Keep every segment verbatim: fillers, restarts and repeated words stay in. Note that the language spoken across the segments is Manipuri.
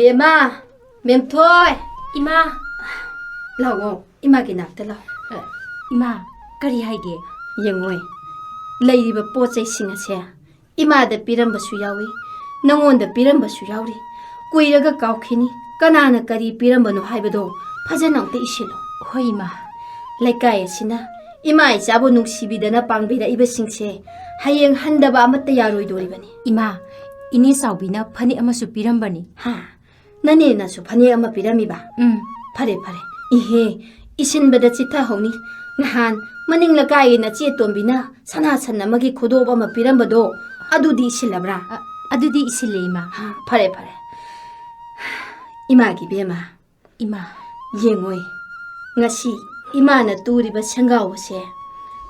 ꯕꯦꯝꯃ, ꯃꯦꯝꯊꯣꯏ꯫ ꯏꯃꯥ꯫ ꯂꯥꯛꯑꯣ, ꯏꯃꯥꯒꯤ ꯅꯥꯛꯇ ꯂꯥꯛꯑꯣ꯫ ꯑ, ꯏꯃꯥ, ꯀꯔꯤ ꯍꯥꯏꯒꯦ? ꯌꯦꯡꯉꯣꯏ, ꯂꯩꯔꯤꯕ ꯄꯣꯠ ꯆꯩꯁꯤꯡ ꯑꯁꯦ ꯏꯃꯥꯗ ꯄꯤꯔꯝꯕꯁꯨ ꯌꯥꯎꯏ, ꯅꯉꯣꯟꯗ ꯄꯤꯔꯝꯕꯁꯨ ꯌꯥꯎꯔꯤ꯫ ꯀꯨꯏꯔꯒ ꯀꯥꯎꯈꯤꯅꯤ꯫ ꯀꯅꯥꯅ ꯀꯔꯤ ꯄꯤꯔꯝꯕꯅꯣ ꯍꯥꯏꯕꯗꯣ ꯐꯖꯅ ꯑꯝꯇ ꯏꯁꯤꯜꯂꯣ꯫ ꯍꯣꯏ, ꯏꯃꯥ꯫ ꯂꯩꯀꯥꯏ ꯑꯁꯤꯅ ꯏꯃꯥ ꯏꯆꯥꯕꯨ ꯅꯨꯡꯁꯤꯕꯤꯗꯅ ꯄꯥꯡꯕꯤꯔꯛꯏꯕꯁꯤꯡꯁꯦ ꯍꯌꯦꯡ ꯍꯟꯗꯕ ꯑꯃꯠꯇ ꯌꯥꯔꯣꯏꯗꯧꯔꯤꯕꯅꯤ꯫ ꯏꯃꯥ, ꯏꯅꯦ ꯆꯥꯎꯕꯤꯅ ꯐꯅꯦꯛ ꯑꯃꯁꯨ ꯄꯤꯔꯝꯕꯅꯤ꯫ ꯍꯥ? ꯅꯅꯦꯅꯁꯨ ꯐꯅꯦꯛ ꯑꯃ ꯄꯤꯔꯝꯃꯤꯕ? ꯎꯝ꯫ ꯐꯔꯦ, ꯐꯔꯦ꯫ ꯏꯍꯦ, ꯏꯁꯤꯟꯕꯗ ꯆꯤꯠꯊꯍꯧꯅꯤ꯫ ꯅꯍꯥꯟ ꯃꯅꯤꯡ ꯂꯩꯀꯥꯏꯒꯤ ꯅꯆꯦ ꯇꯣꯝꯕꯤꯅ ꯁꯅꯥ ꯁꯟ ꯑꯃꯒꯤ ꯈꯨꯗꯣꯞ ꯑꯃ ꯄꯤꯔꯝꯕꯗꯣ, ꯑꯗꯨꯗꯤ ꯏꯁꯤꯜꯂꯕ꯭ꯔꯥ? ꯑ, ꯑꯗꯨꯗꯤ ꯏꯁꯤꯜꯂꯦ, ꯏꯃꯥ꯫ ꯍꯥ, ꯐꯔꯦ, ꯐꯔꯦ꯫ ꯏꯃꯥꯒꯤ ꯕꯦꯝꯃ, ꯏꯃꯥ꯫ ꯌꯦꯡꯉꯣꯏ, ꯉꯁꯤ ꯏꯃꯥꯅ ꯇꯨꯔꯤꯕ ꯁꯦꯡꯒꯥꯎ ꯑꯁꯦ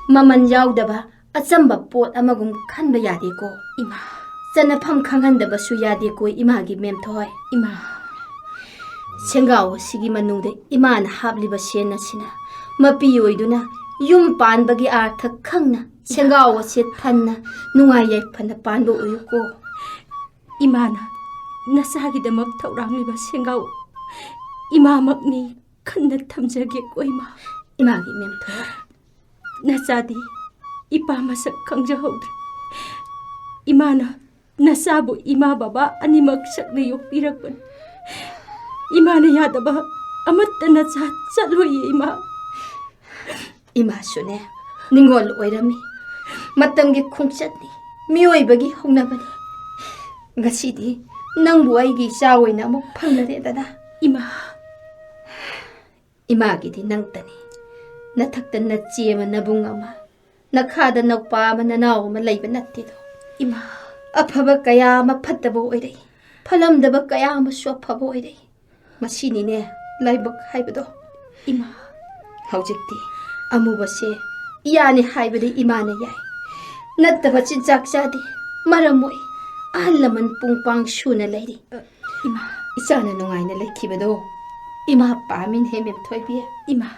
ꯃꯃꯜ ꯌꯥꯎꯗꯕ ꯑꯆꯝꯕ ꯄꯣꯠ ꯑꯃꯒꯨꯝ ꯈꯟꯕ ꯌꯥꯗꯦꯀꯣ꯫ ꯏꯃꯥ꯫ ꯆꯠꯅꯐꯝ ꯈꯪꯍꯟꯗꯕꯁꯨ ꯌꯥꯗꯦꯀꯣ, ꯏꯃꯥꯒꯤ ꯃꯦꯝꯊꯣꯏ꯫ ꯏꯃꯥ꯫ ꯁꯦꯡꯒꯥꯎ ꯑꯁꯤꯒꯤ ꯃꯅꯨꯡꯗ ꯏꯃꯥꯅ ꯍꯥꯞꯂꯤꯕ ꯁꯦꯟ ꯑꯁꯤꯅ ꯃꯄꯤ ꯑꯣꯏꯗꯨꯅ ꯌꯨꯝ ꯄꯥꯟꯕꯒꯤ ꯑꯥꯔꯊ ꯈꯪꯅ ꯁꯦꯡꯒꯥꯎ ꯑꯁꯤ ꯊꯟꯅ ꯅꯨꯡꯉꯥꯏ ꯌꯥꯏꯐꯅ ꯄꯥꯟꯕ ꯑꯣꯏꯌꯨꯀꯣ꯫ ꯏꯃꯥꯅ ꯅꯆꯥꯒꯤꯗꯃꯛ ꯊꯧꯔꯥꯡꯂꯤꯕ ꯁꯦꯡꯒꯥꯎ ꯏꯃꯥꯃꯛꯅꯤ ꯈꯟꯅ ꯊꯝꯖꯒꯦꯀꯣ, ꯏꯃꯥ꯫ ꯏꯃꯥꯒꯤ ꯃꯦꯝꯊꯣꯏ꯫ ꯅꯆꯥꯗꯤ ꯏꯄꯥ ꯃꯁꯛ ꯈꯪꯖꯍꯧꯗ꯭ꯔꯦ꯫ ꯏꯃꯥꯅ ꯅꯆꯥꯕꯨ ꯏꯃꯥ ꯕꯕꯥ ꯑꯅꯤꯃꯛ ꯁꯛꯅ ꯌꯣꯛꯄꯤꯔꯛꯄꯅꯤ꯫ ꯏꯃꯥꯅ ꯌꯥꯗꯕ ꯑꯃꯠꯇ ꯅꯆꯥ ꯆꯠꯂꯣꯏꯌꯦ, ꯏꯃꯥ꯫ ꯏꯃꯥꯁꯨꯅꯦ, ꯅꯤꯡꯉꯣꯜ ꯑꯣꯏꯔꯝꯃꯤ꯫ ꯃꯇꯝꯒꯤ ꯈꯣꯡꯆꯠꯅꯤ, ꯃꯤꯑꯣꯏꯕꯒꯤ ꯍꯧꯅꯕꯅꯤ꯫ ꯉꯁꯤꯗꯤ ꯅꯪꯕꯨ ꯑꯩꯒꯤ ꯏꯆꯥ ꯑꯣꯏꯅ ꯑꯃꯨꯛ ꯐꯪꯂꯔꯦꯗꯅ꯫ ꯏꯃꯥ꯫ ꯏꯃꯥꯒꯤꯗꯤ ꯅꯪꯇꯅꯤ꯫ ꯅꯊꯛꯇ ꯅꯆꯦ ꯑꯃ, ꯅꯕꯨꯡ ꯑꯃ, ꯅꯈꯥꯗ ꯅꯧꯄꯥ ꯑꯃ, ꯅꯅꯥꯎ ꯑꯃ ꯂꯩꯕ ꯅꯠꯇꯦꯗꯣ꯫ ꯏꯃꯥ꯫ ꯑꯐꯕ ꯀꯌꯥ ꯑꯃ ꯐꯠꯇꯕ ꯑꯣꯏꯔꯛꯏ, ꯐꯠꯂꯝꯗꯕ ꯀꯌꯥ ꯑꯃꯁꯨ ꯑꯐꯕ ꯑꯣꯏꯔꯛꯏ꯫ ꯃꯁꯤꯅꯤꯅꯦ ꯂꯥꯏꯕꯛ ꯍꯥꯏꯕꯗꯣ꯫ ꯏꯃꯥ꯫ ꯍꯧꯖꯤꯛꯇꯤ ꯑꯃꯨꯕꯁꯦ ꯏꯌꯥꯅꯤ ꯍꯥꯏꯕꯗꯤ ꯏꯃꯥꯅ ꯌꯥꯏ꯫ ꯅꯠꯇꯕ ꯆꯤꯟꯖꯥꯛ ꯆꯥꯗꯦ, ꯃꯔꯝ ꯃꯣꯛꯏ꯫ ꯑꯍꯜ ꯂꯃꯟ ꯄꯨꯡ ꯄꯥꯡ ꯁꯨꯅ ꯂꯩꯔꯤ꯫ ꯏꯃꯥ꯫ ꯏꯆꯥꯅ ꯅꯨꯡꯉꯥꯏꯅ ꯂꯩꯈꯤꯕꯗꯣ ꯏꯃꯥ ꯄꯥꯝꯃꯤꯅꯦ, ꯃꯦꯝꯊꯣꯏꯕꯤ꯫ ꯏꯃꯥ꯫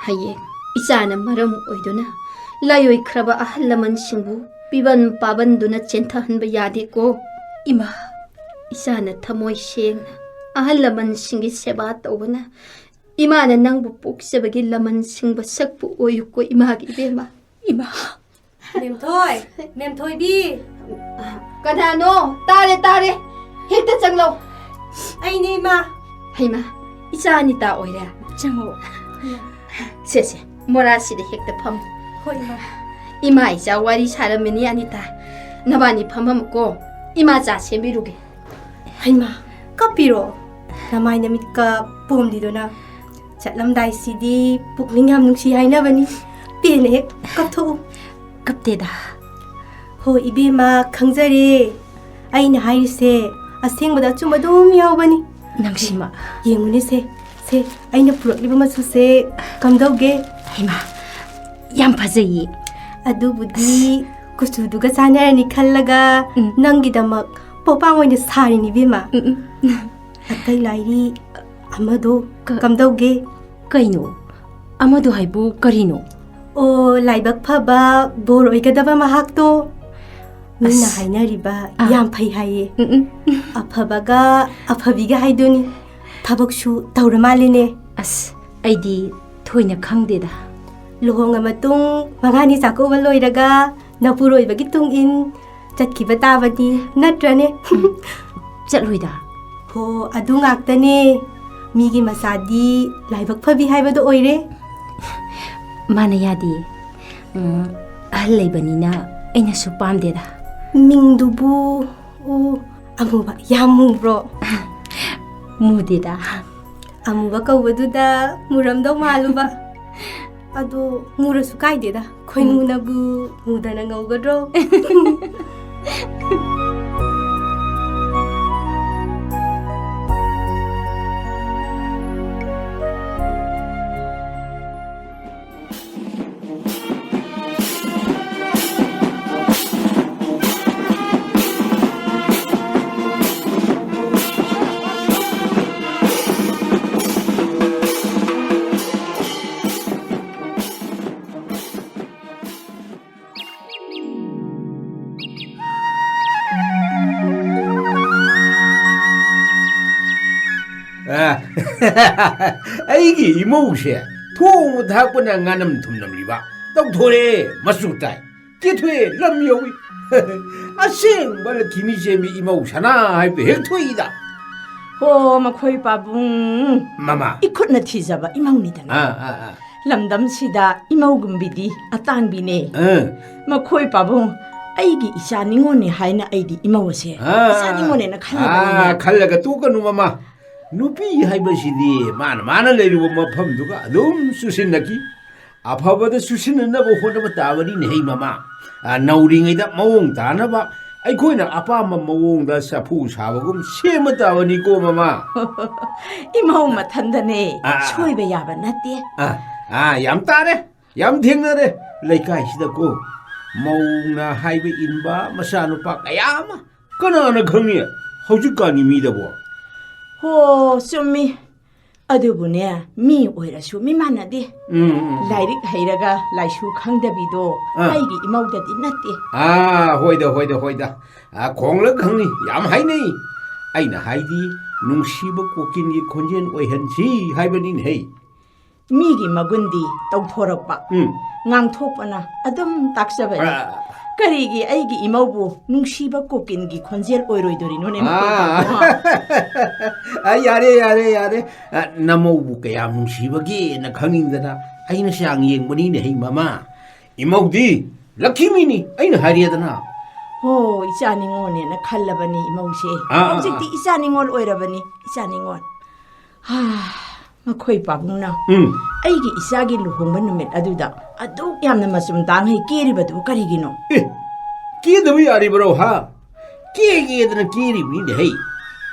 ꯍꯌꯦꯡ ꯏꯆꯥꯅ ꯃꯔꯝ ꯑꯣꯏꯗꯨꯅ ꯂꯥꯏꯑꯣꯏꯈ꯭ꯔꯕ ꯑꯍꯜ ꯂꯃꯟꯁꯤꯡꯕꯨ ꯄꯤꯕꯟ ꯄꯥꯕꯟꯗꯨꯅ ꯆꯦꯟꯊꯍꯟꯕ ꯌꯥꯗꯦꯀꯣ꯫ ꯏꯃꯥ꯫ ꯏꯆꯥꯅ ꯊꯃꯣꯏ ꯁꯦꯡꯅ ꯑꯍꯜ ꯂꯃꯟꯁꯤꯡꯒꯤ ꯁꯦꯕꯥ ꯇꯧꯕꯅ ꯏꯃꯥꯅ ꯅꯪꯕꯨ ꯄꯣꯛꯆꯕꯒꯤ ꯂꯃꯟ ꯁꯤꯡꯕ ꯁꯛꯄꯨ ꯑꯣꯏꯌꯨꯀꯣ ꯏꯃꯥꯒꯤ ꯏꯕꯦꯝꯃ꯫ ꯏꯃꯥ꯫ ꯃꯦꯝꯊꯣꯏ, ꯃꯦꯝꯊꯣꯏꯕꯤ꯫ ꯀꯅꯥꯅꯣ? ꯇꯥꯔꯦ, ꯇꯥꯔꯦ꯫ ꯍꯦꯛꯇ ꯆꯪꯂꯣ꯫ ꯑꯩꯅꯦ ꯏꯃꯥ꯫ ꯍꯩꯃꯥ, ꯏꯆꯥ ꯑꯅꯤꯇꯥ ꯑꯣꯏꯔꯦ꯫ ꯆꯪꯉꯣ꯫ ꯁꯦ, ꯁꯦ, ꯃꯣꯔꯥꯁꯤꯗ ꯍꯦꯛꯇ ꯐꯝꯃꯨ꯫ ꯍꯣꯏ ꯏꯃꯥ꯫ ꯏꯃꯥ ꯏꯆꯥ ꯋꯥꯔꯤ ꯁꯥꯔꯝꯃꯤꯅꯤ ꯑꯅꯤꯇꯥ꯫ ꯅꯕꯥꯅꯤ ꯐꯝꯃꯝꯃꯨꯀꯣ꯫ ꯏꯃꯥ ꯆꯥ ꯁꯦꯝꯕꯤꯔꯨꯒꯦ꯫ ꯍꯩꯃꯥ, ꯀꯞꯄꯤꯔꯣ? ꯅꯃꯥꯏ ꯅꯃꯤꯠꯀ ꯄꯣꯝꯂꯤꯗꯨꯅ꯫ ꯆꯠꯂꯝꯗꯥꯏꯁꯤꯗꯤ ꯄꯨꯛꯅꯤꯡ ꯌꯥꯝ ꯅꯨꯡꯁꯤ ꯍꯥꯏꯅꯕꯅꯤ꯫ ꯄꯦꯟꯅ ꯍꯦꯛ ꯀꯞꯊꯣꯛꯎ꯫ ꯀꯞꯇꯦꯗ꯫ ꯍꯣ ꯏꯕꯦꯝꯃ, ꯈꯪꯖꯔꯦ꯫ ꯑꯩꯅ ꯍꯥꯏꯔꯤꯁꯦ ꯑꯁꯦꯡꯕꯗ ꯑꯆꯨꯝꯕ ꯑꯗꯨꯝ ꯌꯥꯎꯕꯅꯤ꯫ ꯅꯪꯁꯤꯃ꯫ ꯌꯦꯡꯉꯨꯅꯦ ꯁꯦ, ꯁꯦ, ꯑꯩꯅ ꯄꯨꯔꯛꯂꯤꯕ ꯃꯆꯨꯁꯦ ꯀꯝꯗꯧꯒꯦ? ꯍꯩꯃꯥ, ꯌꯥꯝ ꯐꯖꯩꯌꯦ꯫ ꯑꯗꯨꯕꯨꯗꯤ ꯀꯨꯆꯨꯗꯨꯒ ꯆꯥꯟꯅꯔꯅꯤ ꯈꯜꯂꯒ ꯎꯝ꯫ ꯅꯪꯒꯤꯗꯃꯛ ꯄꯣꯄꯥꯡ ꯑꯣꯏꯅ ꯁꯥꯔꯤꯅꯤ ꯏꯕꯦꯝꯃ꯫ ꯎꯝ, ꯎꯝ꯫ ꯑꯇꯩ ꯂꯥꯏꯔꯤ ꯑꯃꯗꯣ ꯀ-, ꯀꯝꯗꯧꯒꯦ? ꯀꯩꯅꯣ? ꯑꯃꯗꯣ ꯍꯥꯏꯕꯨ ꯀꯔꯤꯅꯣ? ꯑꯣ, ꯂꯥꯏꯕꯛ ꯐꯕ, ꯕꯣꯔ ꯑꯣꯏꯒꯗꯕ ꯃꯍꯥꯛꯇꯣ꯫ ꯃꯤꯅ ꯑꯁ꯫ ꯍꯥꯏꯅꯔꯤꯕ ꯑꯥ꯫ ꯌꯥꯝ ꯐꯩ ꯍꯥꯏꯌꯦ꯫ ꯎꯝ, ꯎꯝ꯫ ꯑꯐꯕꯒ ꯑꯐꯕꯤꯒ ꯍꯥꯏꯗꯨꯅꯤ꯫ ꯊꯕꯛꯁꯨ ꯇꯧꯔ ꯃꯥꯜꯂꯦꯅꯦ꯫ ꯑꯁ, ꯑꯩꯗꯤ ꯊꯣꯏꯅ ꯈꯪꯗꯦꯗ꯫ ꯂꯨꯍꯣꯡꯉ ꯃꯇꯨꯡ ꯃꯉꯥꯅꯤ ꯆꯥꯛꯀꯧꯕ ꯂꯣꯏꯔꯒ ꯅꯄꯨꯔꯣꯏꯕꯒꯤ ꯇꯨꯡ ꯏꯟ ꯆꯠꯈꯤꯕ ꯇꯥꯕꯅꯤ, ꯅꯠꯇ꯭ꯔꯅꯦ? ꯎꯝ, ꯆꯠꯂꯣꯏꯗ꯫ ꯍꯣ, ꯑꯗꯨ ꯉꯥꯛꯇꯅꯦ꯫ ꯃꯤꯒꯤ ꯃꯆꯥꯗꯤ ꯂꯥꯏꯕꯛ ꯐꯕꯤ ꯍꯥꯏꯕꯗꯣ ꯑꯣꯏꯔꯦ꯫ ꯃꯥꯅ ꯌꯥꯗꯦ꯫ ꯎꯝ, ꯑꯍꯜ ꯂꯩꯕꯅꯤꯅ ꯑꯩꯅꯁꯨ ꯄꯥꯝꯗꯦꯗ꯫ ꯃꯤꯡꯗꯨꯕꯨ, ꯑꯣ, ꯑꯃꯨꯕ ꯌꯥꯝ ꯃꯨꯕ꯭ꯔꯣ? ꯃꯨꯗꯦꯗ꯫ ꯑꯃꯨꯕ ꯀꯧꯕꯗꯨꯗ ꯃꯨꯔꯝꯗꯧ ꯃꯥꯜꯂꯨꯕ꯫ ꯑꯗꯣ ꯃꯨꯔꯁꯨ ꯀꯥꯏꯗꯦꯗ, ꯈꯣꯏꯃꯨꯅꯕꯨ ꯃꯨꯗꯅ ꯉꯧꯒꯗ꯭ꯔꯣ? ꯑꯩꯒꯤ ꯏꯃꯧꯁꯦ ꯊꯣꯡꯕ ꯊꯥꯛꯄꯅ ꯉꯥꯅꯝ ꯊꯨꯝꯅꯝꯂꯤꯕ, ꯇꯧꯊꯣꯔꯛꯑꯦ ꯃꯆꯨ ꯇꯥꯏ, ꯀꯦꯊꯣꯛꯑꯦ ꯂꯝ ꯌꯧꯏ꯫ ꯑꯁꯦꯡꯕ ꯂꯛꯈꯤꯃꯤ ꯆꯦꯟꯕꯤ ꯏꯃꯧ ꯁꯅꯥ ꯍꯥꯏꯕꯗꯨ ꯍꯦꯛ ꯊꯣꯛꯏꯗ꯫ ꯍꯣ, ꯃꯈꯣꯏ ꯄꯥꯕꯨꯡ꯫ ꯃꯃꯥ꯫ ꯏꯈꯨꯠꯅ ꯊꯤꯖꯕ ꯏꯃꯧꯅꯤꯗꯅ꯫ ꯑꯥ, ꯑꯥ, ꯑꯥ꯫ ꯂꯝꯗꯝꯁꯤꯗ ꯏꯃꯧꯒꯨꯝꯕꯤꯗꯤ ꯑꯇꯥꯡꯕꯤꯅꯦ꯫ ꯑꯥ꯫ ꯃꯈꯣꯏ ꯄꯥꯕꯨꯡ, ꯑꯩꯒꯤ ꯏꯆꯥ ꯅꯤꯉꯣꯜꯅꯤ ꯍꯥꯏꯅ ꯑꯩꯗꯤ ꯏꯃꯧ ꯑꯁꯦ ꯑꯥ, ꯏꯆꯥ ꯅꯤꯉꯣꯜꯅꯦꯅ ꯈꯜꯂꯕꯅꯤꯅꯦ꯫ ꯑꯥ, ꯈꯜꯂꯒ ꯇꯣꯛꯀꯅꯨ ꯃꯃꯥ꯫ ꯅꯨꯄꯤ ꯍꯥꯏꯕꯁꯤꯗꯤ ꯃꯥꯅ ꯃꯥꯅ ꯂꯩꯔꯨꯕ ꯃꯐꯝꯗꯨꯒ ꯑꯗꯨꯝ ꯆꯨꯁꯤꯟꯅꯈꯤ꯫ ꯑꯐꯕꯗ ꯆꯨꯁꯤꯟꯅꯅꯕ ꯍꯣꯠꯅꯕ ꯇꯥꯕꯅꯤꯅꯦ ꯍꯩ ꯃꯃꯥ꯫ ꯑꯥ, ꯅꯧꯔꯤꯉꯩꯗ ꯃꯑꯣꯡ ꯇꯥꯅꯕ ꯑꯩꯈꯣꯏꯅ ꯑꯄꯥꯝꯕ ꯃꯑꯣꯡꯗ ꯆꯐꯨ ꯁꯥꯕꯒꯨꯝ ꯁꯦꯝꯕ ꯇꯥꯕꯅꯤꯀꯣ ꯃꯃꯥ꯫ ꯏꯃꯧ ꯃꯊꯟꯗꯅꯦ, ꯑꯥ, ꯑꯥ, ꯑꯥ꯫ ꯁꯣꯏꯕ ꯌꯥꯕ ꯅꯠꯇꯦ꯫ ꯑꯥ, ꯑꯥ, ꯌꯥꯝ ꯇꯥꯔꯦ, ꯌꯥꯝ ꯊꯦꯡꯅꯔꯦ ꯂꯩꯀꯥꯏꯁꯤꯗꯀꯣ꯫ ꯃꯧꯅ ꯍꯥꯏꯕ ꯏꯟꯕ ꯃꯆꯥꯅꯨꯄꯥ ꯀꯌꯥ ꯑꯃ꯫ ꯀꯅꯥꯅ ꯈꯪꯉꯤ ꯍꯧꯖꯤꯛꯀꯥꯟꯒꯤ ꯃꯤꯗꯕꯣ? ꯍꯣ, ꯆꯨꯝꯃꯤ꯫ ꯑꯗꯨꯕꯨꯅꯦ, ꯃꯤ ꯑꯣꯏꯔꯁꯨ ꯃꯤ ꯃꯥꯟꯅꯗꯦ꯫ ꯎꯝ, ꯎꯝ, ꯎꯝ꯫ ꯂꯥꯏꯔꯤꯛ ꯍꯩꯔꯒ ꯂꯥꯏꯁꯨ ꯈꯪꯗꯕꯤꯗꯣ ꯑꯥ꯫ ꯑꯩꯒꯤ ꯏꯃꯧꯗꯗꯤ ꯅꯠꯇꯦ꯫ ꯑꯥ, ꯍꯣꯏꯗ, ꯍꯣꯏꯗ, ꯍꯣꯏꯗ꯫ ꯑꯥ, ꯈꯣꯡꯂ ꯈꯪꯉꯤ, ꯌꯥꯝ ꯍꯥꯏꯅꯩ꯫ ꯑꯩꯅ ꯍꯥꯏꯗꯤ, ꯅꯨꯡꯁꯤꯕ ꯀꯣꯀꯤꯜꯒꯤ ꯈꯣꯟꯖꯦꯜ ꯑꯣꯏꯍꯟꯁꯤ ꯍꯥꯏꯕꯅꯤꯅꯦꯍꯦ꯫ ꯃꯤꯒꯤ ꯃꯒꯨꯟꯗꯤ ꯇꯧꯊꯣꯔꯛꯄ, ꯎꯝ꯫ ꯉꯥꯡꯊꯣꯛꯄꯅ ꯑꯗꯨꯝ ꯇꯥꯛꯆꯕꯅꯤ꯫ ꯑꯥ꯫ ꯀꯔꯤꯒꯤ ꯑꯩꯒꯤ ꯏꯃꯧꯕꯨ ꯅꯨꯡꯁꯤꯕ ꯀꯣꯀꯤꯜꯒꯤ ꯈꯣꯟꯖꯦꯜ ꯑꯣꯏꯔꯣꯏꯗꯣꯔꯤꯅꯣꯅꯦ, ꯃꯈꯣꯏ ꯑꯥ꯫ ꯄꯥꯕꯨꯡ? ꯑꯥ, ꯌꯥꯔꯦ, ꯌꯥꯔꯦ, ꯌꯥꯔꯦ꯫ ꯑ, ꯅꯃꯧꯕꯨ ꯀꯌꯥꯝ ꯅꯨꯡꯁꯤꯕꯒꯦꯅ ꯈꯪꯅꯤꯡꯗꯅ ꯑꯩꯅ ꯆꯥꯡ ꯌꯦꯡꯕꯅꯤꯅꯦ, ꯍꯩ ꯃꯃꯥ꯫ ꯏꯃꯧꯗꯤ ꯂꯛꯈꯤꯃꯤꯅꯤ, ꯑꯩꯅ ꯍꯥꯏꯔꯦꯗꯅ꯫ ꯍꯣ, ꯏꯆꯥ ꯅꯤꯉꯣꯜꯅꯦꯅ ꯈꯜꯂꯕꯅꯤ ꯏꯃꯧꯁꯦ꯫ ꯑꯥ, ꯑꯥ, ꯍꯧꯖꯤꯛꯇꯤ ꯑꯥ꯫ ꯏꯆꯥ ꯅꯤꯉꯣꯜ ꯑꯣꯏꯔꯕꯅꯤ, ꯏꯆꯥ ꯅꯤꯉꯣꯜ꯫ ꯍꯥ, ꯃꯈꯣꯏ ꯄꯥꯕꯨꯡꯅ ꯎꯝ꯫ ꯑꯩꯒꯤ ꯏꯆꯥꯒꯤ ꯂꯨꯍꯣꯡꯕ ꯅꯨꯃꯤꯠ ꯑꯗꯨꯗ ꯑꯗꯨꯛ ꯌꯥꯝꯅ ꯃꯆꯨꯝ ꯇꯥꯡꯉꯩ ꯀꯦꯔꯤꯕꯗꯨꯕꯨ ꯀꯔꯤꯒꯤꯅꯣ? ꯑꯦ, ꯀꯦꯗꯕ ꯌꯥꯔꯤꯕ꯭ꯔꯣ, ꯍꯥ? ꯀꯦꯒꯦꯗꯅ ꯀꯦꯔꯤꯕꯅꯤꯅꯦ ꯍꯩ꯫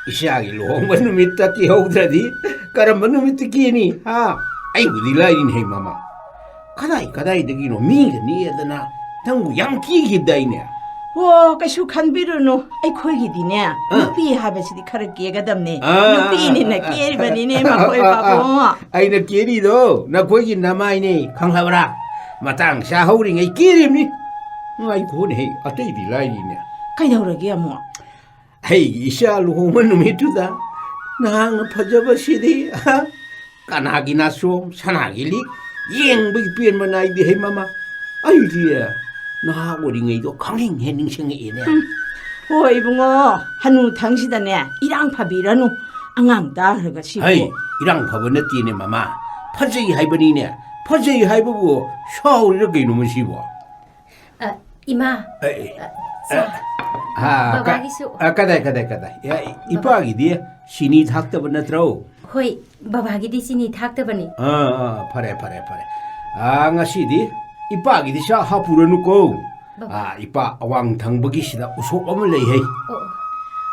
ꯏꯆꯥꯒꯤ ꯂꯨꯍꯣꯡꯕ ꯅꯨꯃꯤꯠꯇ ꯀꯦꯍꯧꯗ꯭ꯔꯗꯤ ꯀꯔꯝꯕ ꯅꯨꯃꯤꯠꯇ ꯀꯦꯅꯤ, ꯍꯥ? ꯑꯩꯕꯨꯗꯤ ꯂꯥꯏꯔꯤꯅꯦ ꯍꯩ ꯃꯃꯥ꯫ ꯀꯗꯥꯏ ꯀꯗꯥꯏꯗꯒꯤꯅꯣ ꯃꯤꯒ ꯅꯦꯛꯑꯗꯅ ꯅꯪꯕꯨ ꯌꯥꯝ ꯀꯦꯈꯤꯗꯥꯏꯅꯦ? ꯍꯣ, ꯀꯩꯁꯨ ꯈꯟꯕꯤꯔꯨꯅꯨ꯫ ꯑꯩꯈꯣꯏꯒꯤꯗꯤꯅꯦ, ꯑꯥ꯫ ꯅꯨꯄꯤ ꯍꯥꯏꯕꯁꯤꯗꯤ ꯈꯔ ꯀꯦꯒꯗꯕꯅꯦ꯫ ꯑꯥ, ꯅꯨꯄꯤꯅꯤꯅ ꯑꯥ, ꯑꯥ, ꯀꯦꯔꯤꯕꯅꯤꯅꯦ, ꯑꯥ, ꯃꯈꯣꯏ ꯑꯥ, ꯑꯥ, ꯄꯥꯕꯨꯡ꯫ ꯑꯥ꯫ ꯑꯩꯅ ꯀꯦꯔꯤꯗꯣ ꯅꯈꯣꯏꯒꯤ ꯅꯃꯥꯏꯅꯦ, ꯈꯪꯂꯕ꯭ꯔꯥ? ꯃꯇꯥꯡ ꯆꯥꯍꯧꯔꯤꯉꯩ ꯀꯦꯔꯤꯕꯅꯤ꯫ ꯉꯥꯏꯈꯣꯅꯦꯍꯦ, ꯑꯇꯩꯗꯤ ꯂꯥꯏꯔꯤꯅꯦ꯫ ꯀꯩꯗꯧꯔꯒꯦ ꯑꯃꯨꯛ? ꯑꯩꯒꯤ ꯏꯆꯥ ꯂꯨꯍꯣꯡꯕ ꯅꯨꯃꯤꯠꯇꯨꯗ ꯅꯍꯥꯛꯅ ꯐꯖꯕꯁꯤꯗꯤ, ꯀꯅꯥꯒꯤ ꯅꯥꯆꯣꯝ, ꯁꯅꯥꯒꯤ ꯂꯤꯛ, ꯌꯦꯡꯕꯒꯤ ꯄꯦꯟꯕ ꯅꯥꯏꯗꯦ ꯍꯩ ꯃꯃꯥ꯫ ꯑꯩꯗꯤ ꯅꯍꯥ ꯑꯣꯏꯔꯤꯉꯩꯗꯣ ꯈꯪꯅꯤꯡ ꯍꯦꯛ ꯅꯤꯡꯁꯤꯡꯉꯛꯑꯦꯅꯦ꯫ ꯎꯝ꯫ ꯍꯣꯏ ꯏꯕꯨꯡꯉꯣ, ꯍꯅꯨ ꯊꯪꯁꯤꯗꯅꯦ ꯏꯔꯥꯡ ꯐꯕꯤꯔꯅꯨ꯫ ꯑꯉꯥꯡ ꯇꯥꯈ꯭ꯔꯒ ꯁꯤꯕꯨ꯫ ꯍꯩ, ꯏꯔꯥꯡ ꯐꯕ ꯅꯠꯇꯦꯅꯦ ꯃꯃꯥ, ꯐꯖꯩ ꯍꯥꯏꯕꯅꯤꯅꯦ꯫ ꯐꯖꯩ ꯍꯥꯏꯕꯕꯨ ꯁꯥꯎꯔꯤꯔ ꯀꯩꯅꯣ ꯃꯁꯤꯕꯣ? ꯑ, ꯏꯃꯥ꯫ ꯑꯦ, ꯑꯦ, ꯑ, ꯆꯥ꯫ ꯑꯦ, ꯍꯥ, ꯀ-, ꯕꯕꯥꯒꯤꯁꯨ꯫ ꯑ, ꯀꯗꯥꯏ, ꯀꯗꯥꯏ, ꯀꯗꯥꯏ? ꯑꯦ, ꯕꯕꯥ꯫ ꯏꯄꯥꯒꯤꯗꯤ ꯆꯤꯅꯤ ꯊꯥꯛꯇꯕ ꯅꯠꯇ꯭ꯔꯣ? ꯍꯣꯏ, ꯕꯕꯥꯒꯤꯗꯤ ꯆꯤꯅꯤ ꯊꯥꯛꯇꯕꯅꯤ꯫ ꯑꯥ, ꯑꯥ, ꯐꯔꯦ, ꯐꯔꯦ, ꯐꯔꯦ꯫ ꯑꯥ, ꯉꯁꯤꯗꯤ ꯏꯄꯥꯒꯤꯗꯤ ꯆꯥ ꯍꯥꯞꯄꯨꯔꯅꯨꯀꯣ꯫ ꯕꯕꯥ꯫ ꯑꯥ, ꯏꯄꯥ ꯑꯋꯥꯡ ꯊꯪꯕꯒꯤꯁꯤꯗ ꯎꯁꯣꯞ ꯑꯃ ꯂꯩ ꯍꯩ꯫ ꯑꯣ, ꯑꯣ꯫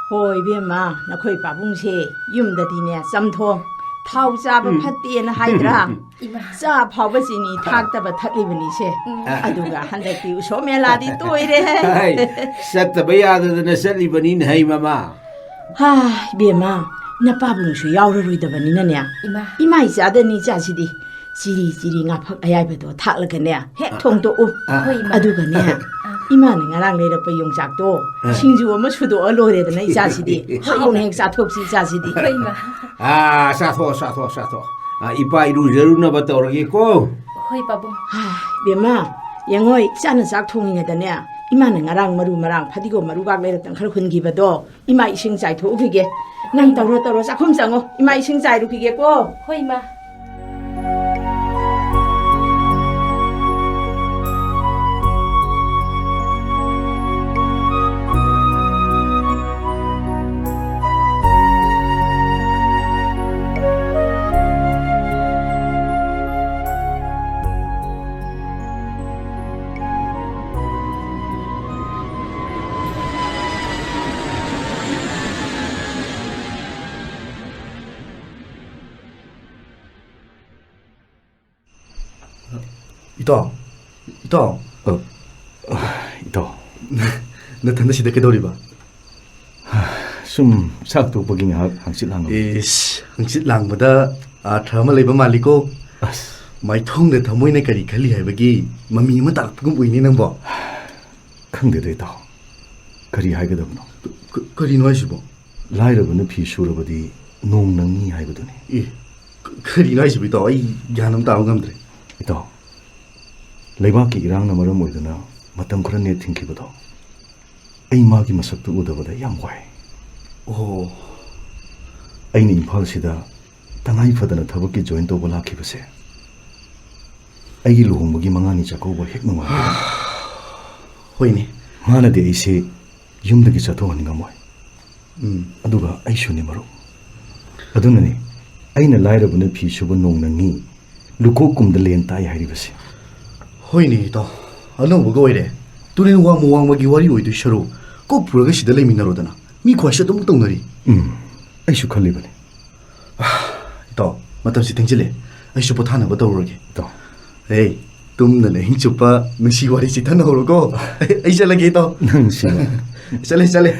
ꯍꯣꯏ, ꯏꯕꯦꯝꯃ, ꯅꯈꯣꯏ ꯄꯥꯕꯨꯡꯁꯦ ꯌꯨꯝꯗꯗꯤꯅꯦ ꯆꯝꯊꯣꯡ, ꯊꯥꯎ ꯆꯥꯕ ꯎꯝ꯫ ꯐꯠꯇꯦꯅ ꯍꯥꯏꯗ꯭ꯔꯥ? ꯎꯝ꯫ ꯏꯃꯥ꯫ ꯆꯥ ꯐꯥꯎꯕ ꯆꯤꯅꯤ ꯊꯥꯛꯇꯕ ꯊꯛꯂꯤꯕꯅꯤꯁꯦ꯫ ꯎꯝ꯫ ꯑꯗꯨꯒ ꯍꯟꯗꯛꯇꯤ ꯎꯁꯣꯞ ꯃꯦꯂꯥꯗꯤ ꯇꯣꯏꯔꯦ꯫ ꯍꯥꯏ, ꯆꯠꯇꯕ ꯌꯥꯗꯗꯅ ꯆꯠꯂꯤꯕꯅꯤꯅꯦ ꯍꯩ ꯃꯃꯥ꯫ ꯍꯥ, ꯏꯕꯦꯝꯃ, ꯅꯄꯥꯕꯨꯡꯁꯨ ꯌꯥꯎꯔꯔꯣꯏꯗꯕꯅꯤꯅꯅꯦ꯫ ꯏꯃꯥ꯫ ꯏꯃꯥ ꯏꯆꯥꯗꯅꯤ ꯏꯆꯥꯁꯤꯗꯤ꯫ ꯆꯤꯔꯤ ꯆꯤꯔꯤ ꯉꯥꯐꯛ ꯑꯌꯥꯏꯕꯗꯣ ꯊꯥꯛꯂꯒꯅꯦ, ꯍꯦꯛ ꯑ, ꯊꯣꯡꯗꯣꯛꯎ꯫ ꯑ꯫ ꯍꯣꯏ, ꯏꯃꯥ꯫ ꯑꯗꯨꯒꯅꯦ, ꯑ꯫ ꯏꯃꯥꯅ ꯉꯔꯥꯡ ꯂꯩꯔꯛꯄ ꯌꯣꯡꯆꯥꯛꯇꯣ ꯑ꯫ ꯁꯤꯡꯖꯨ ꯑꯃ ꯁꯨꯗꯣꯛꯑ ꯂꯣꯏꯔꯦꯗꯅ ꯏꯆꯥꯁꯤꯗꯤ꯫ ꯍꯣꯏ, ꯍꯥꯎꯅ ꯏꯃꯥ꯫ ꯍꯦꯛ ꯆꯥꯊꯣꯛꯁꯤ ꯏꯆꯥꯁꯤꯗꯤ꯫ ꯍꯣꯏ, ꯏꯃꯥ꯫ ꯑꯥ, ꯆꯥꯊꯣꯛꯑꯣ, ꯆꯥꯊꯣꯛꯑꯣ, ꯆꯥꯊꯣꯛꯑꯣ꯫ ꯑꯥ, ꯏꯄꯥ ꯏꯔꯨꯖꯔꯨꯅꯕ ꯇꯧꯔꯒꯦꯀꯣ꯫ ꯍꯣꯏ, ꯄꯥꯕꯨꯡ꯫ ꯍꯥ, ꯏꯕꯦꯝꯃ, ꯌꯦꯡꯉꯣꯏ, ꯏꯆꯥꯅ ꯆꯥꯛ ꯊꯣꯡꯉꯤꯉꯩꯗꯅꯦ, ꯏꯃꯥꯅ ꯉꯔꯥꯡ ꯃꯔꯨ ꯃꯔꯥꯡ, ꯐꯗꯤꯒꯣꯝ ꯃꯔꯨꯒꯥꯛ ꯂꯩꯔꯛꯇꯅ ꯈꯔ ꯍꯨꯟꯈꯤꯕꯗꯣ, ꯏꯃꯥ ꯏꯁꯤꯡ ꯆꯥꯏꯊꯣꯛꯎꯈꯤꯒꯦ꯫ ꯅꯪ ꯇꯧꯔꯣ, ꯇꯧꯔꯣ, ꯆꯥꯛꯈꯨꯝ ꯆꯪꯉꯣ꯫ ꯏꯃꯥ ꯏꯁꯤꯡ ꯆꯥꯏꯔꯨꯈꯤꯒꯦꯀꯣ꯫ ꯍꯣꯏ, ꯏꯃꯥ꯫ ꯏꯇꯥꯎ, ꯏꯇꯥꯎ꯫ ꯑ, ꯏꯇꯥꯎ꯫ ꯅꯊꯟꯗ ꯁꯤꯗ ꯀꯩꯗꯧꯔꯤꯕ? ꯁꯨꯝ ꯆꯥꯛ ꯇꯣꯛꯄꯒꯤ ꯉꯥꯏꯍꯥꯛ ꯍꯪꯆꯤꯠ ꯂꯥꯡꯉꯝꯕ꯫ ꯏꯁ, ꯍꯪꯆꯤꯠ ꯂꯥꯡꯕꯗ ꯑꯥꯔꯊ ꯑꯃ ꯂꯩꯕ ꯃꯥꯜꯂꯤꯀꯣ꯫ ꯑꯁ꯫ ꯃꯥꯏꯊꯣꯡꯗ ꯊꯃꯣꯏꯅ ꯀꯔꯤ ꯈꯜꯂꯤ ꯍꯥꯏꯕꯒꯤ ꯃꯃꯤ ꯑꯃ ꯇꯥꯔꯛꯄꯒꯨꯝ ꯎꯏꯅꯦ ꯅꯪꯕꯣ꯫ ꯈꯪꯗꯦꯗ ꯏꯇꯥꯎ, ꯀꯔꯤ ꯍꯥꯏꯒꯗꯕꯅꯣ? ꯀ-, ꯀ-, ꯀꯔꯤꯅꯣ ꯍꯥꯏꯁꯤꯕꯣ? ꯂꯥꯏꯔꯕꯅ ꯐꯤ ꯁꯨꯔꯕꯗꯤ ꯅꯣꯡ ꯅꯪꯉꯤ ꯍꯥꯏꯕꯗꯨꯅꯤ꯫ ꯑꯦ, ꯀ- ꯀꯔꯤꯅꯣ ꯍꯥꯏꯁꯤꯕꯨ, ꯏꯇꯥꯎ? ꯑꯩ ꯒ꯭ꯌꯥꯟ ꯑꯃ ꯇꯥꯕ ꯉꯝꯗ꯭ꯔꯦ꯫ ꯏꯇꯥꯎ, ꯂꯩꯕꯥꯛꯀꯤ ꯏꯔꯥꯡꯅ ꯃꯔꯝ ꯑꯣꯏꯗꯨꯅ ꯃꯇꯝ ꯈꯔ ꯅꯦꯠ ꯊꯤꯡꯈꯤꯕꯗꯣ ꯑꯩ ꯃꯥꯒꯤ ꯃꯁꯛꯇꯨ ꯎꯗꯕꯗ ꯌꯥꯝ ꯋꯥꯏ꯫ ꯑꯣ꯫ ꯑꯩꯅ ꯏꯝꯐꯥꯜꯁꯤꯗ ꯇꯉꯥꯏ ꯐꯗꯅ ꯊꯕꯛꯀꯤ ꯖꯣꯏꯟ ꯇꯧꯕ ꯂꯥꯛꯈꯤꯕꯁꯦ ꯑꯩꯒꯤ ꯂꯨꯍꯣꯡꯕꯒꯤ ꯃꯉꯥꯅꯤ ꯆꯥꯛꯀꯧꯕ ꯍꯦꯛ ꯅꯨꯡꯉꯥꯏꯕꯗ ꯍꯣꯏꯅꯦ꯫ ꯃꯥꯅꯗꯤ ꯑꯩꯁꯦ ꯌꯨꯝꯗꯒꯤ ꯆꯠꯊꯣꯛꯍꯟꯅꯤꯡꯉꯝꯃꯣꯏ꯫ ꯎꯝ꯫ ꯑꯗꯨꯒ ꯑꯩꯁꯨꯅꯤ ꯃꯔꯨꯞ꯫ ꯑꯗꯨꯅꯅꯤ ꯑꯩꯅ ꯂꯥꯏꯔꯕꯅ ꯐꯤ ꯁꯨꯕ ꯅꯣꯡ ꯅꯪꯉꯤ, ꯂꯨꯀꯣꯛ ꯀꯨꯝꯗ ꯂꯦꯟ ꯇꯥꯏ ꯍꯥꯏꯔꯤꯕꯁꯦ꯫ ꯍꯣꯏꯅꯦ ꯏꯇꯥꯎ, ꯑꯅꯧꯕꯒ ꯑꯣꯏꯔꯦ꯫ ꯇꯨꯔꯦꯜ ꯋꯥꯡꯃ ꯋꯥꯡꯃꯒꯤ ꯋꯥꯔꯤ ꯑꯣꯏꯗꯣꯏ ꯁꯔꯨꯛ, ꯀꯣꯛ ꯄꯨꯔꯒ ꯁꯤꯗ ꯂꯩꯃꯤꯟꯅꯔꯣꯗꯅ꯫ ꯃꯤ ꯈ꯭ꯋꯥꯏꯁꯨ ꯑꯗꯨꯃꯛ ꯇꯧꯅꯔꯤ꯫ ꯎꯝ, ꯑꯩꯁꯨ ꯈꯜꯂꯤꯕꯅꯤ꯫ ꯏꯇꯥꯎ, ꯃꯇꯝꯁꯤ ꯊꯦꯡꯖꯤꯜꯂꯦ꯫ ꯑꯩꯁꯨ ꯄꯣꯊꯥꯅꯕ ꯇꯧꯔꯨꯔꯒꯦ꯫ ꯏꯇꯥꯎ꯫ ꯍꯦ, ꯇꯨꯝꯗꯅ ꯑꯍꯤꯡ ꯆꯨꯞꯄ ꯅꯨꯡꯁꯤ ꯋꯥꯔꯤ ꯆꯤꯊꯅꯍꯧꯔꯣꯀꯣ꯫ ꯑꯩ ꯆꯠꯂꯒꯦ ꯏꯇꯥꯎ꯫ ꯅꯪꯁꯤꯅ꯫ ꯆꯠꯂꯦ, ꯆꯠꯂꯦ꯫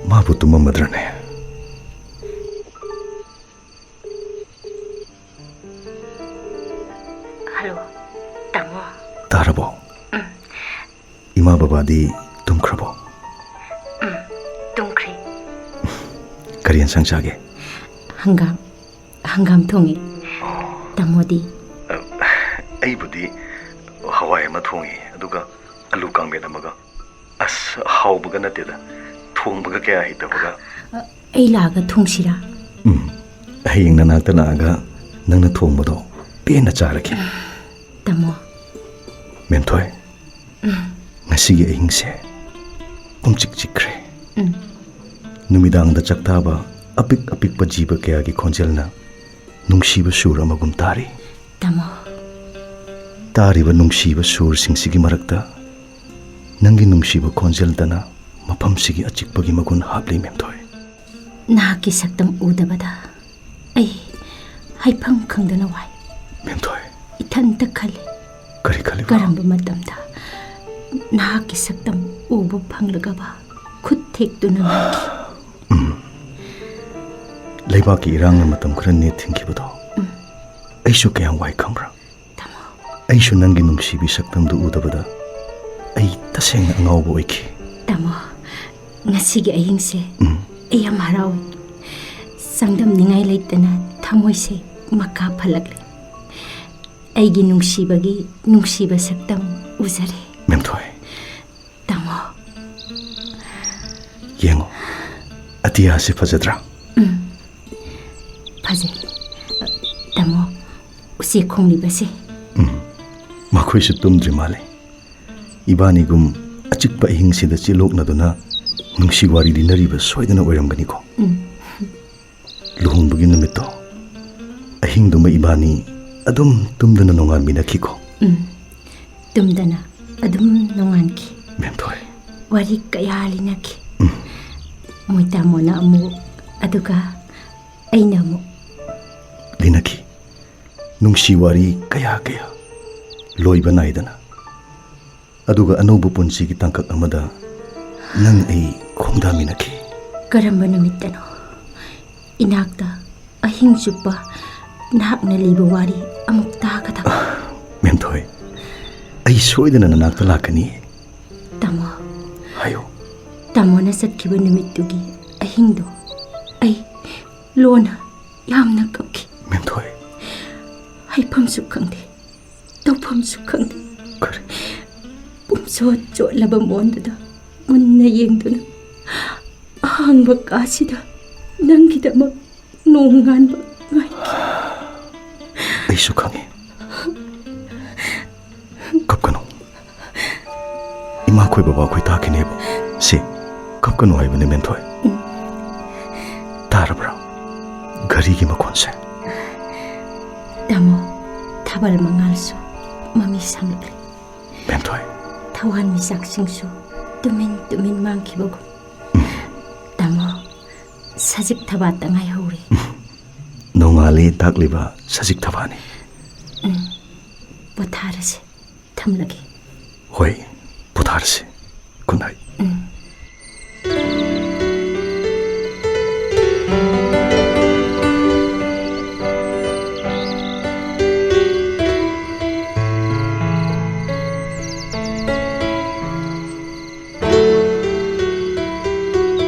ꯃꯥꯕꯨ ꯇꯨꯝꯃꯝꯃꯗ꯭ꯔꯅꯦ? ꯍꯜꯂꯣ, ꯇꯥꯃꯣ꯫ ꯇꯥꯔꯕꯣ? ꯏꯃꯥ ꯕꯕꯥꯗꯤ ꯇꯨꯝꯈ꯭ꯔꯕꯣ? ꯇꯨꯝꯈ꯭ꯔꯦ꯫ ꯀꯔꯤ ꯌꯦꯟꯁꯥꯡ ꯆꯥꯒꯦ? ꯍꯪꯒꯥꯝ, ꯍꯪꯒꯥꯝ ꯊꯣꯡꯉꯤ꯫ ꯇꯥꯃꯣꯗꯤ? ꯑꯩꯕꯨꯗꯤ ꯍꯋꯥꯏ ꯑꯃ ꯊꯣꯡꯉꯤ, ꯑꯗꯨꯒ ꯑꯂꯨ ꯀꯥꯡꯃꯦꯠ ꯑꯃꯒ꯫ ꯑꯁ, ꯍꯥꯎꯕꯒ ꯅꯠꯇꯦꯗ, ꯊꯣꯡꯕꯒ ꯀꯌꯥ ꯍꯩꯇꯕꯒ꯫ ꯑꯩ ꯂꯥꯛꯑꯒ ꯊꯣꯡꯁꯤꯔꯥ? ꯎꯝ, ꯍꯌꯦꯡ ꯅꯅꯥꯛꯇ ꯂꯥꯛꯑꯒ ꯅꯪꯅ ꯊꯣꯡꯕꯗꯣ ꯄꯦꯟꯅ ꯆꯥꯔꯒꯦ꯫ ꯇꯥꯃꯣ꯫ ꯃꯦꯝꯊꯣꯏ, ꯉꯁꯤꯒꯤ ꯑꯍꯤꯡꯁꯦ ꯄꯨꯝꯆꯤꯛ ꯆꯤꯛꯈ꯭ꯔꯦ꯫ ꯎꯝ꯫ ꯅꯨꯃꯤꯗꯥꯡꯗ ꯆꯥꯛꯇꯥꯕ ꯑꯄꯤꯛ ꯑꯄꯤꯛꯄ ꯖꯤꯕ ꯀꯌꯥꯒꯤ ꯈꯣꯟꯖꯦꯜꯅ ꯅꯨꯡꯁꯤꯕ ꯁꯨꯔ ꯑꯃꯒꯨꯝ ꯇꯥꯔꯤ꯫ ꯇꯥꯃꯣ꯫ ꯇꯥꯔꯤꯕ ꯅꯨꯡꯁꯤꯕ ꯁꯨꯔꯁꯤꯡꯁꯤꯒꯤ ꯃꯔꯛꯇ ꯅꯪꯒꯤ ꯅꯨꯡꯁꯤꯕ ꯈꯣꯟꯖꯦꯜꯗꯅ ꯃꯐꯝꯁꯤꯒꯤ ꯑꯆꯤꯛꯄꯒꯤ ꯃꯒꯨꯟ ꯍꯥꯞꯂꯤ, ꯃꯦꯝꯊꯣꯏ꯫ ꯅꯍꯥꯛꯀꯤ ꯁꯛꯇꯝ ꯎꯗꯕꯗ ꯑꯩ ꯍꯥꯏꯐꯝ ꯈꯪꯗꯅ ꯋꯥꯏ꯫ ꯃꯦꯝꯊꯣꯏ꯫ ꯏꯊꯟꯇ ꯈꯜꯂꯤ꯫ ꯀꯔꯤ ꯈꯜꯂꯤꯕ? ꯀꯔꯝꯕ ꯃꯇꯝꯗ ꯅꯍꯥꯛꯀꯤ ꯁꯛꯇꯝ ꯎꯕ ꯐꯪꯂꯒꯕ ꯈꯨꯠ ꯊꯦꯛꯇꯨꯅ ꯉꯥꯏꯈꯤ꯫ ꯂꯩꯕꯥꯛꯀꯤ ꯏꯔꯥꯡꯅ ꯃꯇꯝ ꯈꯔ ꯅꯦꯠ ꯊꯤꯡꯈꯤꯕꯗꯣ ꯑꯩꯁꯨ ꯀꯌꯥꯝ ꯋꯥꯏ ꯈꯪꯕ꯭ꯔꯥ? ꯇꯥꯃꯣ꯫ ꯑꯩꯁꯨ ꯅꯪꯒꯤ ꯅꯨꯡꯁꯤꯕꯤ ꯁꯛꯇꯝꯗꯨ ꯎꯗꯕꯗ ꯑꯩ ꯇꯁꯦꯡꯅ ꯑꯉꯥꯎꯕ ꯑꯣꯏꯈꯤ꯫ ꯇꯥꯃꯣ, ꯉꯁꯤꯒꯤ ꯑꯍꯤꯡꯁꯦ ꯎꯝ꯫ ꯑꯩ ꯌꯥꯝ ꯍꯔꯥꯎꯏ꯫ ꯆꯥꯡꯗꯝꯅꯤꯡꯉꯥꯏ ꯂꯩꯇꯅ ꯊꯃꯣꯏꯁꯦ ꯃꯀꯥ ꯐꯠꯂꯛꯂꯦ꯫ ꯑꯩꯒꯤ ꯅꯨꯡꯁꯤꯕꯒꯤ ꯅꯨꯡꯁꯤꯕ ꯁꯛꯇꯝ ꯎꯖꯔꯦ꯫ ꯃꯦꯝꯊꯣꯏ꯫ ꯇꯥꯃꯣ꯫ ꯌꯦꯡꯉꯣ, ꯑꯇꯤꯌꯥꯁꯤ ꯐꯖꯗ꯭ꯔꯥ? ꯎꯝ, ꯐꯖꯩ꯫ ꯇꯥꯃꯣ, ꯎꯆꯦꯛ ꯈꯣꯡꯂꯤꯕꯁꯦ꯫ ꯎꯝ, ꯃꯈꯣꯏꯁꯨ ꯇꯨꯝꯗ꯭ꯔꯤ ꯃꯥꯜꯂꯦ꯫ ꯏꯕꯥꯅꯤꯒꯨꯝ ꯑꯆꯤꯛꯄ ꯑꯍꯤꯡꯁꯤꯗ ꯆꯤꯂꯣꯛꯅꯗꯨꯅ ꯅꯨꯡꯁꯤ ꯋꯥꯔꯤ ꯂꯤꯅꯔꯤꯕ ꯁꯣꯏꯗꯅ ꯑꯣꯏꯔꯝꯒꯅꯤꯀꯣ꯫ ꯎꯝ꯫ ꯂꯨꯍꯣꯡꯕꯒꯤ ꯅꯨꯃꯤꯠꯇꯣ ꯑꯍꯤꯡꯗꯨꯃ ꯏꯕꯥꯅꯤ ꯑꯗꯨꯝ ꯇꯨꯝꯗꯅ ꯅꯣꯡꯉꯥꯟꯃꯤꯟꯅꯈꯤꯀꯣ꯫ ꯎꯝ, ꯇꯨꯝꯗꯅ ꯑꯗꯨꯝ ꯅꯣꯡꯉꯥꯟꯈꯤ꯫ ꯃꯦꯝꯊꯣꯏ꯫ ꯋꯥꯔꯤ ꯀꯌꯥ ꯂꯤꯅꯈꯤ꯫ ꯎꯝ꯫ ꯃꯣꯏ ꯇꯥꯃꯣꯅ ꯑꯃꯨꯛ, ꯑꯗꯨꯒ ꯑꯩꯅ ꯑꯃꯨꯛ꯫ ꯂꯤꯅꯈꯤ꯫ ꯅꯨꯡꯁꯤ ꯋꯥꯔꯤ ꯀꯌꯥ ꯀꯌꯥ ꯂꯣꯏꯕ ꯅꯥꯏꯗꯅ꯫ ꯑꯗꯨꯒ ꯑꯅꯧꯕ ꯄꯨꯟꯁꯤꯒꯤ ꯇꯥꯡꯀꯛ ꯑꯃꯗ ꯅꯪ ꯑꯩ ꯈꯣꯡꯗꯥꯃꯤꯟꯅꯈꯤ꯫ ꯀꯔꯝꯕ ꯅꯨꯃꯤꯠꯇꯅꯣ ꯏꯅꯥꯛꯇ ꯑꯍꯤꯡ ꯆꯨꯞꯄ ꯅꯍꯥꯛꯅ ꯂꯤꯕ ꯋꯥꯔꯤ ꯑꯃꯨꯛ ꯇꯥꯒꯗꯕ? ꯃꯦꯝꯊꯣꯏ, ꯑꯩ ꯁꯣꯏꯗꯅ ꯅꯅꯥꯛꯇ ꯂꯥꯛꯀꯅꯤ꯫ ꯇꯥꯃꯣ꯫ ꯍꯥꯏꯌꯨ꯫ ꯇꯥꯃꯣꯅ ꯆꯠꯈꯤꯕ ꯅꯨꯃꯤꯠꯇꯨꯒꯤ ꯑꯍꯤꯡꯗꯣ ꯑꯩ ꯂꯣꯟꯅ ꯌꯥꯝꯅ ꯀꯞꯈꯤ꯫ ꯃꯦꯝꯊꯣꯏ꯫ ꯍꯥꯏꯐꯝꯁꯨ ꯈꯪꯗꯦ, ꯇꯧꯐꯝꯁꯨ ꯈꯪꯗꯦ꯫ ꯀꯔꯤ? ꯄꯨꯝꯆꯣꯠ ꯆꯣꯠꯂꯕ ꯃꯣꯟꯗꯨꯗ ꯃꯨꯟꯅ ꯌꯦꯡꯗꯨꯅ ꯑꯍꯥꯡꯕ ꯀꯥꯁꯤꯗ ꯅꯪꯒꯤꯗꯃꯛ ꯅꯣꯡꯉꯥꯟꯕ ꯉꯥꯏꯈꯤ꯫ ꯑꯩꯁꯨ ꯈꯪꯉꯤ꯫ ꯀꯞꯀꯅꯨ꯫ ꯏꯃꯥꯈꯣꯏ ꯕꯕꯥꯈꯣꯏ ꯇꯥꯈꯤꯅꯦꯕ꯫ ꯁꯤ, ꯀꯞꯀꯅꯨ ꯍꯥꯏꯕꯅꯦ, ꯃꯦꯝꯊꯣꯏ꯫ ꯎꯝ꯫ ꯇꯥꯔꯕ꯭ꯔꯥ? ꯘꯔꯤꯒꯤ ꯃꯈꯣꯟꯁꯦ꯫ ꯇꯥꯃꯣ, ꯊꯥꯕꯜ ꯃꯉꯥꯜꯁꯨ ꯃꯃꯤ ꯁꯥꯡꯂꯛꯂꯤ꯫ ꯃꯦꯝꯊꯣꯏ꯫ ꯊꯋꯥꯟꯃꯤꯆꯥꯛꯁꯤꯡꯁꯨ ꯇꯨꯃꯤꯟ ꯇꯨꯃꯤꯟ ꯃꯥꯡꯈꯤꯕꯒꯨꯝ꯫ ꯎꯝ꯫ ꯇꯥꯃꯣ, ꯁꯖꯤꯛ ꯊꯕꯥꯠꯇ ꯉꯥꯏꯍꯧꯔꯦ꯫ ꯎꯝ꯫ ꯅꯣꯡꯉꯥꯜꯂꯦ ꯇꯥꯛꯂꯤꯕ ꯁꯖꯤꯛ ꯊꯕꯥꯠꯅꯤ꯫ ꯎꯝ, ꯄꯣꯊꯥꯔꯁꯦ꯫ ꯊꯝꯂꯒꯦ꯫ ꯍꯣꯏ, ꯄꯣꯊꯥꯔꯁꯤ꯫ Good night꯫ ꯎꯝ꯫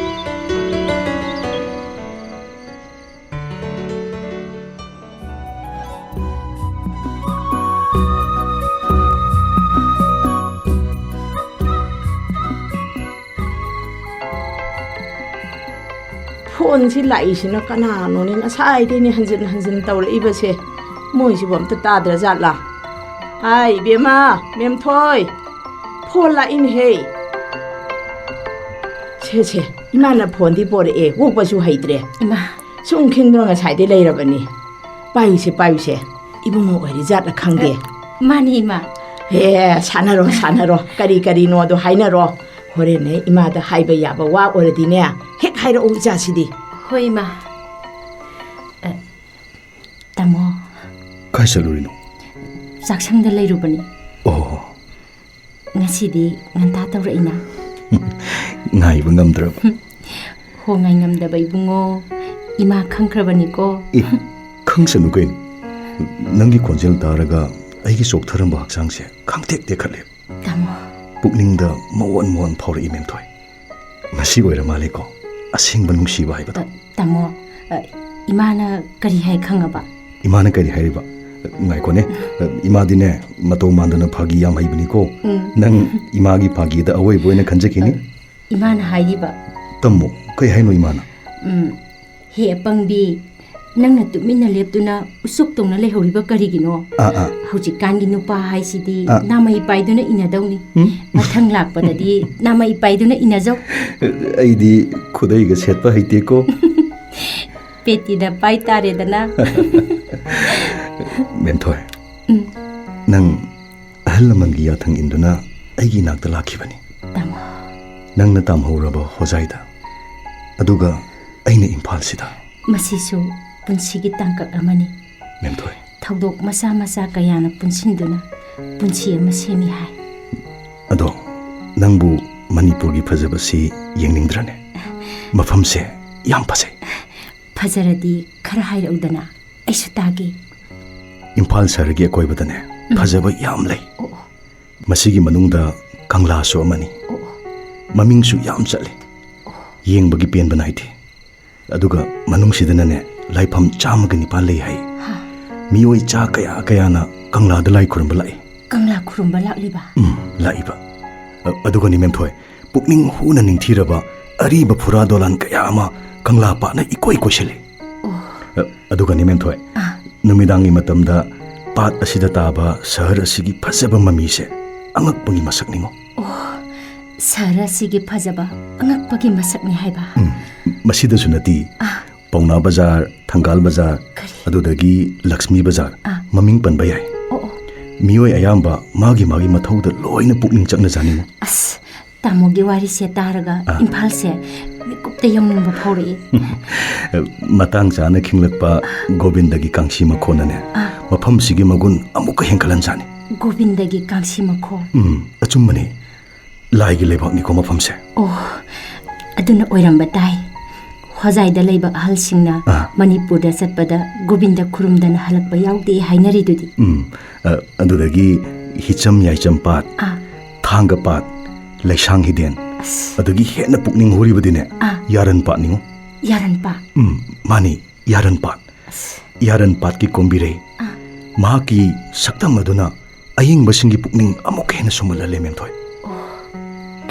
ꯐꯣꯟꯁꯤ ꯂꯥꯛꯏꯁꯤꯅ ꯀꯅꯥꯅꯣꯅꯦ? ꯉꯁꯥꯏꯗꯩꯅꯦ ꯍꯟꯖꯤꯟ ꯍꯟꯖꯤꯟ ꯇꯧꯔꯛꯏꯕꯁꯦ꯫ ꯃꯣꯏꯁꯤꯕꯨ ꯑꯝꯇ ꯇꯥꯗ꯭ꯔꯖꯥꯠꯂꯥ? ꯍꯥꯏ, ꯏꯕꯦꯝꯃ, ꯃꯦꯝꯊꯣꯏ, ꯐꯣꯟ ꯂꯥꯛꯏꯅꯦꯍꯦ꯫ ꯁꯦ, ꯁꯦ, ꯏꯃꯥꯅ ꯐꯣꯟꯗꯤ ꯄꯣꯔꯛꯑꯦ, ꯑꯣꯛꯄꯁꯨ ꯍꯩꯇ꯭ꯔꯦ꯫ ꯏꯃꯥ꯫ ꯁꯨꯝ ꯈꯤꯡꯗꯨꯅ ꯉꯁꯥꯏꯗꯩ ꯂꯩꯔꯕꯅꯤ꯫ ꯄꯥꯏꯌꯨꯁꯦ, ꯄꯥꯏꯌꯨꯁꯦ꯫ ꯏꯕꯨꯡꯉꯣ ꯑꯣꯏꯔꯤ ꯖꯥꯠꯂ ꯈꯪꯗꯦ꯫ ꯃꯥꯅꯤ, ꯏꯃꯥ꯫ ꯍꯦ, ꯁꯥꯟꯅꯔꯣ, ꯁꯥꯟꯅꯔꯣ꯫ ꯀꯔꯤ ꯀꯔꯤꯅꯣꯗꯣ ꯍꯥꯏꯅꯔꯣ꯫ ꯍꯣꯔꯦꯟꯅꯦ ꯏꯃꯥꯗ ꯍꯥꯏꯕ ꯌꯥꯕ ꯋꯥ ꯑꯣꯏꯔꯗꯤꯅꯦ, ꯍꯦꯛ ꯍꯥꯏꯔꯛꯎ ꯏꯆꯥꯁꯤꯗꯤ꯫ ꯍꯣꯏ, ꯏꯃꯥ꯫ ꯑ, ꯇꯥꯃꯣ꯫ ꯀꯥꯏ ꯆꯠꯂꯨꯔꯤꯅꯣ? ꯆꯥꯛꯁꯪꯗ ꯂꯩꯔꯨꯕꯅꯤ꯫ ꯑꯣ꯫ ꯉꯁꯤꯗꯤ ꯉꯟꯇꯥ ꯇꯧꯔꯛꯏꯅ꯫ ꯉꯥꯏꯕ ꯉꯝꯗ꯭ꯔꯕ꯫ ꯍꯣ, ꯉꯥꯏ ꯉꯝꯗꯕ ꯏꯕꯨꯡꯉꯣ꯫ ꯏꯃꯥ ꯈꯪꯈ꯭ꯔꯕꯅꯤꯀꯣ꯫ ꯑꯦ, ꯈꯪꯁꯅꯨ ꯀꯩꯅꯣ꯫ ꯅꯪꯒꯤ ꯈꯣꯟꯖꯦꯜ ꯇꯥꯔꯒ ꯑꯩꯒꯤ ꯆꯣꯛꯊꯔꯝꯕ ꯍꯛꯆꯥꯡꯁꯦ ꯈꯪꯇꯦꯛ ꯇꯦꯛꯈꯠꯂꯦ꯫ ꯇꯥꯃꯣ꯫ ꯄꯨꯛꯅꯤꯡꯗ ꯃꯋꯣꯟ ꯃꯋꯣꯟ ꯐꯥꯎꯔꯛꯏ, ꯃꯦꯝꯊꯣꯏ꯫ ꯃꯁꯤ ꯑꯣꯏꯔ ꯃꯥꯜꯂꯦꯀꯣ, ꯑꯁꯦꯡꯕ ꯅꯨꯡꯁꯤꯕ ꯍꯥꯏꯕꯗꯣ꯫ ꯑ, ꯇꯥꯃꯣ, ꯑ, ꯏꯃꯥꯅ ꯀꯔꯤ ꯍꯥꯏ ꯈꯪꯉꯕ? ꯏꯃꯥꯅ ꯀꯔꯤ ꯍꯥꯏꯔꯤꯕ? ꯉꯥꯏꯈꯣꯅꯦ, ꯏꯃꯥꯗꯤꯅꯦ, ꯃꯇꯧ ꯃꯥꯟꯗꯅ ꯐꯥꯒꯤ ꯌꯥꯝ ꯍꯩꯕꯅꯤꯀꯣ꯫ ꯎꯝ꯫ ꯅꯪ ꯏꯃꯥꯒꯤ ꯐꯥꯒꯤꯗ ꯑꯋꯣꯏꯕ ꯑꯣꯏꯅ ꯈꯟꯖꯈꯤꯅꯤ꯫ ꯏꯃꯥꯅ ꯍꯥꯏꯔꯤꯕ꯫ ꯇꯝꯃꯣ, ꯀꯩ ꯍꯥꯏꯅꯣ ꯏꯃꯥꯅ? ꯎꯝ, ꯍꯦ ꯑꯄꯪꯕꯤ, ꯅꯪꯅ ꯇꯨꯃꯤꯟꯅ ꯂꯦꯞꯇꯨꯅ ꯎꯆꯨꯛ ꯇꯧꯅ ꯂꯩꯍꯧꯔꯤꯕ ꯀꯔꯤꯒꯤꯅꯣ? ꯑꯥ, ꯑꯥ꯫ ꯍꯧꯖꯤꯛꯀꯥꯟꯒꯤ ꯅꯨꯄꯥ ꯍꯥꯏꯁꯤꯗꯤ ꯑꯥ꯫ ꯅꯥꯃꯩ ꯄꯥꯏꯗꯨꯅ ꯏꯟꯅꯗꯧꯅꯤ꯫ ꯎꯝ? ꯃꯊꯪ ꯂꯥꯛꯄꯗꯗꯤ ꯅꯥꯃꯩ ꯄꯥꯏꯗꯨꯅ ꯏꯟꯅꯖꯧ꯫ ꯑꯩꯗꯤ ꯈꯨꯗꯩꯒ ꯁꯦꯠꯄ ꯍꯩꯇꯦꯀꯣ꯫ ꯄꯦꯇꯤꯗ ꯄꯥꯏ ꯇꯥꯔꯦꯗꯅ꯫ ꯃꯦꯝꯊꯣꯏ, ꯎꯝ꯫ ꯅꯪ ꯑꯍꯜ ꯂꯃꯟꯒꯤ ꯌꯥꯊꯪ ꯏꯟꯗꯨꯅ ꯑꯩꯒꯤ ꯏꯅꯥꯛꯇ ꯂꯥꯛꯈꯤꯕꯅꯤ꯫ ꯇꯥꯃꯣ꯫ ꯅꯪꯅ ꯇꯥꯝꯍꯧꯔꯕ ꯍꯣꯖꯥꯏꯗ, ꯑꯗꯨꯒ ꯑꯩꯅ ꯏꯝꯐꯥꯜꯁꯤꯗ꯫ ꯃꯁꯤꯁꯨ ꯄꯨꯟꯁꯤꯒꯤ ꯇꯥꯡꯀꯛ ꯑꯃꯅꯤ꯫ ꯃꯦꯝꯊꯣꯏ꯫ ꯊꯧꯗꯣꯛ ꯃꯆꯥ ꯃꯆꯥ ꯀꯌꯥꯅ ꯄꯨꯟꯁꯤꯟꯗꯨꯅ ꯄꯨꯟꯁꯤ ꯑꯃ ꯁꯦꯝꯃꯤ ꯍꯥꯏ꯫ ꯑꯗꯣ ꯅꯪꯕꯨ ꯃꯅꯤꯄꯨꯔꯒꯤ ꯐꯖꯕꯁꯤ ꯌꯦꯡꯅꯤꯡꯗ꯭ꯔꯅꯦ? ꯃꯐꯝꯁꯦ ꯌꯥꯝ ꯐꯖꯩ꯫ ꯐꯖꯔꯗꯤ ꯈꯔ ꯍꯥꯏꯔꯛꯎꯗꯅ, ꯑꯩꯁꯨ ꯇꯥꯒꯦ꯫ ꯏꯝꯐꯥꯜ ꯁꯍꯔꯒꯤ ꯑꯀꯣꯏꯕꯗꯅꯦ, ꯎꯝ꯫ ꯐꯖꯕ ꯌꯥꯝ ꯂꯩ꯫ ꯑꯣ, ꯑꯣ꯫ ꯃꯁꯤꯒꯤ ꯃꯅꯨꯡꯗ ꯀꯪꯂꯥꯁꯨ ꯑꯃꯅꯤ꯫ ꯑꯣ, ꯑꯣ꯫ ꯃꯃꯤꯡꯁꯨ ꯌꯥꯝ ꯆꯠꯂꯤ꯫ ꯑꯣ꯫ ꯌꯦꯡꯕꯒꯤ ꯄꯦꯟꯕ ꯅꯥꯏꯗꯦ꯫ ꯑꯗꯨꯒ ꯃꯅꯨꯡꯁꯤꯗꯅꯅꯦ, ꯂꯥꯏꯐꯝ ꯆꯥꯝꯃꯒ ꯅꯤꯄꯥꯟ ꯂꯩ ꯍꯥꯏ꯫ ꯍꯥ꯫ ꯃꯤꯑꯣꯏ ꯆꯥ ꯀꯌꯥ ꯀꯌꯥꯅ ꯀꯪꯂꯥꯗ ꯂꯥꯏ ꯈꯨꯔꯨꯝꯕ ꯂꯥꯛꯏ꯫ ꯀꯪꯂꯥ ꯈꯨꯔꯨꯝꯕ ꯂꯥꯛꯂꯤꯕ? ꯎꯝ, ꯂꯥꯛꯏꯕ꯫ ꯑ-, ꯑꯗꯨꯒꯅꯤ ꯃꯦꯝꯊꯣꯏ, ꯄꯨꯛꯅꯤꯡ ꯍꯨꯅ ꯅꯤꯡꯊꯤꯔꯕ ꯑꯔꯤꯕ ꯐꯨꯔꯥ ꯗꯣꯂꯥꯟ ꯀꯌꯥ ꯑꯃ ꯀꯪꯂꯥ ꯄꯥꯠꯅ ꯏꯀꯣꯏ ꯀꯣꯏꯁꯤꯜꯂꯤ꯫ ꯑ, ꯑꯗꯨꯒꯅꯤ, ꯃꯦꯝꯊꯣꯏ, ꯑꯥ꯫ ꯅꯨꯃꯤꯗꯥꯡꯒꯤ ꯃꯇꯝꯗ ꯄꯥꯠ ꯑꯁꯤꯗ ꯇꯥꯕ ꯁꯍꯔ ꯑꯁꯤꯒꯤ ꯐꯖꯕ ꯃꯃꯤꯁꯦ ꯑꯉꯛꯄꯒꯤ ꯃꯁꯛꯅꯤꯉꯣ꯫ ꯑꯣ, ꯁꯍꯔ ꯑꯁꯤꯒꯤ ꯐꯖꯕ ꯑꯉꯛꯄꯒꯤ ꯃꯁꯛꯅꯤ ꯍꯥꯏꯕ? ꯎꯝ, ꯃꯁꯤꯗꯁꯨ ꯅꯠꯇꯦ꯫ ꯑꯥ꯫ ꯄꯥꯎꯅꯥ ꯕꯖꯥꯔ, ꯊꯪꯒꯥꯜ ꯕꯖꯥꯔ, ꯀꯔꯤ? ꯑꯗꯨꯗꯒꯤ ꯂꯛꯁꯃꯤ ꯕꯖꯥꯔ, ꯑꯥ꯫ ꯃꯃꯤꯡ ꯄꯟꯕ ꯌꯥꯏ꯫ ꯑꯣ, ꯑꯣ꯫ ꯃꯤꯑꯣꯏ ꯑꯌꯥꯝꯕ ꯃꯥꯒꯤ ꯃꯥꯒꯤ ꯃꯊꯧꯗ ꯂꯣꯏꯅ ꯄꯨꯛꯅꯤꯡ ꯆꯪꯅꯖꯥꯅꯤꯡꯉꯤ꯫ ꯑꯁ, ꯇꯥꯃꯣꯒꯤ ꯋꯥꯔꯤꯁꯦ ꯇꯥꯔꯒ ꯑꯥ꯫ ꯏꯝꯐꯥꯜꯁꯦ ꯃꯤꯀꯨꯞꯇ ꯌꯧꯅꯤꯡꯕ ꯐꯥꯎꯔꯛꯏ꯫ ꯃꯇꯥꯡ ꯆꯥꯅ ꯈꯤꯡꯂꯛꯄ ꯒꯣꯕꯤꯟꯗꯒꯤ ꯀꯥꯡꯁꯤ ꯃꯈꯣꯟꯅꯅꯦ, ꯑꯥ꯫ ꯃꯐꯝꯁꯤꯒꯤ ꯃꯒꯨꯟ ꯑꯃꯨꯛꯀ ꯍꯦꯟꯒꯠꯍꯟꯖꯥꯅꯤ꯫ ꯒꯣꯕꯤꯟꯗꯒꯤ ꯀꯥꯡꯁꯤ ꯃꯈꯣꯟ? ꯎꯝ, ꯑꯆꯨꯝꯕꯅꯤ꯫ ꯂꯥꯏꯒꯤ ꯂꯩꯕꯥꯛꯅꯤꯀꯣ ꯃꯐꯝꯁꯦ꯫ ꯑꯣ, ꯑꯗꯨꯅ ꯑꯣꯏꯔꯝꯕ ꯇꯥꯏ꯫ ꯍꯣꯖꯥꯏꯗ ꯂꯩꯕ ꯑꯍꯜꯁꯤꯡꯅ ꯑꯥ꯫ ꯃꯅꯤꯄꯨꯔꯗ ꯆꯠꯄꯗ ꯒꯣꯕꯤꯟꯗ ꯈꯨꯔꯨꯝꯗꯅ ꯍꯜꯂꯛꯄ ꯌꯥꯎꯗꯦ ꯍꯥꯏꯅꯔꯤꯗꯨꯗꯤ꯫ ꯎꯝ, ꯑ, ꯑꯗꯨꯗꯒꯤ ꯍꯤꯆꯝ ꯌꯥꯏꯆꯝ ꯄꯥꯠ, ꯑꯥ꯫ ꯊꯥꯡꯒ ꯄꯥꯠ, ꯂꯩꯁꯥꯡ ꯍꯤꯗꯦꯟ, ꯑꯁ꯫ ꯑꯗꯒꯤ ꯍꯦꯟꯅ ꯄꯨꯛꯅꯤꯡ ꯍꯨꯔꯤꯕꯗꯤꯅꯦ, ꯑꯥ꯫ ꯌꯥꯔꯟ ꯄꯥꯠꯅꯤꯉꯣ꯫ ꯌꯥꯔꯟ ꯄꯥꯠ? ꯎꯝ, ꯃꯥꯅꯤ, ꯌꯥꯔꯟ ꯄꯥꯠ꯫ ꯑꯁ꯫ ꯌꯥꯔꯟ ꯄꯥꯠꯀꯤ ꯀꯣꯝꯕꯤꯔꯩ, ꯑꯥ꯫ ꯃꯍꯥꯛꯀꯤ ꯁꯛꯇꯝ ꯑꯗꯨꯅ ꯑꯌꯦꯡꯕꯁꯤꯡꯒꯤ ꯄꯨꯛꯅꯤꯡ ꯑꯃꯨꯛꯀ ꯍꯦꯟꯅ ꯁꯨꯝꯍꯠꯍꯜꯂꯦ, ꯃꯦꯝꯊꯣꯏ꯫ ꯑꯣ,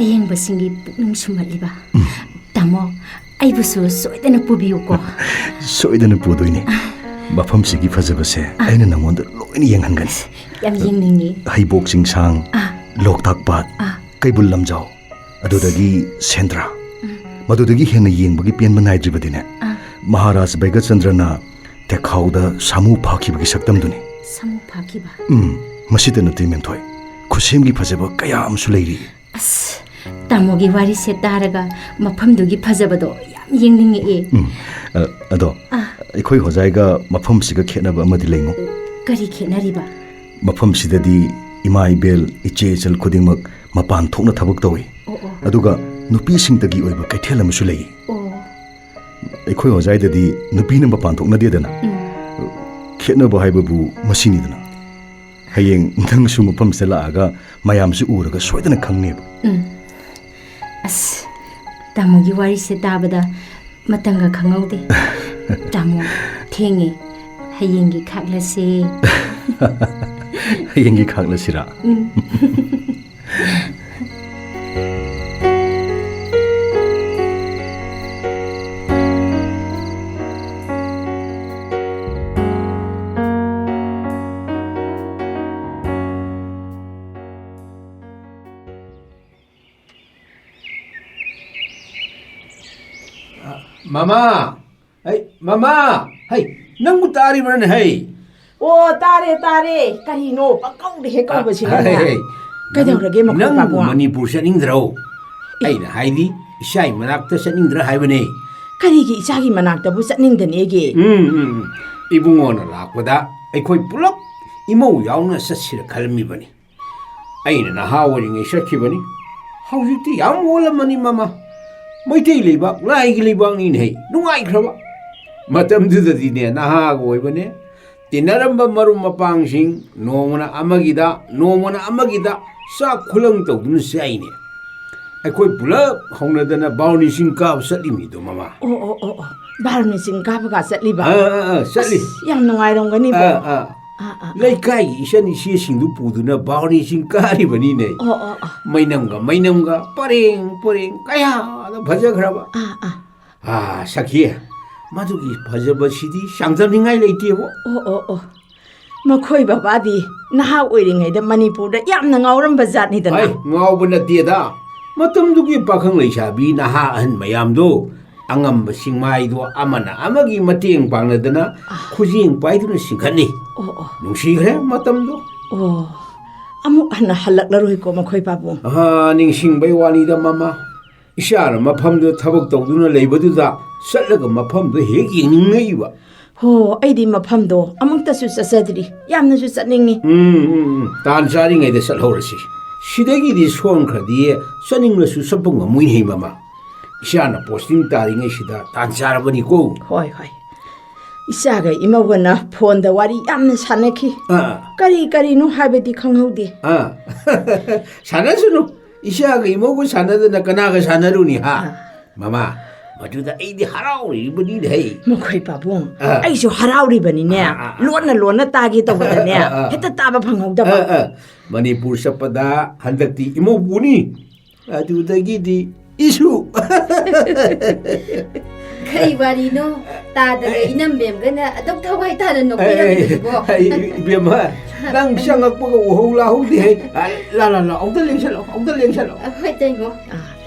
ꯑꯌꯦꯡꯕꯁꯤꯡꯒꯤ ꯄꯨꯛꯅꯤꯡ ꯁꯨꯝꯍꯠꯂꯤꯕ? ꯎꯝ꯫ ꯇꯥꯃꯣ, ꯑꯩꯕꯨꯁꯨ ꯁꯣꯏꯗꯅ ꯄꯨꯕꯤꯌꯨꯀꯣ꯫ ꯁꯣꯏꯗꯅ ꯄꯨꯗꯣꯏꯅꯦ꯫ ꯑꯥ꯫ ꯃꯐꯝꯁꯤꯒꯤ ꯐꯖꯕꯁꯦ ꯑꯥ꯫ ꯑꯩꯅ ꯅꯪꯉꯣꯟꯗ ꯂꯣꯏꯅ ꯌꯦꯡꯍꯟꯒꯅꯤ꯫ ꯌꯥꯝ ꯌꯦꯡꯅꯤꯡꯉꯤ꯫ ꯍꯩꯕꯣꯛ ꯆꯤꯡꯁꯥꯡ, ꯑꯥ꯫ ꯂꯣꯛꯇꯥꯛ ꯄꯥꯠ, ꯑꯥ꯫ ꯀꯩꯕꯨꯜ ꯂꯝꯖꯥꯎ, ꯑꯗꯨꯗꯒꯤ ꯁꯦꯟꯗ꯭ꯔꯥ꯫ ꯎꯝ꯫ ꯃꯗꯨꯗꯒꯤ ꯍꯦꯟꯅ ꯌꯦꯡꯕꯒꯤ ꯄꯦꯟꯕ ꯅꯥꯏꯗ꯭ꯔꯤꯕꯗꯤꯅꯦ, ꯑꯥ꯫ ꯃꯍꯥꯔꯥꯖ ꯕꯩꯒꯆꯟꯗ꯭ꯔꯅ ꯇꯦꯛꯈꯥꯎꯗ ꯁꯥꯃꯨ ꯐꯥꯈꯤꯕꯒꯤ ꯁꯛꯇꯝꯗꯨꯅꯤ꯫ ꯁꯥꯃꯨ ꯐꯥꯈꯤꯕ? ꯎꯝ, ꯃꯁꯤꯗ ꯅꯠꯇꯦ, ꯃꯦꯝꯊꯣꯏ꯫ ꯈꯨꯠꯁꯦꯝꯒꯤ ꯐꯖꯕ ꯀꯌꯥ ꯑꯃꯁꯨ ꯂꯩꯔꯤ꯫ ꯑꯁ, ꯇꯥꯃꯣꯒꯤ ꯋꯥꯔꯤꯁꯦ ꯇꯥꯔꯒ ꯃꯐꯝꯗꯨꯒꯤ ꯐꯖꯕꯗꯣ ꯌꯥꯝ ꯌꯦꯡꯅꯤꯡꯉꯛꯑꯦ꯫ ꯎꯝ, ꯑ, ꯑꯗꯣ, ꯑꯥ꯫ ꯑꯩꯈꯣꯏ ꯍꯣꯖꯥꯏꯒ ꯃꯐꯝꯁꯤꯒ ꯈꯦꯠꯅꯕ ꯑꯃꯗꯤ ꯂꯩꯉꯣ꯫ ꯀꯔꯤ ꯈꯦꯠꯅꯔꯤꯕ? ꯃꯐꯝꯁꯤꯗꯗꯤ ꯏꯃꯥ ꯏꯕꯦꯜ, ꯏꯆꯦ ꯏꯆꯜ ꯈꯨꯗꯤꯡꯃꯛ ꯃꯄꯥꯟ ꯊꯣꯛꯅ ꯊꯕꯛ ꯇꯧꯏ꯫ ꯑꯣ, ꯑꯣ꯫ ꯑꯗꯨꯒ ꯅꯨꯄꯤꯁꯤꯡꯇꯒꯤ ꯑꯣꯏꯕ ꯀꯩꯊꯦꯜ ꯑꯃꯁꯨ ꯂꯩ꯫ ꯑꯣ꯫ ꯑꯩꯈꯣꯏ ꯍꯣꯖꯥꯏꯗꯗꯤ ꯅꯨꯄꯤꯅ ꯃꯄꯥꯟ ꯊꯣꯛꯅꯗꯦꯗꯅ꯫ ꯎꯝ꯫ ꯈꯦꯠꯅꯕ ꯍꯥꯏꯕꯕꯨ ꯃꯁꯤꯅꯤꯗꯅ꯫ ꯍꯌꯦꯡ ꯅꯪꯁꯨ ꯃꯐꯝꯁꯤꯗ ꯂꯥꯛꯑꯒ ꯃꯌꯥꯝꯁꯤ ꯎꯔꯒ ꯁꯣꯏꯗꯅ ꯈꯪꯅꯦꯕ꯫ ꯎꯝ꯫ ꯑꯁ, ꯇꯥꯃꯣꯒꯤ ꯋꯥꯔꯤꯁꯦ ꯇꯥꯕꯗ ꯃꯇꯝꯒ ꯈꯪꯍꯧꯗꯦ꯫ ꯇꯥꯃꯣ, ꯊꯦꯡꯉꯦ꯫ ꯍꯌꯦꯡꯒꯤ ꯈꯥꯛꯂꯁꯦ꯫ ꯍꯌꯦꯡꯒꯤ ꯈꯥꯛꯂꯁꯤꯔꯥ? ꯎꯝ꯫ ꯃꯃꯥ! ꯍꯩ, ꯃꯃꯥ! ꯍꯩ, ꯅꯪꯕꯨ ꯇꯥꯔꯤꯕ꯭ꯔꯅꯦ, ꯍꯩ? ꯑꯣ, ꯇꯥꯔꯦ, ꯇꯥꯔꯦ꯫ ꯀꯔꯤꯅꯣ ꯄꯪꯀꯧꯗ ꯍꯦꯛ ꯀꯧꯕꯁꯤꯅꯅꯦ? ꯍꯩ, ꯍꯩ, ꯀꯩꯗꯧꯔꯒꯦ, ꯅꯪ, ꯃꯈꯣꯏ ꯅꯪꯕꯨ ꯄꯥꯕꯨꯡ? ꯃꯅꯤꯄꯨꯔ ꯆꯠꯅꯤꯡꯗ꯭ꯔꯣ? ꯑꯦ꯫ ꯑꯩꯅ ꯍꯥꯏꯗꯤ, ꯏꯆꯥꯒꯤ ꯃꯅꯥꯛꯇ ꯆꯠꯅꯤꯡꯗ꯭ꯔꯥ ꯍꯥꯏꯕꯅꯦ꯫ ꯀꯔꯤꯒꯤ ꯏꯆꯥꯒꯤ ꯃꯅꯥꯛꯇꯕꯨ ꯆꯠꯅꯤꯡꯗꯅꯦꯒꯦ? ꯎꯝ, ꯎꯝ, ꯎꯝ꯫ ꯏꯕꯨꯡꯉꯣꯅ ꯂꯥꯛꯄꯗ ꯑꯩꯈꯣꯏ ꯄꯨꯂꯞ ꯏꯃꯧ ꯌꯥꯎꯅ ꯆꯠꯁꯤꯔ ꯈꯜꯂꯝꯃꯤꯕꯅꯤ꯫ ꯑꯩꯅ ꯅꯍꯥ ꯑꯣꯏꯔꯤꯉꯩ ꯆꯠꯈꯤꯕꯅꯤ꯫ ꯍꯧꯖꯤꯛꯇꯤ ꯌꯥꯝ ꯑꯣꯜꯂꯝꯃꯅꯤ, ꯃꯃꯥ꯫ ꯃꯩꯇꯩ ꯂꯩꯕꯥꯛ ꯂꯥꯏꯒꯤ ꯂꯩꯕꯥꯛꯅꯤꯅꯦꯍꯦ, ꯅꯨꯡꯉꯥꯏꯈ꯭ꯔꯕ꯫ ꯃꯇꯝꯗꯨꯗꯗꯤꯅꯦ, ꯅꯍꯥꯒ ꯑꯣꯏꯕꯅꯦ, ꯇꯤꯟꯅꯔꯝꯕ ꯃꯔꯨꯞ ꯃꯄꯥꯡꯁꯤꯡ ꯅꯣꯡꯃꯅ ꯑꯃꯒꯤꯗ, ꯅꯣꯡꯃꯅ ꯑꯃꯒꯤꯗ ꯆꯥꯛ ꯈꯨꯂꯪ ꯇꯧꯗꯨꯅ ꯆꯥꯏꯅꯦ꯫ ꯑꯩꯈꯣꯏ ꯄꯨꯂꯞ ꯍꯧꯅꯗꯅ ꯕꯥꯔꯨꯅꯤ ꯆꯤꯡ ꯀꯥꯕ ꯆꯠꯂꯤꯃꯤꯗꯣ, ꯃꯃꯥ꯫ ꯑꯣ, ꯑꯣ, ꯑꯣ, ꯑꯣ꯫ ꯕꯥꯔꯨꯅꯤ ꯆꯤꯡ ꯀꯥꯕꯒ ꯆꯠꯂꯤꯕ? ꯑꯥ, ꯑꯥ, ꯑꯥ, ꯆꯠꯂꯤ꯫ ꯑꯁ, ꯌꯥꯝ ꯅꯨꯡꯉꯥꯏꯔꯝꯒꯅꯤꯕꯣ꯫ ꯑꯥ, ꯑꯥ꯫ ꯑꯥ, ꯑꯥ, ꯑꯥ꯫ ꯂꯩꯀꯥꯏꯒꯤ ꯏꯆꯟ ꯏꯆꯦꯁꯤꯡꯗꯨ ꯄꯨꯗꯨꯅ ꯕꯥꯔꯨꯅꯤ ꯆꯤꯡ ꯀꯥꯔꯤꯕꯅꯤꯅꯦ꯫ ꯑꯣ, ꯑꯣ, ꯑꯣ꯫ ꯃꯩꯅꯝꯒ, ꯃꯩꯅꯝꯒ, ꯄꯔꯦꯡ, ꯄꯔꯦꯡ, ꯀꯌꯥꯗ ꯐꯖꯈ꯭ꯔꯕ꯫ ꯑꯥ, ꯑꯥ꯫ ꯑꯥ, ꯁꯈꯤ, ꯃꯗꯨꯒꯤ ꯐꯖꯕꯁꯤꯗꯤ ꯆꯥꯡꯗꯝꯅꯤꯡꯉꯥꯏ ꯂꯩꯇꯦꯕꯣ꯫ ꯑꯣ, ꯑꯣ, ꯑꯣ꯫ ꯃꯈꯣꯏ ꯕꯕꯥꯗꯤ ꯅꯍꯥ ꯑꯣꯏꯔꯤꯉꯩꯗ ꯃꯅꯤꯄꯨꯔꯗ ꯌꯥꯝꯅ ꯉꯥꯎꯔꯝꯕ ꯖꯥꯠꯅꯤꯗꯅ꯫ ꯍꯩ, ꯉꯥꯎꯕ ꯅꯠꯇꯦꯗ꯫ ꯃꯇꯝꯗꯨꯒꯤ ꯄꯥꯈꯪ ꯂꯩꯁꯥꯕꯤ ꯅꯍꯥ ꯑꯍꯟ ꯃꯌꯥꯝꯗꯣ ꯑꯉꯝꯕ ꯆꯤꯡꯃꯥꯏꯗꯣ ꯑꯃꯅ ꯑꯃꯒꯤ ꯃꯇꯦꯡ ꯄꯥꯡꯅꯗꯅ ꯑꯥ꯫ ꯈꯨꯖꯦꯡ ꯄꯥꯏꯗꯨꯅ ꯆꯤꯡꯈꯠꯅꯤ꯫ ꯑꯣ, ꯑꯣ꯫ ꯅꯨꯡꯁꯤꯈ꯭ꯔꯦ ꯃꯇꯝꯗꯣ꯫ ꯑꯣ, ꯑꯃꯨꯛ ꯍꯟꯅ ꯍꯜꯂꯛꯂꯔꯣꯏꯀꯣ ꯃꯈꯣꯏ ꯄꯥꯕꯨꯡ? ꯑꯍꯥ, ꯅꯤꯡꯁꯤꯡꯕꯩ ꯋꯥꯅꯤꯗ, ꯃꯃꯥ꯫ ꯏꯆꯥꯅ ꯃꯐꯝꯗꯨꯗ ꯊꯕꯛ ꯇꯧꯗꯨꯅ ꯂꯩꯕꯗꯨꯗ ꯆꯠꯂꯒ ꯃꯐꯝꯗꯨ ꯍꯦꯛ ꯌꯦꯡꯅꯤꯡꯉꯛꯏꯕ꯫ ꯍꯣ, ꯑꯩꯗꯤ ꯃꯐꯝꯗꯣ ꯑꯃꯨꯛꯇꯁꯨ ꯆꯠꯆꯗ꯭ꯔꯤ꯫ ꯌꯥꯝꯅꯁꯨ ꯆꯠꯅꯤꯡꯉꯤ꯫ ꯎꯝ, ꯎꯝ, ꯎꯝ꯫ ꯇꯥꯟ ꯆꯥꯔꯤꯉꯩꯗ ꯆꯠꯍꯧꯔꯁꯤ꯫ ꯁꯤꯗꯒꯤꯗꯤ ꯁꯣꯟꯈ꯭ꯔꯗꯤ ꯆꯠꯅꯤꯡꯂꯁꯨ ꯆꯠꯄ ꯉꯝꯃꯣꯏꯅꯦꯍꯦ, ꯃꯃꯥ꯫ ꯏꯆꯥꯅ posting ꯇꯥꯔꯤꯉꯩꯁꯤꯗ ꯇꯥꯟ ꯆꯥꯔꯕꯅꯤꯀꯣ꯫ ꯍꯣꯏ, ꯍꯣꯏ꯫ ꯏꯆꯥꯒ ꯏꯃꯧꯒꯅ ꯐꯣꯟꯗ ꯋꯥꯔꯤ ꯌꯥꯝꯅ ꯁꯥꯟꯅꯈꯤ꯫ ꯑꯥ꯫ ꯀꯔꯤ ꯀꯔꯤꯅꯣ ꯍꯥꯏꯕꯗꯤ ꯈꯪꯍꯧꯗꯦ꯫ ꯑꯥ꯫ ꯁꯥꯟꯅꯁꯅꯨ꯫ ꯏꯆꯥꯒ ꯏꯃꯧꯒ ꯁꯥꯟꯅꯗꯅ ꯀꯅꯥꯒ ꯁꯥꯟꯅꯔꯨꯅꯤ, ꯍꯥ? ꯑꯥ꯫ ꯃꯃꯥ, ꯃꯗꯨꯗ ꯑꯩꯗꯤ ꯍꯔꯥꯎꯔꯤꯕꯅꯤꯅꯦ, ꯍꯩ꯫ ꯃꯈꯣꯏ ꯄꯥꯕꯨꯡ, ꯑꯥ꯫ ꯑꯩꯁꯨ ꯍꯔꯥꯎꯔꯤꯕꯅꯤꯅꯦ꯫ ꯑꯥ, ꯑꯥ, ꯑꯥ꯫ ꯂꯣꯟꯅ ꯂꯣꯟꯅ ꯇꯥꯒꯦ ꯇꯧꯕꯗꯅꯦ, ꯑꯥ, ꯑꯥ, ꯑꯥ꯫ ꯍꯦꯛꯇ ꯇꯥꯕ ꯐꯪꯍꯧꯗꯕ꯫ ꯑꯥ, ꯑꯥ꯫ ꯃꯅꯤꯄꯨꯔ ꯆꯠꯄꯗ ꯍꯟꯗꯛꯇꯤ ꯏꯃꯧ ꯄꯨꯅꯤ꯫ ꯑꯗꯨꯗꯒꯤꯗꯤ ꯏꯁꯨ꯫ ꯀꯔꯤ ꯋꯥꯔꯤꯅꯣ? ꯇꯥꯗꯅ ꯏꯅꯝꯕꯦꯝꯒꯅ ꯑꯗꯨꯛ ꯊꯋꯥꯏ ꯇꯥꯅ ꯅꯣꯛꯄꯤꯔꯝꯃꯤꯗꯨꯕꯣ? ꯑꯩ, ꯑꯩ, ꯏꯕꯦꯝꯃ, ꯅꯪ ꯆꯪꯉꯛꯄꯒ ꯎꯍꯧ ꯂꯥꯍꯧꯗꯦ ꯍꯦ꯫ ꯑ, ꯂꯥ, ꯂꯥ, ꯂꯥ, ꯑꯃꯨꯛꯇ ꯂꯦꯡꯁꯜꯂꯣ, ꯑꯃꯨꯛꯇ ꯂꯦꯡꯁꯜꯂꯣ꯫ ꯑ, ꯍꯣꯏ, ꯇꯩꯃꯣ꯫ ꯑ,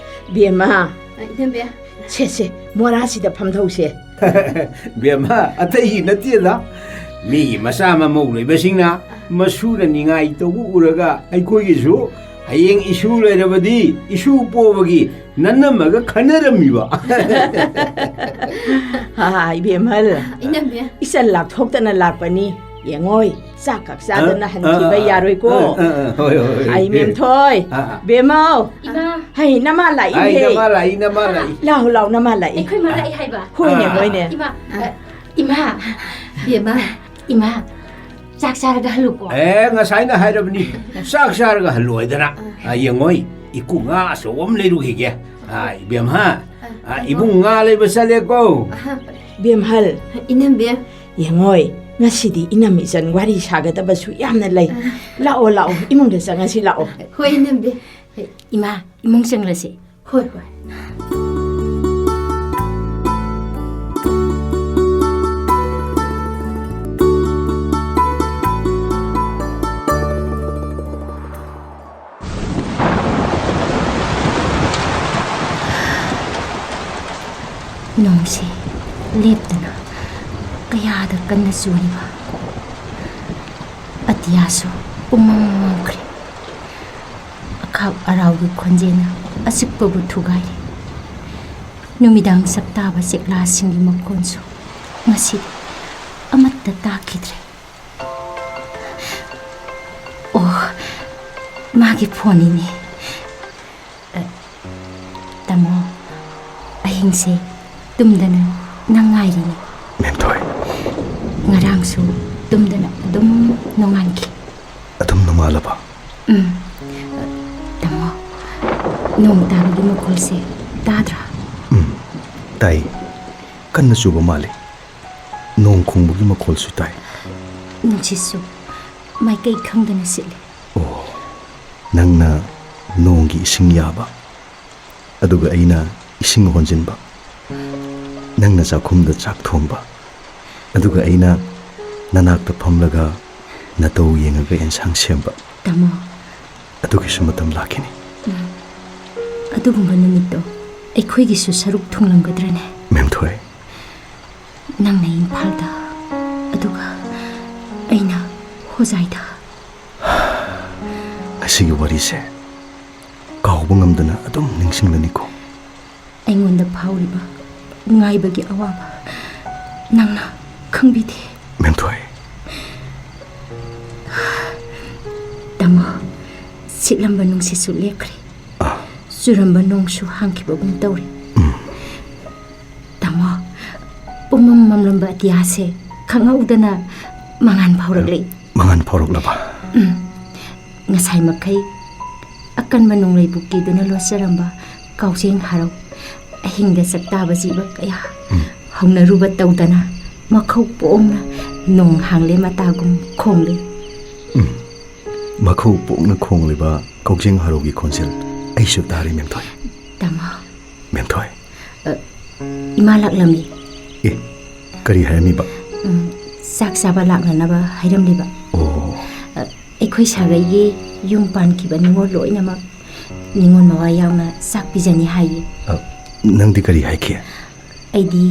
ꯏꯕꯦꯝꯃ꯫ ꯑ, ꯏꯅꯝꯕꯦꯝ꯫ ꯁꯦ, ꯁꯦ, ꯃꯣꯔꯥꯁꯤꯗ ꯐꯝꯊꯧꯁꯦ꯫ ꯕꯦꯝꯃ, ꯑꯇꯩꯒꯤ ꯅꯠꯇꯦꯗ꯫ ꯃꯤꯒꯤ ꯃꯆꯥ ꯃꯃꯧ ꯂꯩꯕꯁꯤꯡꯅ ꯃꯁꯨꯅ ꯅꯤꯡꯉꯥꯏ ꯇꯧꯕ ꯎꯔꯒ ꯑꯩꯈꯣꯏꯒꯤꯁꯨ ꯍꯌꯦꯡ ꯏꯁꯨ ꯂꯩꯔꯕꯗꯤ ꯏꯁꯨ ꯄꯣꯕꯒꯤ ꯅꯅꯝꯃꯒ ꯈꯟꯅꯔꯝꯃꯤꯕ꯫ ꯍꯥ, ꯏꯕꯦꯝꯍꯜ꯫ ꯏꯅꯝꯃꯦ꯫ ꯏꯆꯟ ꯂꯥꯛꯊꯣꯛꯇꯅ ꯂꯥꯛꯄꯅꯤ꯫ ꯌꯦꯡꯉꯣꯏ, ꯆꯥꯛ ꯈꯛ ꯆꯥꯗꯅ ꯑ, ꯍꯟꯈꯤꯕ ꯑ, ꯑ, ꯌꯥꯔꯣꯏꯀꯣ꯫ ꯑ, ꯑ, ꯑ, ꯍꯣꯏ, ꯍꯣꯏ, ꯍꯣꯏ, ꯍꯥꯏ, ꯍꯣꯏ꯫ ꯃꯦꯝꯊꯣꯏ, ꯑ, ꯑ꯫ ꯕꯦꯝꯃꯧ꯫ ꯏꯃꯥ꯫ ꯍꯩ, ꯅꯃꯥ ꯂꯥꯛꯏ, ꯍꯩ, ꯍꯦ꯫ ꯅꯃꯥ ꯂꯥꯛꯏ, ꯅꯃꯥ ꯂꯥꯛꯏ꯫ ꯂꯥꯎ, ꯂꯥꯎ, ꯅꯃꯥ ꯂꯥꯛꯏ꯫ ꯑꯩꯈꯣꯏ ꯃꯥ ꯂꯥꯛꯏ ꯍꯥꯏꯕ꯫ ꯍꯣꯏꯅꯦ, ꯑ꯫ ꯍꯣꯏꯅꯦ꯫ ꯏꯃꯥ, ꯑ, ꯏꯃꯥ, ꯕꯦꯝꯃ, ꯏꯃꯥ, ꯆꯥꯛ ꯆꯥꯔꯒ ꯍꯜꯂꯨꯀꯣ꯫ ꯑꯦ, ꯉꯁꯥꯏꯅ ꯍꯥꯏꯔꯕꯅꯤ, ꯆꯥꯛ ꯆꯥꯔꯒ ꯍꯜꯂꯣꯏꯗꯅ꯫ ꯑ, ꯌꯦꯡꯉꯣꯏ, ꯏꯀꯨ ꯉꯥ ꯑꯆꯧꯕ ꯑꯃ ꯂꯩꯔꯨꯈꯤꯒꯦ꯫ ꯑ, ꯏꯕꯦꯝꯍ, ꯑ, ꯏꯕꯨꯡ ꯉꯥ ꯂꯩꯕ ꯆꯠꯂꯦꯀꯣ꯫ ꯑ, ꯕꯦꯝꯍꯜ꯫ ꯏꯅꯝꯕꯦꯝ꯫ ꯌꯦꯡꯉꯣꯏ, ꯉꯁꯤꯗꯤ ꯏꯅꯝ ꯏꯆꯟ ꯋꯥꯔꯤ ꯁꯥꯒꯗꯕꯁꯨ ꯌꯥꯝꯅ ꯂꯩ꯫ ꯑ꯫ ꯂꯥꯛꯑꯣ, ꯂꯥꯛꯑꯣ, ꯏꯃꯨꯡꯗ ꯆꯪꯉꯁꯤ, ꯂꯥꯛꯑꯣ꯫ ꯍꯣꯏ, ꯏꯅꯝꯕꯦꯝ꯫ ꯏꯃꯥ, ꯏꯃꯨꯡ ꯆꯪꯂꯁꯤ꯫ ꯍꯣꯏ, ꯍꯣꯏ꯫ ꯅꯣꯡꯁꯤ ꯂꯦꯞꯇꯅ ꯀꯌꯥꯗ ꯀꯟꯅ ꯆꯨꯔꯤꯕ꯫ ꯑꯇꯤꯌꯥꯁꯨ ꯄꯨꯝꯃꯝ ꯃꯝꯈ꯭ꯔꯦ꯫ ꯑꯈꯥꯛ ꯑꯔꯥꯎꯒꯤ ꯈꯣꯟꯖꯦꯜꯅ ꯑꯆꯤꯛꯄꯕꯨ ꯊꯨꯒꯥꯏꯔꯦ꯫ ꯅꯨꯃꯤꯗꯥꯡ ꯆꯞ ꯇꯥꯕ ꯆꯦꯛꯂꯥꯁꯤꯡꯒꯤ ꯃꯈꯣꯟꯁꯨ ꯉꯁꯤꯗꯤ ꯑꯃꯠꯇ ꯇꯥꯈꯤꯗ꯭ꯔꯦ꯫ ꯑꯣ, ꯃꯥꯒꯤ ꯐꯣꯟꯅꯤꯅꯦ꯫ ꯑ, ꯇꯥꯃꯣ, ꯑꯍꯤꯡꯁꯦ ꯇꯨꯝꯗꯅ ꯅꯪ ꯉꯥꯏꯔꯤꯅꯦ꯫ ꯃꯦꯝꯊꯣꯏ꯫ ꯉꯔꯥꯡꯁꯨ ꯇꯨꯝꯗꯅ ꯑꯗꯨꯝ ꯅꯣꯡꯉꯥꯟꯈꯤ꯫ ꯑꯗꯨꯝ ꯅꯣꯡꯉꯥꯜꯂꯕ? ꯎꯝ꯫ ꯇꯥꯃꯣ, ꯅꯣꯡ ꯇꯥꯕꯒꯤ ꯃꯈꯣꯜꯁꯦ ꯇꯥꯗ꯭ꯔꯥ? ꯎꯝ, ꯇꯥꯏ꯫ ꯀꯟꯅ ꯆꯨꯕ ꯃꯥꯜꯂꯤ꯫ ꯅꯣꯡ ꯈꯣꯡꯕꯒꯤ ꯃꯈꯣꯜꯁꯨ ꯇꯥꯏ꯫ ꯅꯨꯡꯁꯤꯠꯁꯨ ꯃꯥꯏꯀꯩ ꯈꯪꯗꯅ ꯁꯤꯠꯂꯤ꯫ ꯑꯣ, ꯅꯪꯅ ꯅꯣꯡꯒꯤ ꯏꯁꯤꯡ ꯌꯥꯕ, ꯑꯗꯨꯒ ꯑꯩꯅ ꯏꯁꯤꯡ ꯍꯣꯟꯖꯤꯟꯕ꯫ ꯅꯪꯅ ꯆꯥꯛꯈꯨꯝꯗ ꯆꯥꯛ ꯊꯣꯡꯕ, ꯑꯗꯨꯒ ꯑꯩꯅ ꯅꯅꯥꯛꯇ ꯐꯝꯂꯒ ꯅꯇꯧ ꯌꯦꯡꯉꯒ ꯑꯦꯟꯁꯥꯡ ꯁꯦꯝꯕ꯫ ꯇꯥꯃꯣ꯫ ꯑꯗꯨꯒꯤꯁꯨ ꯃꯇꯝ ꯂꯥꯛꯈꯤꯅꯤ꯫ ꯎꯝ꯫ ꯑꯗꯨꯒꯨꯝꯕ ꯅꯨꯃꯤꯠꯇꯣ ꯑꯩꯈꯣꯏꯒꯤꯁꯨ ꯁꯔꯨꯛ ꯊꯨꯡꯂꯝꯒꯗ꯭ꯔꯅꯦ? ꯃꯦꯝꯊꯣꯏ꯫ ꯅꯪꯅ ꯏꯝꯐꯥꯜꯗ, ꯑꯗꯨꯒ ꯑꯩꯅ ꯍꯣꯖꯥꯏꯗ꯫ ꯑꯁꯤꯒꯤ ꯋꯥꯔꯤꯁꯦ ꯀꯥꯎꯕ ꯉꯝꯗꯅ ꯑꯗꯨꯝ ꯅꯤꯡꯁꯤꯡꯂꯅꯤꯀꯣ꯫ ꯑꯩꯉꯣꯟꯗ ꯐꯥꯎꯔꯤꯕ ꯉꯥꯏꯕꯒꯤ ꯑꯋꯥꯕ ꯅꯪꯅ ꯈꯪꯕꯤꯗꯦ꯫ ꯃꯦꯝꯊꯣꯏ꯫ ꯇꯥꯃꯣ, ꯁꯤꯠꯂꯝꯕ ꯅꯨꯡꯁꯤꯠꯁꯨ ꯂꯦꯞꯈ꯭ꯔꯦ꯫ ꯑꯥ꯫ ꯆꯨꯔꯝꯕ ꯅꯣꯡꯁꯨ ꯍꯥꯡꯈꯤꯕꯒꯨꯝ ꯇꯧꯔꯦ꯫ ꯎꯝ꯫ ꯇꯥꯃꯣ, ꯄꯨꯝꯃꯝ ꯃꯝꯂꯝꯕ ꯑꯇꯤꯌꯥꯁꯦ ꯈꯪꯍꯧꯗꯅ ꯃꯉꯥꯜ ꯐꯥꯎꯔꯛꯂꯦ꯫ ꯃꯉꯥꯜ ꯐꯥꯎꯔꯛꯂꯕ? ꯎꯝ꯫ ꯉꯁꯥꯏ ꯃꯈꯩ ꯑꯀꯟꯕ ꯅꯣꯡꯂꯩ ꯕꯨꯛꯀꯤꯗꯨꯅ ꯂꯣꯠꯆꯔꯝꯕ ꯀꯥꯎꯖꯦꯡ ꯍꯔꯥꯎ, ꯑꯍꯤꯡꯗ ꯆꯥꯛꯇꯥꯕ ꯖꯤꯕ ꯀꯌꯥ, ꯎꯝ꯫ ꯍꯧꯅꯔꯨꯕ ꯇꯧꯗꯅ ꯃꯈꯧ ꯄꯣꯡꯅ ꯅꯣꯡ ꯍꯥꯡꯂꯦ ꯃꯇꯥꯒꯨꯝ ꯈꯣꯡꯂꯦ꯫ ꯎꯝ꯫ ꯃꯈꯧ ꯄꯣꯡꯅ ꯈꯣꯡꯂꯤꯕ ꯀꯥꯎꯖꯦꯡ ꯍꯔꯥꯎꯒꯤ ꯈꯣꯟꯖꯦꯜ ꯑꯩꯁꯨ ꯇꯥꯔꯦ, ꯃꯦꯝꯊꯣꯏ꯫ ꯇꯥꯃꯣ꯫ ꯃꯦꯝꯊꯣꯏ꯫ ꯑ, ꯏꯃꯥ ꯂꯥꯛꯂꯝꯃꯤ꯫ ꯑꯦ, ꯀꯔꯤ ꯍꯥꯏꯔꯝꯃꯤꯕ? ꯎꯝ, ꯆꯥꯛ ꯆꯥꯕ ꯂꯥꯛꯅꯅꯕ ꯍꯥꯏꯔꯝꯂꯤꯕ꯫ ꯑꯣ꯫ ꯑ, ꯑꯩꯈꯣꯏ ꯁꯥꯒꯩꯒꯤ ꯌꯨꯝ ꯄꯥꯟꯈꯤꯕ ꯅꯤꯉꯣꯜ ꯂꯣꯏꯅꯃꯛ ꯅꯤꯉꯣꯜ ꯃꯋꯥ ꯌꯥꯎꯅ ꯆꯥꯛ ꯄꯤꯖꯅꯤ ꯍꯥꯏꯌꯦ꯫ ꯑ, ꯅꯪꯗꯤ ꯀꯔꯤ ꯍꯥꯏꯈꯤ? ꯑꯩꯗꯤ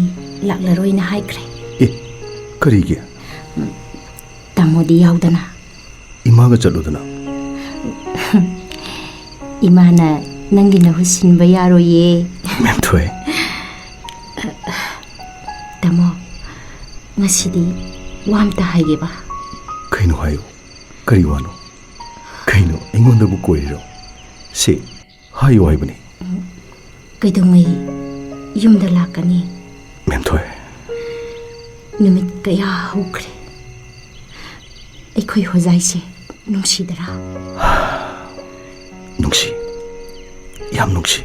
ꯂꯥꯛꯂꯔꯣꯏꯅ ꯍꯥꯏꯈ꯭ꯔꯦ꯫ ꯑꯦ, ꯀꯔꯤꯒꯤ? ꯎꯝ, ꯇꯥꯃꯣꯗꯤ ꯌꯥꯎꯗꯅ꯫ ꯏꯃꯥꯒ ꯆꯠꯂꯨꯗꯅ꯫ ꯏꯃꯥꯅ ꯅꯪꯒꯤ ꯃꯍꯨꯠ ꯁꯤꯟꯕ ꯌꯥꯔꯣꯏꯌꯦ꯫ ꯃꯦꯝꯊꯣꯏ꯫ ꯇꯥꯃꯣ, ꯉꯁꯤꯗꯤ ꯋꯥ ꯑꯝꯇ ꯍꯥꯏꯒꯦꯕ꯫ ꯀꯩꯅꯣ ꯍꯥꯏꯌꯨ꯫ ꯀꯔꯤ ꯋꯥꯅꯣ? ꯀꯩꯅꯣ, ꯑꯩꯉꯣꯟꯗꯕꯨ ꯀꯣꯏꯔꯤꯔꯣ? ꯁꯤ, ꯍꯥꯏꯌꯨ ꯍꯥꯏꯕꯅꯤ꯫ ꯀꯩꯗꯧꯉꯩ ꯌꯨꯝꯗ ꯂꯥꯛꯀꯅꯤ? ꯃꯦꯝꯊꯣꯏ꯫ ꯅꯨꯃꯤꯠ ꯀꯌꯥ ꯍꯧꯈ꯭ꯔꯦ꯫ ꯑꯩꯈꯣꯏ ꯍꯣꯖꯥꯏꯁꯦ ꯅꯨꯡꯁꯤꯗꯔꯥ? ꯅꯨꯡꯁꯤ꯫ ꯌꯥꯝ ꯅꯨꯡꯁꯤ꯫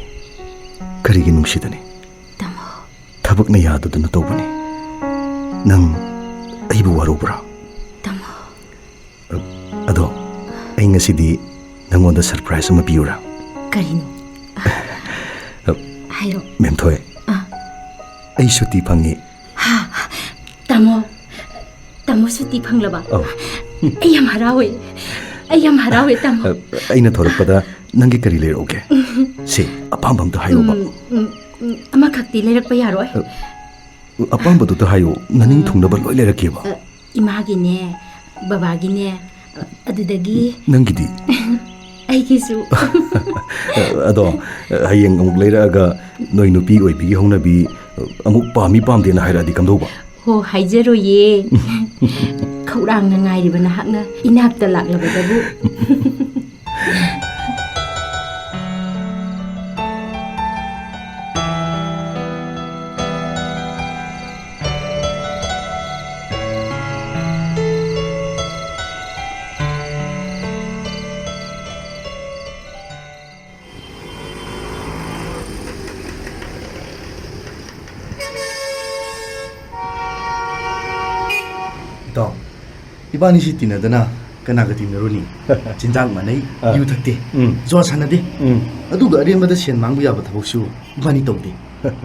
ꯀꯔꯤꯒꯤ ꯅꯨꯡꯁꯤꯗꯅꯤ? ꯇꯥꯃꯣ꯫ ꯊꯕꯛꯅ ꯌꯥꯗꯗꯅ ꯇꯧꯕꯅꯤ꯫ ꯅꯪ ꯑꯩꯕꯨ ꯋꯥꯔꯧꯕ꯭ꯔꯥ? ꯇꯥꯃꯣ꯫ ꯑꯗꯣ, ꯑꯩ ꯉꯁꯤꯗꯤ ꯅꯪꯉꯣꯟꯗ surprise ꯑꯃ ꯄꯤꯌꯨꯔꯥ? ꯀꯔꯤꯅꯣ? ꯍꯥꯏꯔꯣ꯫ ꯃꯦꯝꯊꯣꯏ, ꯑꯥ꯫ ꯑꯩ ꯁꯨꯇꯤ ꯐꯪꯉꯤ꯫ ꯍꯥ? ꯇꯥꯃꯣ, ꯇꯥꯃꯣ ꯁꯨꯇꯤ ꯐꯪꯂꯕ? ꯑꯧ꯫ ꯑꯩ ꯌꯥꯝ ꯍꯔꯥꯎꯋꯦ꯫ ꯑꯩ ꯌꯥꯝ ꯍꯔꯥꯎꯋꯦ, ꯇꯥꯃꯣ꯫ ꯑ, ꯑꯩꯅ ꯊꯣꯔꯛꯄꯗ ꯅꯪꯒꯤ ꯀꯔꯤ ꯂꯩꯔꯛꯎꯒꯦ? ꯁꯤ, ꯑꯄꯥꯝꯕ ꯑꯝꯇ ꯍꯥꯏꯌꯣꯕ꯫ ꯎꯝ, ꯎꯝ, ꯎꯝ, ꯑꯃꯈꯛꯇꯤ ꯂꯩꯔꯛꯄ ꯌꯥꯔꯣꯏ꯫ ꯑ, ꯑꯄꯥꯝꯕꯗꯨꯇ ꯍꯥꯏꯌꯣ, ꯅꯅꯤꯡ ꯊꯨꯡꯅꯕ ꯂꯣꯏ ꯂꯩꯔꯛꯀꯦꯕ꯫ ꯑ, ꯏꯃꯥꯒꯤꯅꯦ, ꯕꯕꯥꯒꯤꯅꯦ, ꯑ, ꯑꯗꯨꯗꯒꯤ ꯅꯪꯒꯤꯗꯤ? ꯑꯩꯒꯤꯁꯨ꯫ ꯑꯗꯣ, ꯍꯌꯦꯡ ꯑꯃꯨꯛ ꯂꯩꯔꯛꯑꯒ ꯅꯣꯏ ꯅꯨꯄꯤ ꯑꯣꯏꯕꯤꯒꯤ ꯍꯧꯅꯕꯤ, ꯑꯃꯨꯛ ꯄꯥꯝꯃꯤ ꯄꯥꯝꯗꯦꯅ ꯍꯥꯏꯔꯛꯑꯗꯤ ꯀꯝꯗꯧꯕ? ꯍꯣ, ꯍꯥꯏꯖꯔꯣꯏꯌꯦ꯫ ꯈꯧꯔꯥꯡꯅ ꯉꯥꯏꯔꯤꯕ ꯅꯍꯥꯛꯅ ꯏꯅꯥꯛꯇ ꯂꯥꯛꯂꯕꯗꯕꯨ꯫ ꯏꯇꯥꯎ, ꯏꯕꯥꯅꯤꯁꯤ ꯇꯤꯟꯅꯗꯅ ꯀꯅꯥꯒ ꯇꯤꯟꯅꯔꯨꯅꯤ? ꯆꯤꯟꯖꯥꯛ ꯃꯥꯟꯅꯩ, ꯑꯥ꯫ ꯌꯨ ꯊꯛꯇꯦ, ꯎꯝ꯫ ꯖꯨꯋꯥ ꯁꯥꯟꯅꯗꯦ꯫ ꯎꯝ꯫ ꯑꯗꯨꯒ ꯑꯔꯦꯝꯕꯗ ꯁꯦꯟ ꯃꯥꯡꯕ ꯌꯥꯕ ꯊꯕꯛꯁꯨ ꯏꯕꯥꯅꯤ ꯇꯧꯗꯦ꯫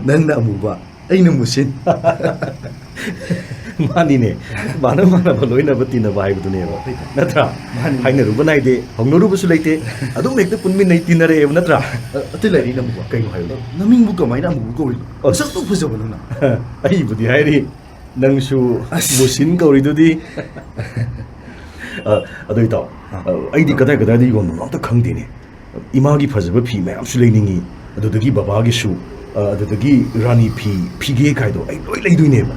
ꯅꯪꯅ ꯑꯃꯨꯕ, ꯑꯩꯅ ꯃꯨꯁꯤꯟ꯫ ꯃꯥꯅꯤꯅꯦ, ꯃꯥꯟꯅ ꯃꯥꯟꯅꯕ ꯂꯣꯏꯅꯕ ꯇꯤꯟꯅꯕ ꯍꯥꯏꯕꯗꯨꯅꯦꯕ, ꯍꯣꯏꯗ꯫ ꯅꯠꯇ꯭ꯔꯥ? ꯃꯥꯅꯤ꯫ ꯍꯥꯏꯅꯔꯨꯕ ꯅꯥꯏꯗꯦ, ꯍꯧꯅꯔꯨꯕꯁꯨ ꯂꯩꯇꯦ, ꯑꯗꯨꯝ ꯍꯦꯛꯇ ꯄꯨꯟꯃꯤꯟꯅꯩ ꯇꯤꯟꯅꯔꯛꯑꯦꯕ, ꯅꯠꯇ꯭ꯔꯥ? ꯑ, ꯑꯇꯩ ꯂꯩꯔꯤ ꯅꯪꯕꯨ꯫ ꯀꯩꯅꯣ ꯍꯥꯏꯕꯗꯣ? ꯅꯃꯤꯡꯕꯨ ꯀꯃꯥꯏꯅ ꯑꯃꯨꯕ ꯀꯧꯔꯤꯅꯣ? ꯑꯁ꯫ ꯅꯁꯛꯇꯨ ꯐꯖꯕ ꯅꯪꯅ꯫ ꯑꯩꯕꯨꯗꯤ ꯍꯥꯏꯔꯤ, ꯅꯪꯁꯨ ꯑꯁ꯫ ꯃꯨꯁꯤꯟ ꯀꯧꯔꯤꯗꯨꯗꯤ꯫ ꯑ, ꯑꯗꯨ ꯏꯇꯥꯎ, ꯑ꯫ ꯑ, ꯑꯩꯗꯤ ꯀꯗꯥꯏ ꯀꯗꯥꯏꯗ ꯌꯣꯟꯕꯅꯣ ꯑꯝꯇ ꯈꯪꯗꯦꯅꯦ꯫ ꯏꯃꯥꯒꯤ ꯐꯖꯕ ꯐꯤ ꯃꯌꯥꯝꯁꯨ ꯂꯩꯅꯤꯡꯉꯤ, ꯑꯗꯨꯗꯒꯤ ꯕꯕꯥꯒꯤꯁꯨ, ꯑ, ꯑꯗꯨꯗꯒꯤ ꯔꯥꯅꯤ ꯐꯤ, ꯐꯤꯒꯦ ꯀꯥꯏꯗꯣ ꯑꯩ ꯂꯣꯏ ꯂꯩꯗꯣꯏꯅꯦꯕ꯫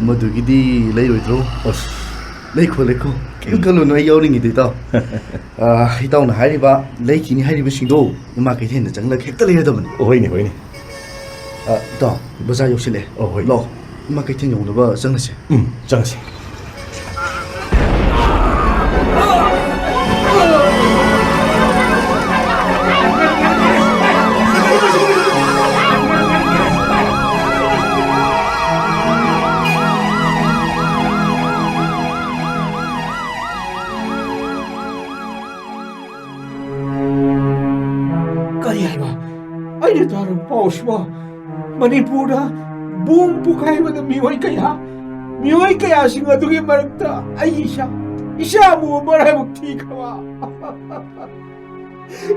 ꯃꯗꯨꯒꯤꯗꯤ ꯂꯩꯔꯣꯏꯗ꯭ꯔꯣ? ꯑꯁ꯫ ꯂꯩꯈꯣ, ꯂꯩꯈꯣ꯫ ꯀꯩꯝ ꯎꯝ꯫ ꯈꯜꯂꯨꯅꯨ, ꯑꯩ ꯌꯥꯎꯔꯤꯉꯩꯗ, ꯏꯇꯥꯎ꯫ ꯑ, ꯏꯇꯥꯎꯅ ꯍꯥꯏꯔꯤꯕ ꯂꯩꯈꯤꯅꯤ ꯍꯥꯏꯔꯤꯕꯁꯤꯡꯗꯣ ꯏꯃꯥ ꯀꯩꯊꯦꯜꯗ ꯆꯪꯂꯒ ꯍꯦꯛꯇ ꯂꯩꯔꯗꯕꯅꯤ꯫ ꯍꯣꯏꯅꯦ, ꯍꯣꯏꯅꯦ꯫ ꯑ, ꯏꯇꯥꯎ, ꯕꯖꯥꯔ ꯌꯧꯁꯤꯜꯂꯛꯑꯦ꯫ ꯑꯣ, ꯍꯣꯏ꯫ ꯂꯥꯛꯑꯣ, ꯏꯃꯥ ꯀꯩꯊꯦꯜ ꯌꯧꯅꯕ ꯆꯪꯂꯁꯦ꯫ ꯎꯝ, ꯆꯪꯂꯁꯦ꯫ ꯀꯔꯤ ꯍꯥꯏꯕ? ꯑꯩꯅ ꯇꯥꯔꯕ ꯄꯥꯎꯁꯤꯕꯣ? ꯃꯅꯤꯄꯨꯔꯗ ꯕꯣꯝ ꯄꯣꯈꯥꯏꯕꯗ ꯃꯤꯑꯣꯏ ꯀꯌꯥ, ꯃꯤꯑꯣꯏ ꯀꯌꯥꯁꯤꯡ ꯑꯗꯨꯒꯤ ꯃꯔꯛꯇ ꯑꯩꯒꯤ ꯏꯆꯥ, ꯏꯆꯥꯕꯨ ꯃꯔꯥꯏꯕꯛ ꯊꯤꯈ꯭ꯔꯕ꯫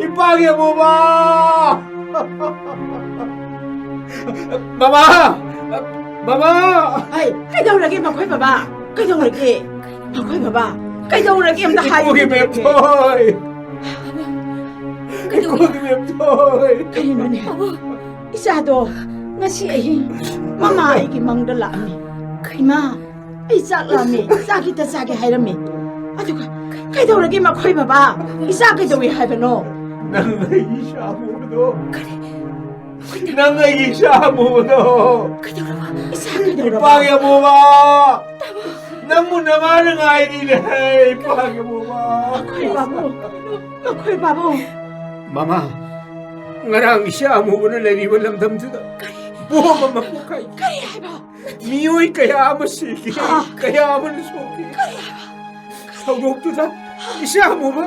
ꯏꯄꯥꯒꯤ ꯑꯃꯨꯕ! ꯃꯃꯥ! ꯃꯃꯥ! ꯑꯩ, ꯀꯩꯗꯧꯔꯒꯦ ꯃꯈꯣꯏ ꯕꯕꯥ? ꯀꯩꯗꯧꯔꯒꯦ? ꯃꯈꯣꯏ ꯕꯕꯥ, ꯀꯩꯗꯧꯔꯒꯦ? ꯑꯝꯇ ꯍꯥꯏꯌꯨ꯫ ꯏꯄꯨꯒꯤ ꯃꯦꯝꯊꯣꯏ! ꯀꯩꯗꯧꯔꯒꯦ? ꯏꯄꯨꯒꯤ ꯃꯦꯝꯊꯣꯏ! ꯀꯔꯤꯅꯣꯅꯦ? ꯏꯆꯥꯗꯣ ꯉꯁꯤ ꯑꯍꯤꯡ ꯃꯃꯥ ꯑꯩꯒꯤ ꯃꯪꯗ ꯂꯥꯛꯑꯝꯃꯤ꯫ ꯏꯃꯥ, ꯑꯩ ꯆꯥꯛ ꯂꯥꯝꯃꯦ, ꯆꯥꯛ ꯈꯤꯇ ꯆꯥꯒꯦ ꯍꯥꯏꯔꯝꯃꯤ꯫ ꯑꯗꯨꯒ ꯀꯩꯗꯧꯔꯒꯦ ꯃꯈꯣꯏ ꯕꯕꯥ? ꯏꯆꯥ ꯀꯩꯗꯧꯏ ꯍꯥꯏꯕꯅꯣ? ꯅꯪ ꯑꯩꯒꯤ ꯏꯆꯥ ꯑꯃꯨꯕꯗꯣ꯫ ꯀꯔꯤ? ꯅꯪ ꯑꯩꯒꯤ ꯏꯆꯥ ꯑꯃꯨꯕꯗꯣ꯫ ꯀꯩꯗꯧꯔꯕ? ꯏꯆꯥ ꯀꯩꯗꯧꯔꯕ? ꯏꯄꯥꯒꯤ ꯑꯃꯨꯕ! ꯇꯥꯃꯣ! ꯅꯪꯕꯨ ꯅꯃꯥꯅ ꯉꯥꯏꯔꯤꯅꯦ, ꯏꯄꯥꯒꯤ ꯑꯃꯨꯕ! ꯃꯈꯣꯏ ꯕꯥꯕꯨ, ꯃꯈꯣꯏ ꯕꯥꯕꯨ! ꯃꯃꯥ, ꯉꯔꯥꯡ ꯏꯆꯥ ꯑꯃꯨꯕꯅ ꯂꯩꯔꯤꯕ ꯂꯝꯗꯝꯗꯨꯗ ꯀꯔꯤ? ꯕꯣꯝ ꯑꯃ ꯄꯣꯈꯥꯏ꯫ ꯀꯔꯤ ꯍꯥꯏꯕ? ꯃꯤꯑꯣꯏ ꯀꯌꯥ ꯑꯃ ꯁꯤꯈꯤ, ꯍꯥ? ꯀꯌꯥ ꯑꯃꯅ ꯁꯣꯛꯈꯤ꯫ ꯀꯔꯤ ꯍꯥꯏꯕ? ꯊꯧꯗꯣꯛꯇꯨꯗ ꯏꯆꯥ ꯑꯃꯨꯕ,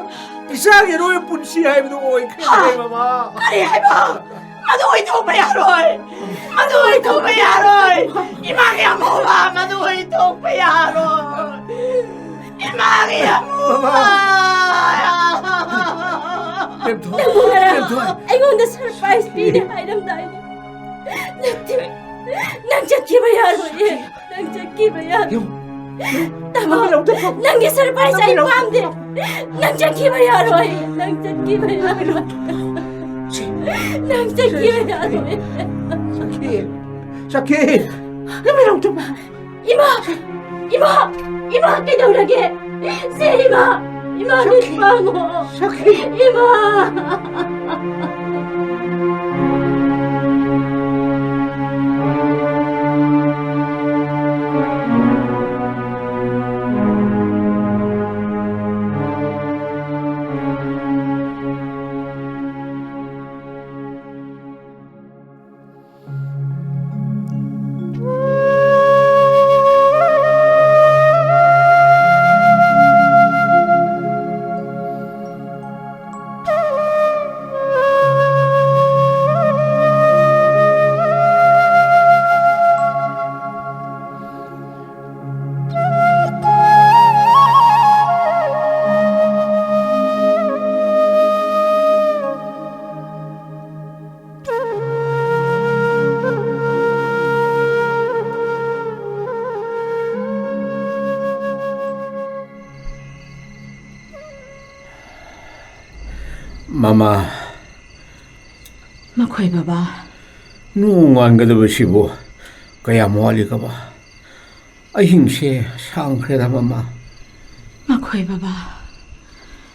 ꯏꯆꯥꯒꯤ ꯑꯔꯣꯏꯕ ꯄꯨꯟꯁꯤ ꯍꯥꯏꯕꯗꯨ ꯑꯣꯏꯈ꯭ꯔꯦ, ꯍꯥ? ꯃꯃꯥ꯫ ꯀꯔꯤ ꯍꯥꯏꯕ? ꯃꯗꯨ ꯑꯣꯏꯊꯣꯛꯄ ꯌꯥꯔꯣꯏ! ꯃꯗꯨ ꯑꯣꯏꯊꯣꯛꯄ ꯌꯥꯔꯣꯏ! ꯏꯃꯥꯒꯤ ꯑꯃꯨꯕ, ꯃꯗꯨ ꯑꯣꯏꯊꯣꯛꯄ ꯌꯥꯔꯣꯏ! ꯏꯃꯥꯒꯤ ꯑꯃꯨꯕ! ꯃꯃꯥ! ꯕꯦꯝꯊꯣꯏ, ꯅꯪꯕꯨ ꯉꯔꯥꯡ ꯕꯦꯝꯊꯣꯏ! ꯑꯩꯉꯣꯟꯗ ꯁꯔꯄ꯭ꯔꯥꯏꯖ ꯄꯤꯅꯤ ꯍꯥꯏꯔꯝꯗꯥꯏꯅꯦ꯫ ꯅꯠꯇꯦ, ꯅꯪ ꯆꯠꯈꯤꯕ ꯌꯥꯔꯣꯏꯌꯦ꯫ ꯅꯪ ꯆꯠꯈꯤꯕ ꯌꯥꯔꯣꯏ꯫ ꯌꯦꯡꯉꯨ, ꯇꯥꯃꯣ, ꯅꯪꯒꯤ ꯂꯧꯊꯣꯛꯄ꯫ ꯅꯪꯒꯤ ꯁꯔꯄ꯭ꯔꯥꯏꯖ ꯑꯩ ꯅꯪꯒꯤ ꯄꯥꯝꯗꯦ꯫ ꯂꯧꯊꯣꯛꯄ꯫ ꯅꯪ ꯆꯠꯈꯤꯕ ꯌꯥꯔꯣꯏ꯫ ꯅꯪ ꯆꯠꯈꯤꯕ ꯌꯥꯔꯣꯏ꯫ ꯁꯤ, ꯅꯪ ꯆꯠꯈꯤꯕ ꯁꯤ, ꯌꯥꯔꯣꯏ꯫ ꯁꯈꯤ, ꯁꯈꯤ, ꯅꯪꯒꯤ ꯂꯧꯊꯣꯛꯄ꯫ ꯏꯃꯥ! ꯏꯃꯥ! ꯏꯃꯥ, ꯀꯩꯗꯧꯔꯒꯦ? ꯁꯦ, ꯏꯃꯥ! ꯏꯃꯥ, ꯁꯈꯤ! ꯃꯤꯠ ꯄꯥꯡꯉꯣ! ꯁꯈꯤ! ꯏꯃꯥ! ꯃꯥ, ꯃꯈꯣꯏ ꯕꯕꯥ꯫ ꯅꯣꯡ ꯉꯥꯟꯒꯗꯕꯁꯤꯕꯨ ꯀꯌꯥꯝ ꯋꯥꯠꯂꯤꯒꯕ? ꯑꯍꯤꯡꯁꯦ ꯁꯥꯡꯈ꯭ꯔꯦꯗ, ꯃꯃꯥ꯫ ꯃꯈꯣꯏ ꯕꯕꯥ,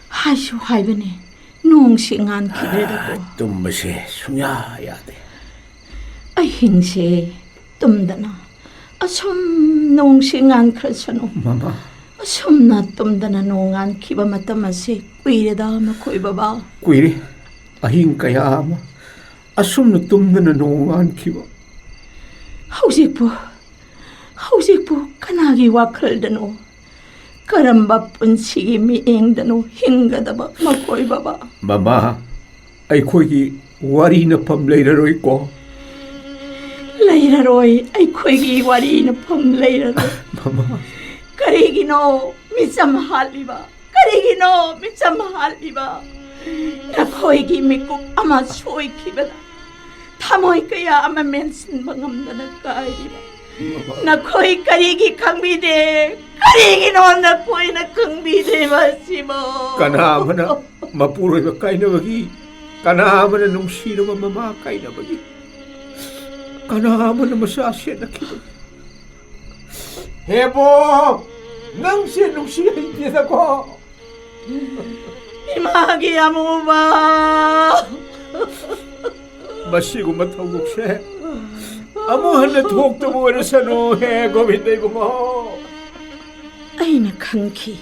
ꯍꯥꯏꯁꯨ ꯍꯥꯏꯕꯅꯦ, ꯅꯣꯡꯁꯤ ꯉꯥꯟꯈꯤꯗ꯭ꯔꯦꯗꯀꯣ꯫ ꯇꯨꯝꯕꯁꯦ ꯁꯨꯡꯌꯥ ꯌꯥꯗꯦ꯫ ꯑꯍꯤꯡꯁꯦ ꯇꯨꯝꯗꯅ ꯑꯁꯨꯝ ꯅꯣꯡꯁꯤ ꯉꯥꯟꯈ꯭ꯔꯁꯅꯨ꯫ ꯃꯃꯥ꯫ ꯑꯁꯨꯝꯅ ꯇꯨꯝꯗꯅ ꯅꯣꯡ ꯉꯥꯟꯈꯤꯕ ꯃꯇꯝ ꯑꯁꯤ ꯀꯨꯏꯔꯦꯗ, ꯃꯈꯣꯏ ꯕꯕꯥ꯫ ꯀꯨꯏꯔꯦ꯫ ꯑꯍꯤꯡ ꯀꯌꯥ ꯑꯃ ꯑꯁꯨꯝꯅ ꯇꯨꯝꯗꯅ ꯅꯣꯡ ꯉꯥꯟꯈꯤꯕ꯫ ꯍꯧꯖꯤꯛꯄꯨ, ꯍꯧꯖꯤꯛꯄꯨ ꯀꯅꯥꯒꯤ ꯋꯥꯈꯜꯗꯅꯣ, ꯀꯔꯝꯕ ꯄꯨꯟꯁꯤꯒꯤ ꯃꯤꯠꯌꯦꯡꯗꯅꯣ ꯍꯤꯡꯒꯗꯕ, ꯃꯈꯣꯏ ꯕꯕꯥ? ꯃꯃꯥ, ꯑꯩꯈꯣꯏꯒꯤ ꯋꯥꯔꯤꯅꯐꯝ ꯂꯩꯔꯔꯣꯏꯀꯣ? ꯂꯩꯔꯔꯣꯏ, ꯑꯩꯈꯣꯏꯒꯤ ꯋꯥꯔꯤꯅꯐꯝ ꯂꯩꯔꯔꯣꯏ꯫ ꯃꯃꯥ꯫ ꯀꯔꯤꯒꯤꯅꯣ ꯃꯤꯆꯝ ꯍꯥꯠꯂꯤꯕ? ꯀꯔꯤꯒꯤꯅꯣ ꯃꯤꯆꯝ ꯍꯥꯠꯂꯤꯕ? ꯅꯈꯣꯏꯒꯤ ꯃꯤꯀꯨꯞ ꯑꯃ ꯁꯣꯏꯈꯤꯕꯗ ꯊꯃꯣꯏ ꯀꯌꯥ ꯑꯃ ꯃꯦꯟꯁꯤꯟꯕ ꯉꯝꯗꯅ ꯀꯥꯏꯔꯤꯕ ꯅꯈꯣꯏ ꯀꯔꯤꯒꯤ ꯈꯪꯕꯤꯗꯦ? ꯀꯔꯤꯒꯤꯅꯣ ꯅꯈꯣꯏꯅ ꯈꯪꯕꯤꯗ꯭ꯔꯤꯕ ꯑꯁꯤꯕꯣ? ꯀꯅꯥ ꯑꯃꯅ ꯃꯄꯨꯔꯣꯏꯕ ꯀꯥꯏꯅꯕꯒꯤ, ꯀꯅꯥ ꯑꯃꯅ ꯅꯨꯡꯁꯤꯔꯕ ꯃꯃꯥ ꯀꯥꯏꯅꯕꯒꯤ, ꯀꯅꯥ ꯑꯃꯅ ꯃꯆꯥ ꯁꯦꯟꯅꯈꯤꯕꯒꯤ? ꯍꯦꯕꯣ, ꯅꯪꯁꯦ ꯅꯨꯡꯁꯤ ꯍꯩꯇꯦꯗꯀꯣ꯫ ꯏꯃꯥꯒꯤ ꯑꯃꯨꯕ꯫ ꯃꯁꯤꯒꯨꯝꯕ ꯊꯧꯗꯣꯛꯁꯦ ꯑꯃꯨꯛ ꯍꯟꯅ ꯊꯣꯛꯇꯕ ꯑꯣꯏꯔꯁꯅꯨ, ꯍꯦ ꯒꯣꯕꯤꯟꯗ ꯏꯕꯨꯡꯉꯣ꯫ ꯑꯩꯅ ꯈꯪꯈꯤ,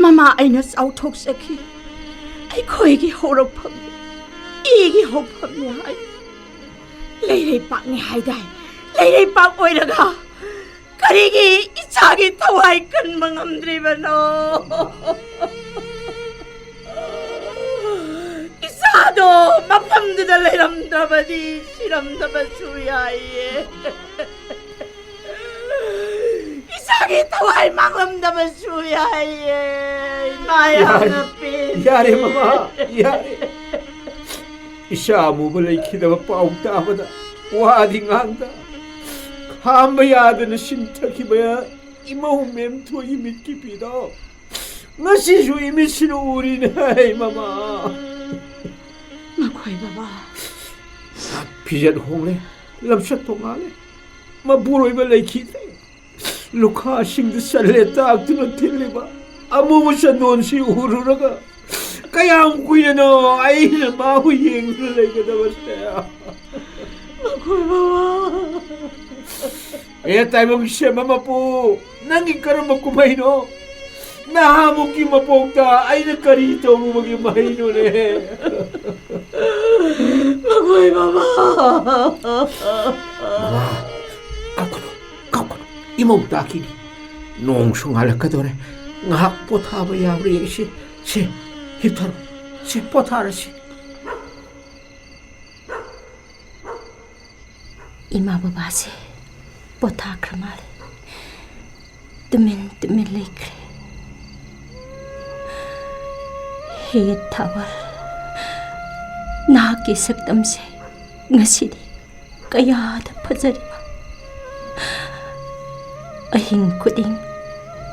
ꯃꯃꯥ ꯑꯩꯅ ꯆꯥꯎꯊꯣꯛꯆꯈꯤ꯫ ꯑꯩꯈꯣꯏꯒꯤ ꯍꯧꯔꯛꯐꯝ, ꯏꯒꯤ ꯍꯧꯐꯝꯅꯤ ꯍꯥꯏ꯫ ꯂꯩꯔꯩꯄꯥꯛꯅꯤ ꯍꯥꯏꯗꯥꯏ? ꯂꯩꯔꯩꯄꯥꯛ ꯑꯣꯏꯔꯒ ꯀꯔꯤꯒꯤ ꯏꯆꯥꯒꯤ ꯊꯋꯥꯏ ꯀꯟꯕ ꯉꯝꯗ꯭ꯔꯤꯕꯅꯣ? ꯏꯆꯥꯗꯣ ꯃꯐꯝꯗꯨꯗ ꯂꯩꯔꯝꯗ꯭ꯔꯕꯗꯤ ꯁꯤꯔꯝꯗꯕꯁꯨ ꯌꯥꯏꯌꯦ꯫ ꯏꯆꯥꯒꯤ ꯊꯋꯥꯏ ꯃꯥꯡꯂꯝꯗꯕꯁꯨ ꯌꯥꯏꯌꯦ꯫ ꯏꯃꯥ ꯌꯥꯔꯦ, ꯌꯥꯝꯅ ꯄꯦꯟꯗꯦ꯫ ꯌꯥꯔꯦ ꯃꯃꯥ, ꯌꯥꯔꯦ꯫ ꯏꯆꯥ ꯑꯃꯨꯕ ꯂꯩꯈꯤꯗꯕ ꯄꯥꯎ ꯇꯥꯕꯗ ꯋꯥꯗꯤ ꯉꯥꯡꯗ ꯈꯥꯝꯕ ꯌꯥꯗꯅ ꯁꯤꯟꯊꯈꯤꯕ ꯏꯃꯧ ꯃꯦꯝꯊꯣꯏꯒꯤ ꯃꯤꯠꯀꯤ ꯄꯤꯗꯣ ꯉꯁꯤꯁꯨ ꯏꯃꯤꯠꯁꯤꯅ ꯎꯔꯤꯅꯦ, ꯃꯃꯥ꯫ ꯐꯤꯖꯦꯠ ꯍꯣꯡꯂꯦ, ꯂꯝꯆꯠ ꯇꯣꯉꯥꯜꯂꯦ꯫ ꯃꯄꯨꯔꯣꯏꯕ ꯂꯩꯈꯤꯗ꯭ꯔꯦ꯫ ꯂꯨꯈꯥꯁꯤꯡꯗ ꯆꯜꯂꯦ ꯇꯥꯛꯇꯨꯅ ꯊꯤꯜꯂꯤꯕ ꯑꯃꯨꯕ ꯆꯟꯗꯣꯟꯁꯤ ꯎꯔꯨꯔꯒ ꯀꯌꯥꯝ ꯀꯨꯏꯅꯅꯣ ꯑꯩꯅ ꯃꯥꯕꯨ ꯌꯦꯡꯗꯨꯅ ꯂꯩꯒꯗꯕꯁꯦ? ꯃꯈꯣꯏ ꯃꯃꯥ꯫ ꯑꯦ, ꯇꯥꯏꯕꯪ ꯁꯦꯝꯕ ꯃꯄꯨ, ꯅꯪꯒꯤ ꯀꯔꯝꯕ ꯀꯨꯝꯍꯩꯅꯣ? ꯅꯍꯥꯃꯨꯛꯀꯤ ꯃꯄꯣꯛꯇ ꯑꯩꯅ ꯀꯔꯤ ꯇꯧꯔꯨꯕꯒꯤ ꯃꯍꯩꯅꯣꯅꯦ? ꯃꯈꯣꯏ ꯃꯃꯥ꯫ ꯃꯃꯥ, ꯀꯞꯀꯅꯨ, ꯀꯞꯀꯅꯨ꯫ ꯏꯃꯧ ꯇꯥꯈꯤꯅꯤ꯫ ꯅꯣꯡꯁꯨ ꯉꯥꯜꯂꯛꯀꯗꯧꯔꯦ꯫ ꯉꯥꯏꯍꯥꯛ ꯄꯣꯊꯥꯕ ꯌꯥꯕ꯭ꯔꯥ ꯌꯦꯡꯁꯤ꯫ ꯁꯦ, ꯍꯤꯞꯊꯔꯣ꯫ ꯁꯦ, ꯄꯣꯊꯥꯔꯁꯤ꯫ ꯏꯃꯥ ꯕꯕꯥꯁꯦ ꯄꯣꯊꯥꯈ꯭ꯔ ꯃꯥꯜꯂꯦ꯫ ꯇꯨꯃꯤꯟ ꯇꯨꯃꯤꯟ ꯂꯩꯈ꯭ꯔꯦ꯫ ꯍꯦ ꯊꯥꯕꯜ, ꯅꯍꯥꯛꯀꯤ ꯁꯛꯇꯝꯁꯦ ꯉꯁꯤꯗꯤ ꯀꯌꯥꯗ ꯐꯖꯔꯤꯕ꯫ ꯑꯍꯤꯡ ꯈꯨꯗꯤꯡ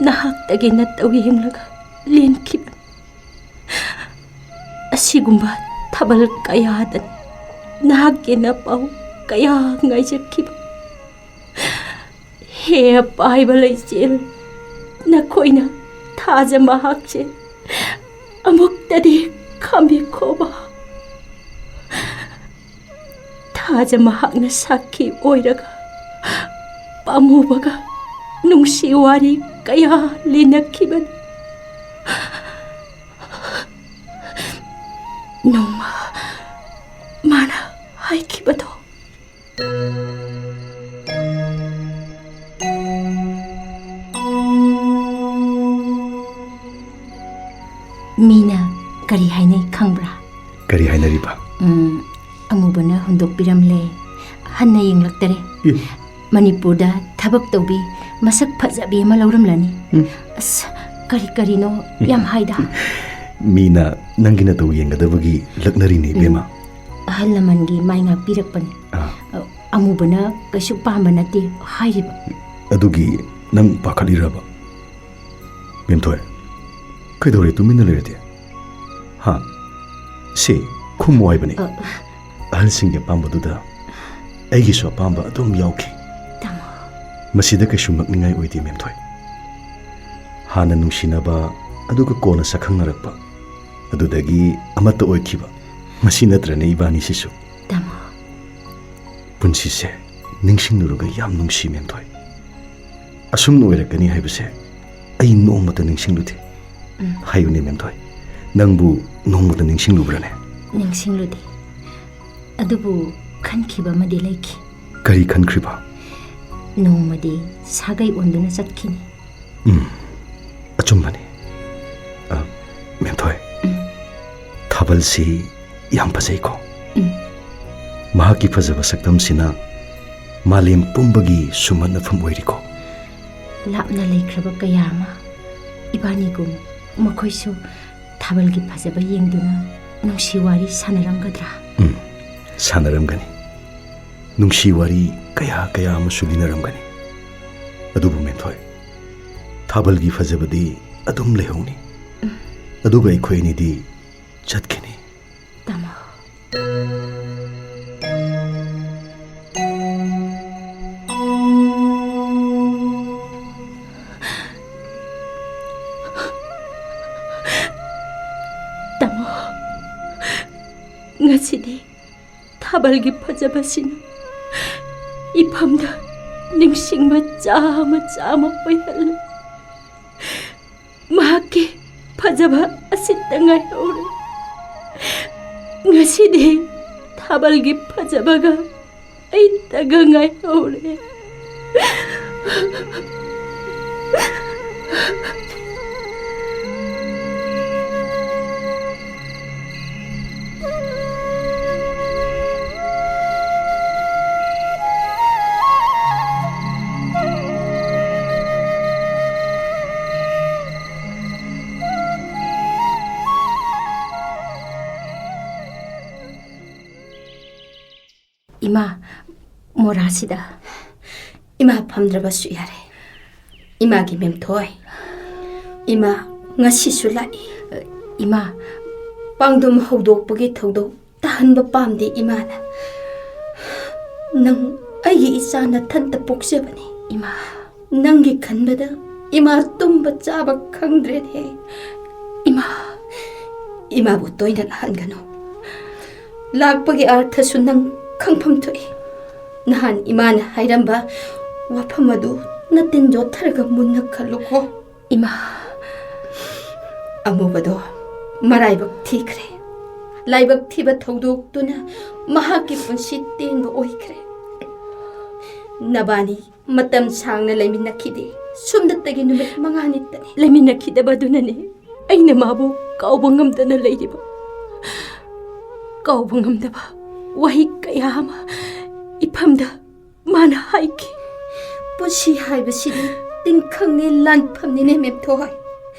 ꯅꯍꯥꯛꯇꯒꯤ ꯅꯠꯇꯧ ꯌꯦꯡꯂꯒ ꯂꯦꯟꯈꯤꯕꯅꯤ꯫ ꯑꯁꯤꯒꯨꯝꯕ ꯊꯥꯕꯜ ꯀꯌꯥꯗꯅꯤ ꯅꯍꯥꯛꯀꯤ ꯅꯄꯥꯎ ꯀꯌꯥ ꯉꯥꯏꯖꯈꯤꯕ꯫ ꯍꯦ ꯑꯄꯥꯏꯕ ꯂꯩꯆꯦꯜ, ꯅꯈꯣꯏꯅ ꯊꯥꯖ ꯃꯍꯥꯛꯁꯦ ꯑꯃꯨꯛꯇꯗꯤ ꯈꯥꯝꯕꯤꯈꯣꯕ꯫ ꯊꯥꯖ ꯃꯍꯥꯛꯅ ꯁꯥꯈꯤ ꯑꯣꯏꯔꯒ ꯄꯥꯝꯃꯨꯕꯒ ꯅꯨꯡꯁꯤ ꯋꯥꯔꯤ ꯀꯌꯥ ꯂꯤꯅꯈꯤꯕꯅꯤ꯫ ꯅꯣꯡꯃ ꯃꯥꯅ ꯍꯥꯏꯈꯤꯕꯗꯣ꯫ ꯃꯤꯅ ꯀꯔꯤ ꯍꯥꯏꯅꯩ ꯈꯪꯕ꯭ꯔꯥ? ꯀꯔꯤ ꯍꯥꯏꯅꯔꯤꯕ? ꯎꯝ, ꯑꯃꯨꯕꯅ ꯍꯨꯟꯗꯣꯛꯄꯤꯔꯝꯂꯦ꯫ ꯍꯟꯅ ꯌꯦꯡꯂꯛꯇꯔꯦ꯫ ꯏ꯫ ꯃꯅꯤꯄꯨꯔꯗ ꯊꯕꯛ ꯇꯧꯕꯤ ꯃꯁꯛ ꯐꯖꯕꯤ ꯑꯃ ꯂꯧꯔꯝꯂꯅꯤ꯫ ꯎꯝ꯫ ꯑꯁ, ꯀꯔꯤ ꯀꯔꯤꯅꯣ ꯌꯥꯝ ꯍꯥꯏꯗ꯫ ꯃꯤꯅ ꯅꯪꯒꯤ ꯅꯇꯧ ꯌꯦꯡꯒꯗꯕꯒꯤ ꯂꯛꯅꯔꯤꯅꯦ, ꯎꯝ꯫ ꯏꯕꯦꯝꯃ꯫ ꯑꯍꯜ ꯂꯃꯟꯒꯤ ꯃꯥꯏ ꯉꯥꯛꯄꯤꯔꯛꯄꯅꯤ꯫ ꯑꯥ꯫ ꯑ, ꯑꯃꯨꯕꯅ ꯀꯩꯁꯨ ꯄꯥꯝꯕ ꯅꯠꯇꯦ ꯍꯥꯏꯔꯤꯕ꯫ ꯑꯗꯨꯒꯤ ꯅꯪ ꯄꯥꯈꯠꯂꯤꯔꯕ? ꯃꯦꯝꯊꯣꯏ, ꯀꯩꯗꯧꯔꯦ ꯇꯨꯃꯤꯟꯅ ꯂꯩꯔꯗꯤ? ꯍꯥ? ꯁꯤ ꯈꯨꯝꯃꯨ ꯍꯥꯏꯕꯅꯤ꯫ ꯑ, ꯑꯍꯜꯁꯤꯡꯒꯤ ꯑꯄꯥꯝꯕꯗꯨꯗ ꯑꯩꯒꯤꯁꯨ ꯑꯄꯥꯝꯕ ꯑꯗꯨꯝ ꯌꯥꯎꯈꯤ꯫ ꯇꯥꯃꯣ꯫ ꯃꯁꯤꯗ ꯀꯩꯁꯨ ꯉꯛꯅꯤꯡꯉꯥꯏ ꯑꯣꯏꯗꯦ, ꯃꯦꯝꯊꯣꯏ꯫ ꯍꯥꯟꯅ ꯅꯨꯡꯁꯤꯅꯕ, ꯑꯗꯨꯒ ꯀꯣꯟꯅ ꯁꯛꯈꯪꯅꯔꯛꯄ, ꯑꯗꯨꯗꯒꯤ ꯑꯃꯠꯇ ꯑꯣꯏꯈꯤꯕ, ꯃꯁꯤ ꯅꯠꯇ꯭ꯔꯅꯦ ꯏꯕꯥꯅꯤꯁꯤꯁꯨ? ꯇꯥꯃꯣ꯫ ꯄꯨꯟꯁꯤꯁꯦ ꯅꯤꯡꯁꯤꯡꯂꯨꯔꯒ ꯌꯥꯝ ꯅꯨꯡꯁꯤ, ꯃꯦꯝꯊꯣꯏ꯫ ꯑꯁꯨꯝꯅ ꯑꯣꯏꯔꯛꯀꯅꯤ ꯍꯥꯏꯕꯁꯦ ꯑꯩ ꯅꯣꯡꯃꯇ ꯅꯤꯡꯁꯤꯡꯂꯨꯗꯦ꯫ ꯎꯝ꯫ ꯍꯥꯏꯌꯨꯅꯦ, ꯃꯦꯝꯊꯣꯏ, ꯅꯪꯕꯨ ꯅꯣꯡꯃꯇ ꯅꯤꯡꯁꯤꯡꯂꯨꯕ꯭ꯔꯅꯦ? ꯅꯤꯡꯁꯤꯡꯂꯨꯗꯦ꯫ ꯑꯗꯨꯕꯨ ꯈꯟꯈꯤꯕ ꯑꯃꯗꯤ ꯂꯩꯈꯤ꯫ ꯀꯔꯤ ꯈꯟꯈ꯭ꯔꯤꯕ? ꯅꯣꯡꯃꯗꯤ ꯁꯥꯒꯩ ꯑꯣꯟꯗꯨꯅ ꯆꯠꯈꯤꯅꯤ꯫ ꯎꯝ, ꯑꯆꯨꯝꯕꯅꯤ꯫ ꯑ, ꯃꯦꯝꯊꯣꯏ, ꯎꯝ꯫ ꯊꯥꯕꯜꯁꯤ ꯌꯥꯝ ꯐꯖꯩꯀꯣ? ꯎꯝ꯫ ꯃꯍꯥꯛꯀꯤ ꯐꯖꯕ ꯁꯛꯇꯝꯁꯤꯅ ꯃꯥꯂꯦꯝ ꯄꯨꯝꯕꯒꯤ ꯁꯨꯝꯍꯠꯅꯐꯝ ꯑꯣꯏꯔꯤꯀꯣ? ꯂꯥꯞꯅ ꯂꯩꯈ꯭ꯔꯕ ꯀꯌꯥ ꯑꯃ ꯏꯕꯥꯅꯤꯒꯨꯝ ꯃꯈꯣꯏꯁꯨ ꯊꯥꯕꯜꯒꯤ ꯐꯖꯕ ꯌꯦꯡꯗꯨꯅ ꯅꯨꯡꯁꯤ ꯋꯥꯔꯤ ꯁꯥꯟꯅꯔꯝꯒꯗ꯭ꯔꯥ? ꯎꯝ, ꯁꯥꯟꯅꯔꯝꯒꯅꯤ꯫ ꯅꯨꯡꯁꯤ ꯋꯥꯔꯤ ꯀꯌꯥ ꯀꯌꯥ ꯑꯃꯁꯨ ꯂꯤꯅꯔꯝꯒꯅꯤ꯫ ꯑꯗꯨꯕꯨ ꯃꯦꯝꯊꯣꯏ, ꯊꯥꯕꯜꯒꯤ ꯐꯖꯕꯗꯤ ꯑꯗꯨꯝ ꯂꯩꯍꯧꯅꯤ꯫ ꯑꯗꯨꯒ ꯑꯩꯈꯣꯏ ꯑꯅꯤꯗꯤ ꯆꯠꯈꯤꯅꯤ꯫ ꯇꯥꯃꯣ꯫ ꯇꯥꯃꯣ, ꯉꯁꯤꯗꯤ ꯊꯥꯕꯜꯒꯤ ꯐꯖꯕꯁꯤꯅ ꯏꯐꯝꯗ ꯅꯤꯡꯁꯤꯡꯕ ꯆꯥꯃ ꯆꯥꯃ ꯑꯣꯏꯍꯜꯂꯦ꯫ ꯃꯍꯥꯛꯀꯤ ꯐꯖꯕ ꯑꯁꯤꯇ ꯉꯥꯏꯍꯧꯔꯦ꯫ ꯉꯁꯤꯗꯤ ꯊꯥꯕꯜꯒꯤ ꯐꯖꯕꯒ ꯑꯩꯇꯒ ꯉꯥꯏꯍꯧꯔꯦ꯫ ꯏꯃꯥ, ꯃꯣꯔꯥꯁꯤꯗ꯫ ꯏꯃꯥ ꯐꯝꯗ꯭ꯔꯕꯁꯨ ꯌꯥꯔꯦ꯫ ꯏꯃꯥꯒꯤ ꯃꯦꯝꯊꯣꯏ꯫ ꯏꯃꯥ ꯉꯁꯤꯁꯨ ꯂꯥꯛꯏ꯫ ꯏꯃꯥ꯫ ꯄꯥꯡꯗꯨꯝ ꯍꯧꯗꯣꯛꯄꯒꯤ ꯊꯧꯗꯣꯛ ꯇꯥꯍꯟꯕ ꯄꯥꯝꯗꯦ ꯏꯃꯥꯅ꯫ ꯅꯪ ꯑꯩꯒꯤ ꯏꯆꯥ ꯅꯊꯟꯇ ꯄꯣꯛꯆꯕꯅꯤ ꯏꯃꯥ꯫ ꯅꯪꯒꯤ ꯈꯟꯕꯗ ꯏꯃꯥ ꯇꯨꯝꯕ ꯆꯥꯕ ꯈꯪꯗ꯭ꯔꯦꯅꯦ꯫ ꯏꯃꯥ, ꯏꯃꯥꯕꯨ ꯇꯣꯏꯅ ꯂꯥꯛꯍꯟꯒꯅꯨ꯫ ꯂꯥꯛꯄꯒꯤ ꯑꯥꯔꯊꯁꯨ ꯅꯪ ꯈꯪꯐꯝ ꯊꯣꯛꯏ꯫ ꯅꯍꯥꯟ ꯏꯃꯥꯅ ꯍꯥꯏꯔꯝꯕ ꯋꯥꯐꯝ ꯑꯗꯨ ꯅꯇꯤꯟ ꯌꯣꯠꯊꯔꯒ ꯃꯨꯟꯅ ꯈꯜꯂꯨꯀꯣ꯫ ꯏꯃꯥ, ꯑꯃꯨꯕꯗꯣ ꯃꯔꯥꯏꯕꯛ ꯊꯤꯈ꯭ꯔꯦ꯫ ꯂꯥꯏꯕꯛ ꯊꯤꯕ ꯊꯧꯗꯣꯛꯇꯨꯅ ꯃꯍꯥꯛꯀꯤ ꯄꯨꯟꯁꯤ ꯇꯦꯟꯕ ꯑꯣꯏꯈ꯭ꯔꯦ꯫ ꯅꯕꯥꯅꯤ ꯃꯇꯝ ꯁꯥꯡꯅ ꯂꯩꯃꯤꯟꯅꯈꯤꯗꯦ꯫ ꯁꯨꯝꯗꯇꯒꯤ ꯅꯨꯃꯤꯠ ꯃꯉꯥꯅꯤꯇꯅꯤ꯫ ꯂꯩꯃꯤꯟꯅꯈꯤꯗꯕꯗꯨꯅꯅꯦ ꯑꯩꯅ ꯃꯥꯕꯨ ꯀꯥꯎꯕ ꯉꯝꯗꯅ ꯂꯩꯔꯤꯕ꯫ ꯀꯥꯎꯕ ꯉꯝꯗꯕ ꯋꯥꯍꯩ ꯀꯌꯥ ꯑꯃ ꯏꯐꯝꯗ ꯃꯥꯅ ꯍꯥꯏꯈꯤ꯫ ꯄꯨꯟꯁꯤ ꯍꯥꯏꯕꯁꯤꯗꯤ ꯇꯤꯟꯈꯪꯅꯤ, ꯂꯥꯟꯐꯝꯅꯤꯅꯦ ꯃꯦꯝꯊꯣꯏ꯫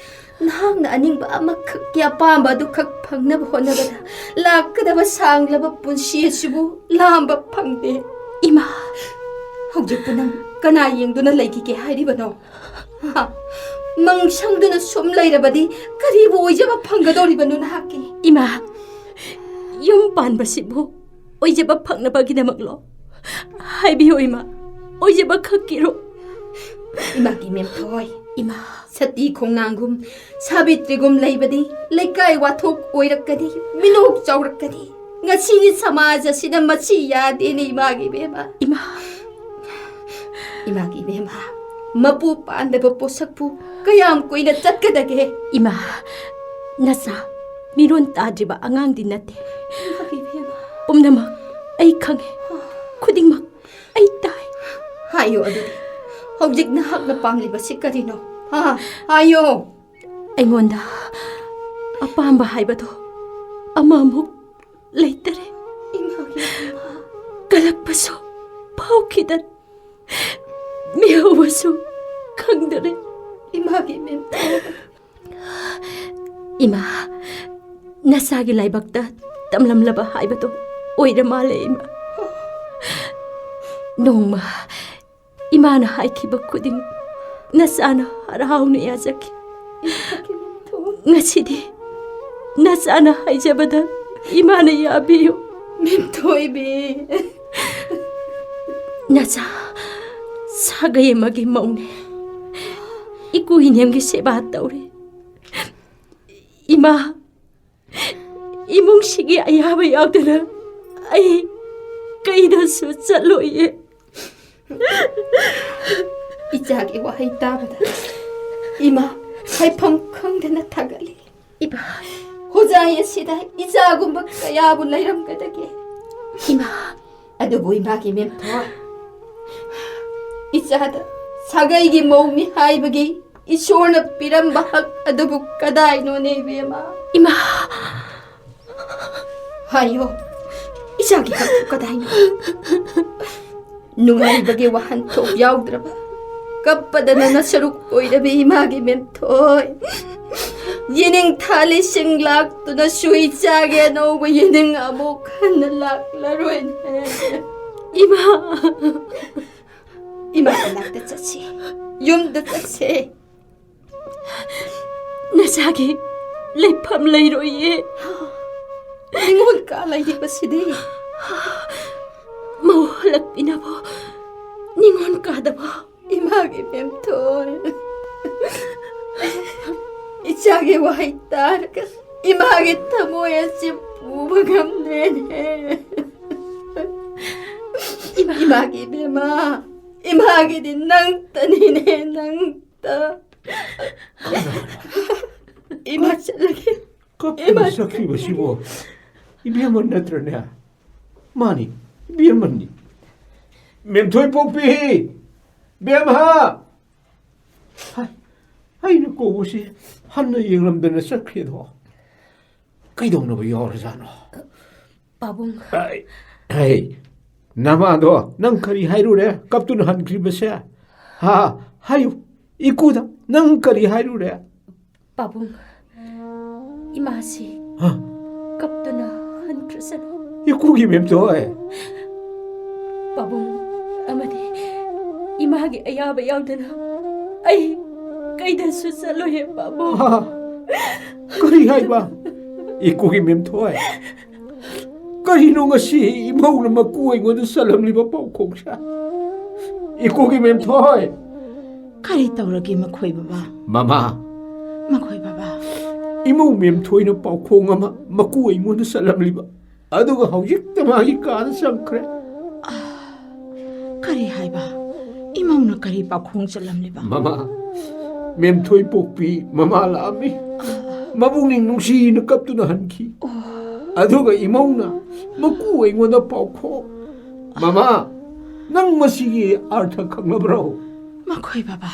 ꯅꯍꯥꯛꯅ ꯑꯅꯤꯡꯕ ꯑꯃꯈꯛꯀꯤ ꯑꯄꯥꯝꯕ ꯑꯗꯨꯈꯛ ꯐꯪꯅꯕ ꯍꯣꯠꯅꯕꯗ ꯂꯥꯛꯀꯗꯕ ꯁꯥꯡꯂꯕ ꯄꯨꯟꯁꯤ ꯑꯁꯤꯕꯨ ꯂꯥꯝꯕ ꯐꯪꯗꯦ꯫ ꯏꯃꯥ! ꯍꯧꯖꯤꯛꯄꯨ ꯅꯪ ꯀꯅꯥ ꯌꯦꯡꯗꯨꯅ ꯂꯩꯈꯤꯒꯦ ꯍꯥꯏꯔꯤꯕꯅꯣ? ꯍꯥ? ꯃꯪ ꯁꯪꯗꯨꯅ ꯁꯨꯝ ꯂꯩꯔꯕꯗꯤ ꯀꯔꯤꯕꯨ ꯑꯣꯏꯖꯕ ꯐꯪꯒꯗꯧꯔꯤꯕꯅꯣ ꯅꯍꯥꯛꯀꯤ? ꯏꯃꯥ! ꯌꯨꯝ ꯄꯥꯟꯕꯁꯤꯕꯨ ꯑꯣꯏꯖꯕ ꯐꯪꯅꯕꯒꯤꯗꯃꯛꯂꯣ? ꯍꯥꯏꯕꯤꯌꯨ ꯏꯃꯥ, ꯑꯣꯏꯖꯕ ꯈꯛꯀꯤꯔꯣ? ꯏꯃꯥꯒꯤ ꯃꯦꯝꯊꯣꯏ, ꯏꯃꯥ, ꯁꯇꯤ ꯈꯣꯡꯅꯥꯡꯒꯨꯝ, ꯁꯥꯕꯤꯇ꯭ꯔꯤꯒꯨꯝ ꯂꯩꯕꯗꯤ ꯂꯩꯀꯥꯏ ꯋꯥꯊꯣꯛ ꯑꯣꯏꯔꯛꯀꯅꯤ, ꯃꯤꯅꯣꯛ ꯆꯥꯎꯔꯛꯀꯅꯤ꯫ ꯉꯁꯤꯒꯤ ꯁꯃꯥꯖ ꯑꯁꯤꯗ ꯃꯁꯤ ꯌꯥꯗꯦꯅꯦ ꯏꯃꯥꯒꯤ ꯏꯕꯦꯝꯃ꯫ ꯏꯃꯥ! ꯏꯃꯥꯒꯤ ꯏꯕꯦꯝꯃ, ꯃꯄꯨ ꯄꯥꯟꯗꯕ ꯄꯣꯠꯁꯛꯄꯨ ꯀꯌꯥꯝ ꯀꯨꯏꯅ ꯆꯠꯀꯗꯒꯦ? ꯏꯃꯥ, ꯅꯆꯥ ꯃꯤꯔꯣꯟ ꯇꯥꯗ꯭ꯔꯤꯕ ꯑꯉꯥꯡꯗꯤ ꯅꯠꯇꯦ꯫ ꯏꯃꯥꯒꯤ ꯏꯕꯦꯝꯃ꯫ ꯄꯨꯝꯅꯃꯛ ꯑꯩ ꯈꯪꯉꯦ꯫ ꯈꯨꯗꯤꯡꯃꯛ ꯑꯩ ꯇꯥꯏ꯫ ꯍꯥꯏꯌꯣ ꯑꯗꯨꯗꯤ, ꯍꯧꯖꯤꯛ ꯅꯍꯥꯛꯅ ꯄꯥꯝꯂꯤꯕꯁꯤ ꯀꯔꯤꯅꯣ? ꯍꯥ? ꯍꯥꯏꯌꯣ꯫ ꯑꯩꯉꯣꯟꯗ ꯑꯄꯥꯝꯕ ꯍꯥꯏꯕꯗꯣ ꯑꯃꯃꯨꯛ ꯂꯩꯇꯔꯦ꯫ ꯏꯃꯥꯒꯤ ꯏꯃꯥ꯫ ꯀꯂꯛꯄꯁꯨ ꯐꯥꯎꯈꯤꯗꯔꯦ꯫ ꯃꯤꯍꯧꯕꯁꯨ ꯈꯪꯗꯔꯦ꯫ ꯏꯃꯥꯒꯤ ꯃꯦꯝꯊꯣꯏ꯫ ꯏꯃꯥ, ꯅꯆꯥꯒꯤ ꯂꯥꯏꯕꯛꯇ ꯇꯝꯂꯝꯂꯕ ꯍꯥꯏꯕꯗꯣ ꯑꯣꯏꯔ ꯃꯥꯜꯂꯦ ꯏꯃꯥ꯫ ꯅꯣꯡꯃ ꯏꯃꯥꯅ ꯍꯥꯏꯈꯤꯕ ꯈꯨꯗꯤꯡ ꯅꯆꯥꯅ ꯍꯔꯥꯎꯅ ꯌꯥꯖꯈꯤ꯫ ꯉꯁꯤꯗꯤ ꯅꯆꯥꯅ ꯍꯥꯏꯖꯕꯗ ꯏꯃꯥꯅ ꯌꯥꯕꯤꯌꯨ꯫ ꯃꯦꯝꯊꯣꯏꯕꯤ꯫ ꯅꯆꯥ ꯁꯥꯒꯩ ꯑꯃꯒꯤ ꯃꯧꯅꯦ꯫ ꯏꯀꯨ ꯏꯅꯦꯝꯒꯤ ꯁꯦꯕꯥ ꯇꯧꯔꯦ꯫ ꯏꯃꯥ, ꯏꯃꯨꯡꯁꯤꯒꯤ ꯑꯌꯥꯕ ꯌꯥꯎꯗꯅ ꯑꯩ ꯀꯩꯗꯁꯨ ꯆꯠꯂꯣꯏꯌꯦ꯫ ꯏꯆꯥꯒꯤ ꯋꯥꯍꯩ ꯇꯥꯕꯗ ꯏꯃꯥ ꯍꯥꯏꯐꯝ ꯈꯪꯗꯅ ꯊꯥꯒꯠꯂꯤ꯫ ꯏꯃꯥ꯫ ꯍꯣꯖꯥꯏ ꯑꯁꯤꯗ ꯏꯆꯥꯒꯨꯝꯕ ꯀꯌꯥꯕꯨ ꯂꯩꯔꯝꯒꯗꯒꯦ? ꯏꯃꯥ꯫ ꯑꯗꯨꯕꯨ ꯏꯃꯥꯒꯤ ꯃꯦꯝꯊꯣꯏ, ꯏꯆꯥꯗ ꯁꯥꯒꯩꯒꯤ ꯃꯧꯅꯤ ꯍꯥꯏꯕꯒꯤ ꯏꯁꯣꯔꯅ ꯄꯤꯔꯝꯕ ꯍꯛ ꯑꯗꯨꯕꯨ ꯀꯗꯥꯏꯅꯣꯅꯦ, ꯏꯕꯦꯝꯃ? ꯏꯃꯥ! ꯍꯥꯏꯌꯣ, ꯏꯆꯥꯒꯤ ꯍꯛꯄꯨ ꯀꯗꯥꯏꯅꯣ? ꯅꯨꯡꯉꯥꯏꯕꯒꯤ ꯋꯥꯍꯟꯊꯣꯛ ꯌꯥꯎꯗ꯭ꯔꯕ, ꯀꯞꯄꯗ ꯅꯪꯅ ꯁꯔꯨꯛ ꯑꯣꯏꯔꯕꯤ ꯏꯃꯥꯒꯤ ꯃꯦꯝꯊꯣꯏ, ꯌꯦꯅꯤꯡꯊꯥ ꯂꯤꯁꯤꯡ ꯂꯥꯛꯇꯨꯅꯁꯨ ꯏꯆꯥꯒꯤ ꯑꯅꯧꯕ ꯌꯦꯅꯤꯡ ꯑꯃꯨꯛ ꯍꯟꯅ ꯂꯥꯛꯂꯔꯣꯏꯅꯦ꯫ ꯏꯃꯥ! ꯏꯃꯥ ꯃꯅꯥꯛꯇ ꯆꯠꯁꯤ, ꯌꯨꯝꯗ ꯆꯠꯁꯤ꯫ ꯅꯆꯥꯒꯤ ꯂꯩꯐꯝ ꯂꯩꯔꯣꯏꯌꯦ꯫ ꯅꯤꯉꯣꯜ ꯀꯥ ꯂꯩꯔꯤꯕꯁꯤꯗꯤ? ꯃꯧ ꯍꯜꯂꯛꯄꯤꯅꯕ ꯅꯤꯉꯣꯜ ꯀꯥꯗꯕ꯫ ꯏꯃꯥꯒꯤ ꯃꯦꯝꯊꯣꯏ, ꯏꯆꯥꯒꯤ ꯋꯥꯍꯩ ꯇꯥꯔꯒ ꯏꯃꯥꯒꯤ ꯊꯃꯣꯏ ꯑꯁꯤ ꯄꯨꯕ ꯉꯝꯗ꯭ꯔꯦꯅꯦ꯫ ꯏꯃꯥ꯫ ꯏꯃꯥꯒꯤ ꯏꯕꯦꯝꯃ, ꯏꯃꯥꯒꯤꯗꯤ ꯅꯪꯇꯅꯤꯅꯦ, ꯅꯪꯇ꯫ ꯏꯃꯥ ꯆꯠꯂꯒꯦ꯫ ꯀꯞꯇꯨꯅ ꯏꯃꯥ ꯆꯠꯈ꯭ꯔꯤꯕꯁꯤꯕꯨ ꯏꯕꯦꯝꯃ ꯅꯠꯇ꯭ꯔꯅꯦ? ꯃꯥꯅꯤ, ꯏꯕꯦꯝꯃꯅꯤ꯫ ꯃꯦꯝꯊꯣꯏ ꯄꯣꯛꯄꯤ! ꯕꯦꯝꯍ! ꯍꯥꯏ, ꯑꯩꯅ ꯀꯧꯕꯁꯤ ꯍꯟꯅ ꯌꯦꯡꯂꯝꯗꯅ ꯆꯠꯈ꯭ꯔꯦꯗꯣ꯫ ꯀꯩꯗꯧꯅꯕ ꯌꯥꯎꯔꯖꯥꯠꯅꯣ? ꯄꯥꯕꯨꯡ꯫ ꯑꯩ, ꯍꯩ, ꯅꯃꯥꯗꯣ ꯅꯪ ꯀꯔꯤ ꯍꯥꯏꯔꯨꯔꯦ? ꯀꯞꯇꯨꯅ ꯍꯟꯈ꯭ꯔꯤꯕꯁꯦ? ꯍꯥ? ꯍꯥꯏꯌꯨ, ꯏꯀꯨꯗ ꯅꯪ ꯀꯔꯤ ꯍꯥꯏꯔꯨꯔꯦ? ꯄꯥꯕꯨꯡ, ꯏꯃꯥꯁꯤ ꯍꯥ? ꯀꯞꯇꯨꯅ ꯍꯟꯈ꯭ꯔꯁꯅꯨ꯫ ꯏꯀꯨꯒꯤ ꯃꯦꯝꯊꯣꯏ꯫ ꯄꯥꯕꯨꯡ ꯑꯃꯗꯤ ꯏꯃꯥꯒꯤ ꯑꯌꯥꯕ ꯌꯥꯎꯗꯅ ꯑꯩ ꯀꯩꯗꯁꯨ ꯆꯠꯂꯣꯏꯌꯦ, ꯄꯥꯕꯨꯡ꯫ ꯍꯥ? ꯀꯔꯤ ꯍꯥꯏꯕ? ꯏꯀꯨꯒꯤ ꯃꯦꯝꯊꯣꯏ, ꯀꯔꯤꯅꯣ ꯉꯁꯤ ꯏꯃꯧꯅ ꯃꯀꯨ ꯑꯩꯉꯣꯟꯗ ꯆꯠꯂꯝꯂꯤꯕ ꯄꯥꯎꯈꯣꯡꯁꯦ? ꯏꯀꯨꯒꯤ ꯃꯦꯝꯊꯣꯏ꯫ ꯀꯔꯤ ꯇꯧꯔꯒꯦ ꯃꯈꯣꯏ ꯕꯕꯥ? ꯃꯃꯥ꯫ ꯃꯈꯣꯏ ꯕꯕꯥ꯫ ꯏꯃꯧ ꯃꯦꯝꯊꯣꯏꯅ ꯄꯥꯎꯈꯣꯡ ꯑꯃ ꯃꯀꯨ ꯑꯩꯉꯣꯟꯗ ꯆꯠꯂꯝꯂꯤꯕ, ꯑꯗꯨꯒ ꯍꯧꯖꯤꯛꯇ ꯃꯥꯒꯤ ꯀꯥꯗ ꯆꯪꯈ꯭ꯔꯦ꯫ ꯀꯔꯤ ꯍꯥꯏꯕ? ꯏꯃꯧꯅ ꯀꯔꯤ ꯄꯥꯎꯈꯣꯡ ꯆꯠꯂꯝꯂꯤꯕ? ꯃꯃꯥ, ꯃꯦꯝꯊꯣꯏ ꯄꯣꯛꯄꯤ ꯃꯃꯥ ꯂꯥꯛꯑꯝꯃꯤ꯫ ꯃꯕꯨꯛꯅꯤꯡ ꯅꯨꯡꯁꯤꯅ ꯀꯞꯇꯨꯅ ꯍꯟꯈꯤ꯫ ꯑꯗꯨꯒ ꯏꯃꯧꯅ ꯃꯀꯨ ꯑꯩꯉꯣꯟꯗ ꯄꯥꯎꯈꯣꯡ꯫ ꯃꯃꯥ, ꯅꯪ ꯃꯁꯤꯒꯤ ꯑꯥꯔꯊ ꯈꯪꯂꯕ꯭ꯔꯣ? ꯃꯈꯣꯏ ꯕꯕꯥ꯫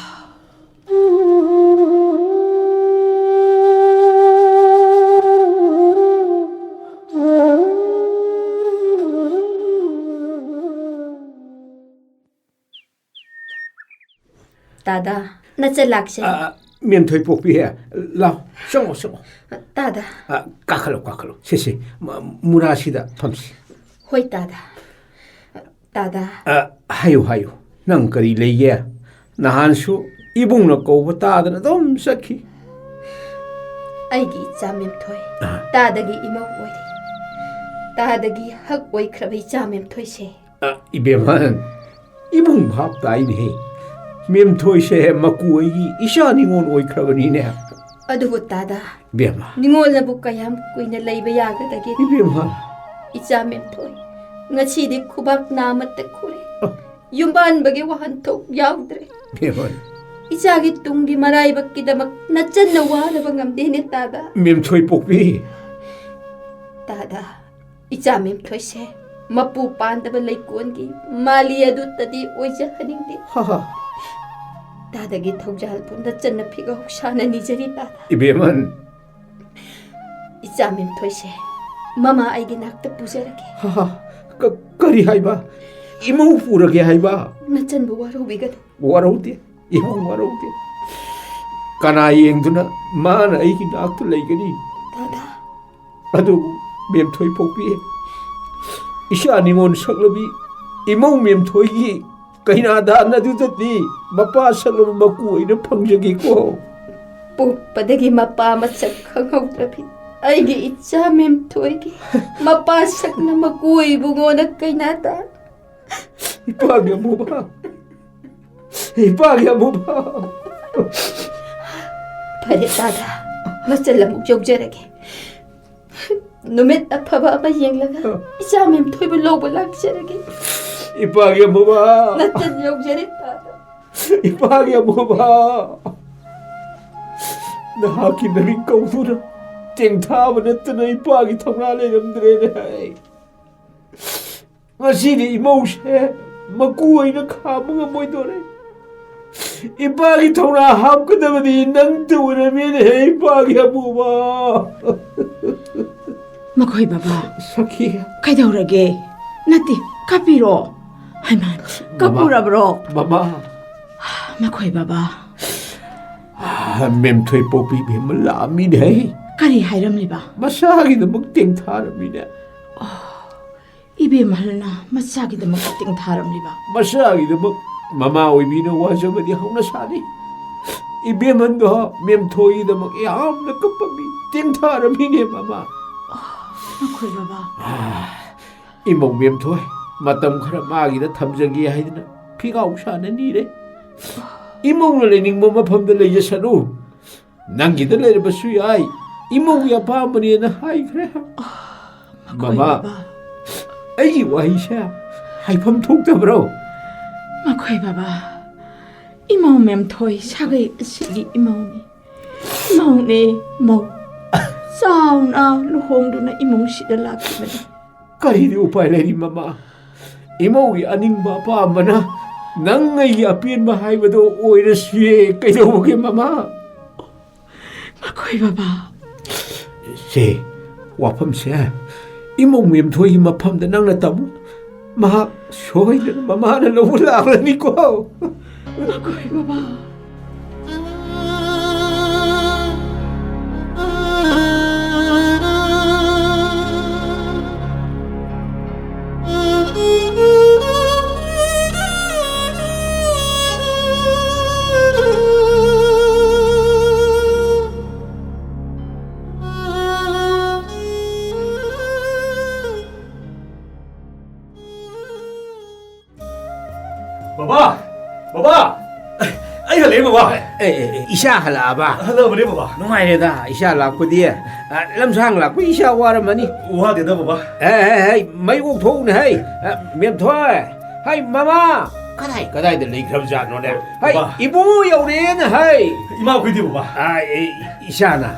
ꯇꯥꯗ, ꯅꯆꯜ ꯂꯥꯛꯁꯦ꯫ ꯑ, ꯃꯦꯝꯊꯣꯏ ꯄꯣꯛꯄꯤ, ꯂꯥꯎ, ꯆꯪꯉꯣ, ꯆꯪꯉꯣ꯫ ꯇꯥꯗ꯫ ꯑ, ꯀꯥꯈꯠꯂꯣ, ꯀꯥꯈꯠꯂꯣ꯫ ꯁꯦ, ꯁꯦ, ꯃ-, ꯃꯨꯔꯥꯁꯤꯗ ꯐꯝꯁꯤ꯫ ꯍꯣꯏ, ꯇꯥꯗ꯫ ꯇꯥꯗ꯫ ꯑ, ꯍꯥꯏꯌꯨ, ꯍꯥꯏꯌꯨ꯫ ꯅꯪ ꯀꯔꯤ ꯂꯩꯒꯦ? ꯅꯍꯥꯟꯁꯨ ꯏꯕꯨꯡꯅ ꯀꯧꯕ ꯇꯥꯗꯅ ꯑꯗꯨꯝ ꯆꯠꯈꯤ꯫ ꯑꯩꯒꯤ ꯏꯆꯥ ꯃꯦꯝꯊꯣꯏ, ꯑ꯫ ꯇꯥꯗꯒꯤ ꯏꯃꯧ ꯑꯣꯏꯔꯦ꯫ ꯇꯥꯗꯒꯤ ꯍꯛ ꯑꯣꯏꯈ꯭ꯔꯕ ꯏꯆꯥ ꯃꯦꯝꯊꯣꯏꯁꯦ꯫ ꯑ, ꯏꯕꯦꯝꯃ, ꯏꯕꯨꯡ ꯚꯥꯞ ꯇꯥꯏꯅꯦꯍꯦ꯫ ꯃꯦꯝꯊꯣꯏꯁꯦ ꯃꯀꯨ ꯑꯩꯒꯤ ꯏꯆꯥ ꯅꯤꯉꯣꯜ ꯑꯣꯏꯈ꯭ꯔꯕꯅꯤꯅꯦ꯫ ꯑꯗꯨꯕꯨ ꯇꯥꯗ, ꯏꯕꯦꯝꯃ꯫ ꯅꯤꯉꯣꯜꯅꯕꯨ ꯀꯌꯥꯝ ꯀꯨꯏꯅ ꯂꯩꯕ ꯌꯥꯒꯗꯒꯦ? ꯏꯕꯦꯝꯃ꯫ ꯏꯆꯥ ꯃꯦꯝꯊꯣꯏ, ꯉꯁꯤꯗꯤ ꯈꯨꯕꯥꯛ ꯅꯥꯃꯠꯇ ꯈꯨꯔꯦ꯫ ꯑ꯫ ꯌꯨꯝꯕꯥꯟꯕꯒꯤ ꯋꯥꯍꯟꯊꯣꯛ ꯌꯥꯎꯗ꯭ꯔꯦ꯫ ꯏꯕꯦꯝꯃ꯫ ꯏꯆꯥꯒꯤ ꯇꯨꯡꯒꯤ ꯃꯔꯥꯏꯕꯛꯀꯤꯗꯃꯛ ꯅꯆꯟꯅ ꯋꯥꯅꯕ ꯉꯝꯗꯦꯅꯦ, ꯇꯥꯗ꯫ ꯃꯦꯝꯊꯣꯏ ꯄꯣꯛꯄꯤ꯫ ꯇꯥꯗ, ꯏꯆꯥ ꯃꯦꯝꯊꯣꯏꯁꯦ ꯃꯄꯨ ꯄꯥꯟꯗꯕ ꯂꯩꯀꯣꯜꯒꯤ ꯃꯥꯂꯤ ꯑꯗꯨꯇꯗꯤ ꯑꯣꯏꯖꯍꯟꯅꯤꯡꯗꯦ꯫ ꯍꯥ, ꯍꯥ꯫ ꯇꯥꯗꯒꯤ ꯊꯧꯖꯥꯜꯕꯨ ꯅꯆꯟꯅ ꯐꯤꯒꯧ ꯁꯥꯅ ꯅꯤꯖꯔꯤ, ꯇꯥꯗ꯫ ꯏꯕꯦꯝꯃꯟ꯫ ꯏꯆꯥ ꯃꯦꯝꯊꯣꯏꯁꯦ ꯃꯃꯥ ꯑꯩꯒꯤ ꯅꯥꯛꯇ ꯄꯨꯖꯔꯒꯦ꯫ ꯍꯥ, ꯍꯥ꯫ ꯀ-, ꯀꯔꯤ ꯍꯥꯏꯕ? ꯏꯃꯧ ꯄꯨꯔꯒꯦ ꯍꯥꯏꯕ? ꯅꯆꯟꯕꯨ ꯋꯥꯔꯧꯕꯤꯒꯅꯨ꯫ ꯋꯥꯔꯧꯗꯦ꯫ ꯏꯕꯨꯡ ꯋꯥꯔꯧꯗꯦ꯫ ꯀꯅꯥ ꯌꯦꯡꯗꯨꯅ ꯃꯥꯅ ꯑꯩꯒꯤ ꯅꯥꯛꯇ ꯂꯩꯒꯅꯤ? ꯇꯥꯗ꯫ ꯑꯗꯨꯕꯨ ꯃꯦꯝꯊꯣꯏ ꯄꯣꯛꯄꯤ, ꯏꯆꯥ ꯅꯤꯉꯣꯜ ꯁꯛꯂꯕꯤ ꯏꯃꯧ ꯃꯦꯝꯊꯣꯏꯒꯤ ꯀꯩꯅꯥꯗꯥꯟ ꯑꯗꯨꯗꯗꯤ ꯃꯄꯥ ꯁꯛꯂꯕ ꯃꯀꯨ ꯑꯣꯏꯅ ꯐꯪꯖꯒꯦꯀꯣ꯫ ꯄꯣꯛꯄꯗꯒꯤ ꯃꯄꯥ ꯃꯁꯛ ꯈꯪꯍꯧꯗ꯭ꯔꯕꯤ ꯑꯩꯒꯤ ꯏꯆꯥ ꯃꯦꯝꯊꯣꯏꯒꯤ ꯃꯄꯥ ꯁꯛꯅ ꯃꯀꯨ ꯏꯕꯨꯡꯉꯣꯅ ꯀꯩꯅꯥ ꯇꯥ꯫ ꯏꯄꯥꯒꯤ ꯑꯃꯨꯕ꯫ ꯏꯄꯥꯒꯤ ꯑꯃꯨꯕ꯫ ꯐꯔꯦ ꯇꯥꯗ, ꯃꯆꯜ ꯑꯃꯨꯛ ꯌꯧꯖꯔꯒꯦ꯫ ꯅꯨꯃꯤꯠ ꯑꯐꯕ ꯑꯃ ꯌꯦꯡꯂꯒ ꯏꯆꯥ ꯃꯦꯝꯊꯣꯏꯕꯨ ꯂꯧꯕ ꯂꯥꯛꯆꯔꯒꯦ꯫ ꯏꯄꯥꯒꯤ ꯑꯃꯨꯕ꯫ ꯅꯆꯜ ꯌꯧꯖꯔꯦ ꯇꯥꯗ꯫ ꯏꯄꯥꯒꯤ ꯑꯃꯨꯕ꯫ ꯅꯍꯥꯛꯀꯤ ꯃꯃꯤꯡ ꯀꯧꯗꯨꯅ ꯇꯦꯡꯊꯥꯕ ꯅꯠꯇꯅ ꯏꯄꯥꯒꯤ ꯊꯧꯅꯥ ꯂꯩꯔꯝꯗ꯭ꯔꯦꯅꯦ꯫ ꯉꯁꯤꯗꯤ ꯏꯃꯧꯁꯦ ꯃꯀꯨ ꯑꯩꯅ ꯈꯥꯝꯕ ꯉꯝꯃꯣꯏꯗꯣꯔꯦ꯫ ꯏꯄꯥꯒꯤ ꯊꯧꯅꯥ ꯍꯥꯞꯀꯗꯕꯗꯤ ꯅꯪꯇ ꯑꯣꯏꯔꯝꯃꯦꯅꯦꯍꯦ, ꯏꯄꯥꯒꯤ ꯑꯃꯨꯕ꯫ ꯃꯈꯣꯏ ꯕꯕꯥ꯫ ꯁꯈꯤ꯫ ꯀꯩꯗꯧꯔꯒꯦ? ꯅꯠꯇꯦ, ꯀꯞꯄꯤꯔꯣ? ꯍꯩꯃꯥ, ꯃꯃꯥ꯫ ꯀꯞꯄꯨꯔꯕ꯭ꯔꯣ? ꯃꯃꯥ꯫ ꯃꯈꯣꯏ ꯕꯕꯥ꯫ ꯃꯦꯝꯊꯣꯏ ꯄꯣꯛꯄꯤ ꯏꯕꯦꯝꯃ ꯂꯥꯛꯑꯝꯃꯤꯅꯦꯍꯦ꯫ ꯀꯔꯤ ꯍꯥꯏꯔꯝꯂꯤꯕ? ꯃꯁꯥꯒꯤꯗꯃꯛ ꯇꯦꯡꯊꯥꯔꯝꯃꯤꯅꯦ꯫ ꯏꯕꯦꯝꯍꯜꯅ ꯃꯆꯥꯒꯤꯗꯃꯛ ꯇꯦꯡꯊꯥꯔꯝꯂꯤꯕ? ꯃꯆꯥꯒꯤꯗꯃꯛ ꯃꯃꯥ ꯑꯣꯏꯕꯤꯅ ꯋꯥꯖꯕꯗꯤ ꯍꯧꯅ ꯁꯥꯅꯤ꯫ ꯏꯕꯦꯝꯍꯜꯗꯣ ꯃꯦꯝꯊꯣꯏꯒꯤꯗꯃꯛ ꯌꯥꯝꯅ ꯀꯞꯄꯝꯃꯤ, ꯇꯦꯡꯊꯥꯔꯝꯃꯤꯅꯦ ꯃꯃꯥ꯫ ꯃꯈꯣꯏ ꯕꯕꯥ꯫ ꯏꯃꯧ ꯃꯦꯝꯊꯣꯏ, ꯃꯇꯝ ꯈꯔ ꯃꯥꯒꯤꯗ ꯊꯝꯖꯒꯦ ꯍꯥꯏꯗꯅ ꯐꯤꯒꯥꯎ ꯁꯥꯅ ꯅꯤꯔꯦ꯫ ꯏꯃꯧꯅ ꯂꯩꯅꯤꯡꯕ ꯃꯐꯝꯗ ꯂꯩꯖꯁꯅꯨ꯫ ꯅꯪꯒꯤꯗ ꯂꯩꯔꯕꯁꯨ ꯌꯥꯏ, ꯏꯃꯧꯒꯤ ꯑꯄꯥꯝꯕꯅꯦꯅ ꯍꯥꯏꯈ꯭ꯔꯦ꯫ ꯃꯈꯣꯏ ꯃꯃꯥ, ꯕꯕꯥ꯫ ꯑꯩꯒꯤ ꯋꯥꯍꯩꯁꯦ ꯍꯥꯏꯐꯝ ꯊꯣꯛꯇꯕ꯭ꯔꯣ? ꯃꯈꯣꯏ ꯕꯕꯥ, ꯏꯃꯧ ꯃꯦꯝꯊꯣꯏ ꯁꯥꯒꯩ ꯑꯁꯤꯒꯤ ꯏꯃꯧꯅꯤ꯫ ꯏꯃꯧꯅꯦ, ꯃꯧ꯫ ꯆꯥꯎꯅ ꯂꯨꯍꯣꯡꯗꯨꯅ ꯏꯃꯨꯡꯁꯤꯗ ꯂꯥꯛꯈꯤꯕꯅꯤ꯫ ꯀꯔꯤꯗꯤ ꯎꯄꯥꯏ ꯂꯩꯔꯤ ꯃꯃꯥ? ꯏꯃꯧꯒꯤ ꯑꯅꯤꯡꯕ ꯑꯄꯥꯝꯕꯅ ꯅꯪ ꯑꯩꯒꯤ ꯑꯄꯦꯟꯕ ꯍꯥꯏꯕꯗꯣ ꯑꯣꯏꯔꯁꯨꯌꯦ꯫ ꯀꯩꯗꯧꯕꯒꯦ ꯃꯃꯥ? ꯃꯈꯣꯏ ꯕꯕꯥ꯫ ꯁꯦ, ꯋꯥꯐꯝꯁꯦ ꯏꯃꯧ ꯃꯦꯝꯊꯣꯏꯒꯤ ꯃꯐꯝꯗ ꯅꯪꯅ ꯇꯝꯃꯨ꯫ ꯃꯍꯥꯛ ꯁꯣꯏꯗꯅ ꯃꯃꯥꯅ ꯂꯧꯕ ꯂꯥꯛꯂꯅꯤꯀꯣ꯫ ꯃꯈꯣꯏ ꯕꯕꯥ꯫ ꯕꯕꯥ! ꯕꯕꯥ! ꯑꯩ ꯍꯜꯂꯛꯑꯦ, ꯕꯕꯥ! ꯑꯦ, ꯑꯦ, ꯑꯦ, ꯏꯆꯥ ꯍꯜꯂꯛꯑꯕ? ꯍꯜꯂꯛꯑꯕꯅꯦ, ꯕꯕꯥ꯫ ꯅꯨꯡꯉꯥꯏꯔꯦꯗ, ꯏꯆꯥ ꯂꯥꯛꯄꯗꯤ꯫ ꯑ, ꯂꯝꯁꯥꯡ ꯂꯥꯛꯄ ꯏꯆꯥ ꯋꯥꯔꯝꯃꯅꯤ꯫ ꯋꯥꯗꯦꯗ, ꯕꯕꯥ꯫ ꯑꯦ, ꯑꯦ, ꯑꯦ, ꯃꯩ ꯑꯣꯛꯊꯣꯛꯎꯅꯦ, ꯍꯩ꯫ ꯑ, ꯃꯦꯝꯊꯣꯏ! ꯍꯩ, ꯃꯃꯥ! ꯀꯗꯥꯏ, ꯀꯗꯥꯏꯗ ꯂꯩꯈ꯭ꯔꯕꯖꯥꯠꯅꯣꯅꯦ? ꯍꯩ, ꯕꯕꯥ꯫ ꯏꯕꯨꯡꯉꯣ ꯌꯧꯔꯛꯑꯦꯅꯦ, ꯍꯩ! ꯏꯃꯥꯈꯣꯏꯗꯤ, ꯕꯕꯥ? ꯑ, ꯑꯦ, ꯏꯆꯥꯅ,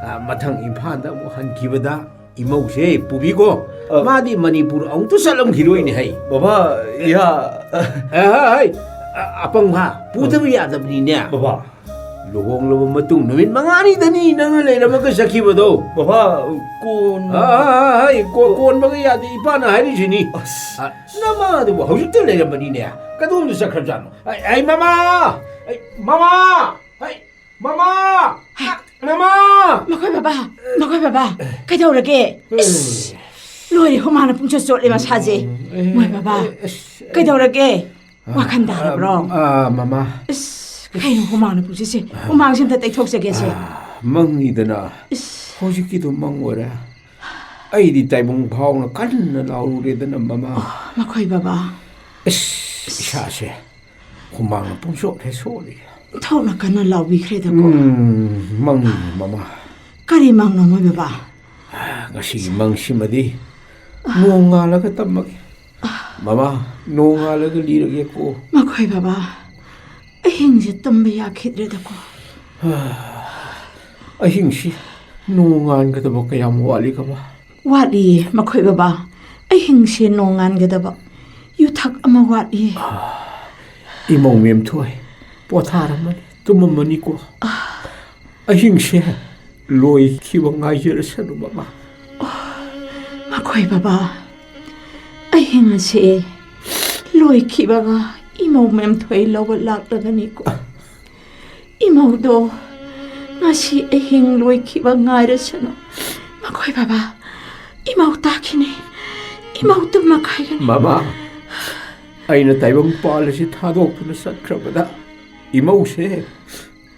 ꯑ, ꯃꯊꯪ ꯏꯝꯐꯥꯜꯗ ꯑꯃꯨꯛ ꯍꯟꯈꯤꯕꯗ ꯏꯃꯧꯁꯦ ꯄꯨꯕꯤꯈꯣ꯫ ꯑ꯫ ꯃꯥꯗꯤ ꯃꯅꯤꯄꯨꯔ ꯑꯃꯨꯛꯇ ꯆꯠꯂꯝꯈꯤꯔꯣꯏꯅꯦ, ꯍꯩ꯫ ꯕꯕꯥ, ꯏꯌꯥ꯫ ꯑ, ꯍ, ꯍꯩ, ꯑ, ꯑꯄꯪꯕ, ꯄꯨꯗꯕ ꯌꯥꯗꯕꯅꯤꯅꯦ꯫ ꯕꯕꯥ꯫ ꯂꯨꯍꯣꯡꯂꯕ ꯃꯇꯨꯡ ꯅꯨꯃꯤꯠ ꯃꯉꯥꯅꯤꯗꯅꯤ ꯅꯪꯅ ꯂꯩꯔꯝꯃꯒ ꯆꯠꯈꯤꯕꯗꯣ꯫ ꯕꯕꯥ, ꯀꯣꯟ- ꯑ, ꯑ, ꯑ, ꯍꯩ, ꯀꯣ-, ꯀꯣꯟꯕꯒ ꯌꯥꯗꯦ, ꯏꯄꯥꯅ ꯍꯥꯏꯔꯤꯁꯤꯅꯤ꯫ ꯑꯁ꯫ ꯑ, ꯅꯃꯥꯗꯨꯕꯨ ꯍꯧꯖꯤꯛꯇ ꯂꯩꯔꯝꯕꯅꯤꯅꯦ꯫ ꯀꯗꯣꯝꯗ ꯆꯠꯈ꯭ꯔꯕꯖꯥꯠꯅꯣ? ꯑꯩ, ꯑꯩ, ꯃꯃꯥ! ꯑꯩ, ꯃꯃꯥ! ꯍꯩ! ꯃꯃꯥ! ꯃꯃꯥ! ꯃꯈꯣꯏ ꯕꯕꯥ! ꯃꯈꯣꯏ ꯕꯕꯥ! ꯀꯩꯗꯧꯔꯒꯦ? ꯏꯁ! ꯂꯣꯏꯔꯦ, ꯍꯨꯃꯥꯡꯅ ꯄꯨꯡꯆꯣꯠ ꯆꯣꯠꯂꯦ ꯃꯁꯥꯁꯦ꯫ ꯃꯣꯏ ꯕꯕꯥ! ꯑꯁ! ꯀꯩꯗꯧꯔꯒꯦ? ꯋꯥꯈꯜ ꯇꯥꯔꯕ꯭ꯔꯣ? ꯑꯥ, ꯃꯃꯥ꯫ ꯏꯁ! ꯀꯩꯅꯣ ꯍꯨꯃꯥꯡꯅ ꯄꯨꯡꯆꯣꯠꯁꯦ? ꯍꯨꯃꯥꯡꯁꯦ ꯑꯝꯇ ꯇꯩꯊꯣꯛꯆꯒꯦꯁꯦ꯫ ꯑꯥ, ꯃꯪꯅꯤꯗꯅ꯫ ꯏꯁ! ꯍꯧꯖꯤꯛꯀꯤꯗꯣ ꯃꯪ ꯑꯣꯏꯔꯦ꯫ ꯑꯩꯗꯤ ꯇꯥꯏꯕꯪ ꯐꯥꯎꯅ ꯀꯟꯅ ꯂꯥꯎꯔꯨꯔꯦꯗꯅ, ꯃꯃꯥ꯫ ꯑꯣ, ꯃꯈꯣꯏ ꯕꯕꯥ꯫ ꯏꯁ, ꯏꯁꯥꯁꯦ ꯍꯨꯃꯥꯡꯅ ꯄꯨꯡꯆꯣꯠ ꯍꯦꯛ ꯆꯣꯠꯂꯤ꯫ ꯊꯧꯅ ꯀꯟꯅ ꯂꯥꯎꯕꯤꯈ꯭ꯔꯦꯗꯀꯣ꯫ ꯎꯝ, ꯃꯪꯅꯤ, ꯃꯃꯥ꯫ ꯀꯔꯤ ꯃꯪꯅꯣ, ꯃꯣꯏ ꯕꯕꯥ? ꯉꯁꯤꯒꯤ ꯃꯪꯁꯤꯃꯗꯤ ꯅꯣꯡꯉꯥꯜꯂꯒ ꯇꯝꯃꯒꯦ꯫ ꯃꯃꯥ, ꯅꯣꯡꯉꯥꯜꯂꯒ ꯂꯤꯔꯒꯦꯀꯣ꯫ ꯃꯈꯣꯏ ꯕꯕꯥ, ꯑꯍꯤꯡꯁꯦ ꯇꯨꯝꯕ ꯌꯥꯈꯤꯗ꯭ꯔꯦꯗꯀꯣ꯫ ꯑꯍꯤꯡꯁꯤ ꯅꯣꯡꯉꯥꯟꯒꯗꯕ ꯀꯌꯥꯝ ꯋꯥꯠꯂꯤꯒꯕ? ꯋꯥꯠꯂꯤꯌꯦ, ꯃꯈꯣꯏ ꯕꯕꯥ꯫ ꯑꯍꯤꯡꯁꯦ ꯅꯣꯡꯉꯥꯟꯒꯗꯕ ꯌꯨꯊꯛ ꯑꯃ ꯋꯥꯠꯂꯤꯌꯦ꯫ ꯏꯃꯧ ꯃꯦꯝꯊꯣꯏ ꯄꯣꯊꯥꯔꯝꯃꯅꯤ, ꯇꯨꯝꯃꯝꯃꯅꯤꯀꯣ꯫ ꯑꯍꯤꯡꯁꯦ ꯂꯣꯏꯈꯤꯕ ꯉꯥꯏꯖꯔꯁꯅꯨ, ꯃꯃꯥ꯫ ꯃꯈꯣꯏ ꯕꯕꯥ, ꯑꯍꯤꯡ ꯑꯁꯦ ꯂꯣꯏꯈꯤꯕꯒ ꯏꯃꯧ ꯃꯦꯝꯊꯣꯏ ꯂꯧꯕ ꯂꯥꯛꯂꯒꯅꯤꯀꯣ꯫ ꯏꯃꯧꯗꯣ ꯉꯁꯤ ꯑꯍꯤꯡ ꯂꯣꯏꯈꯤꯕ ꯉꯥꯏꯔꯁꯅꯨ꯫ ꯃꯈꯣꯏ ꯕꯕꯥ, ꯏꯃꯧ ꯇꯥꯈꯤꯅꯤ꯫ ꯏꯃꯧ ꯇꯨꯝꯃꯈꯥꯏꯒꯅꯤ꯫ ꯃꯃꯥ, ꯑꯩꯅ ꯇꯥꯏꯕꯪ ꯄꯥꯜ ꯑꯁꯤ ꯊꯥꯗꯣꯛꯇꯨꯅ ꯆꯠꯈ꯭ꯔꯕꯗ ꯏꯃꯧꯁꯦ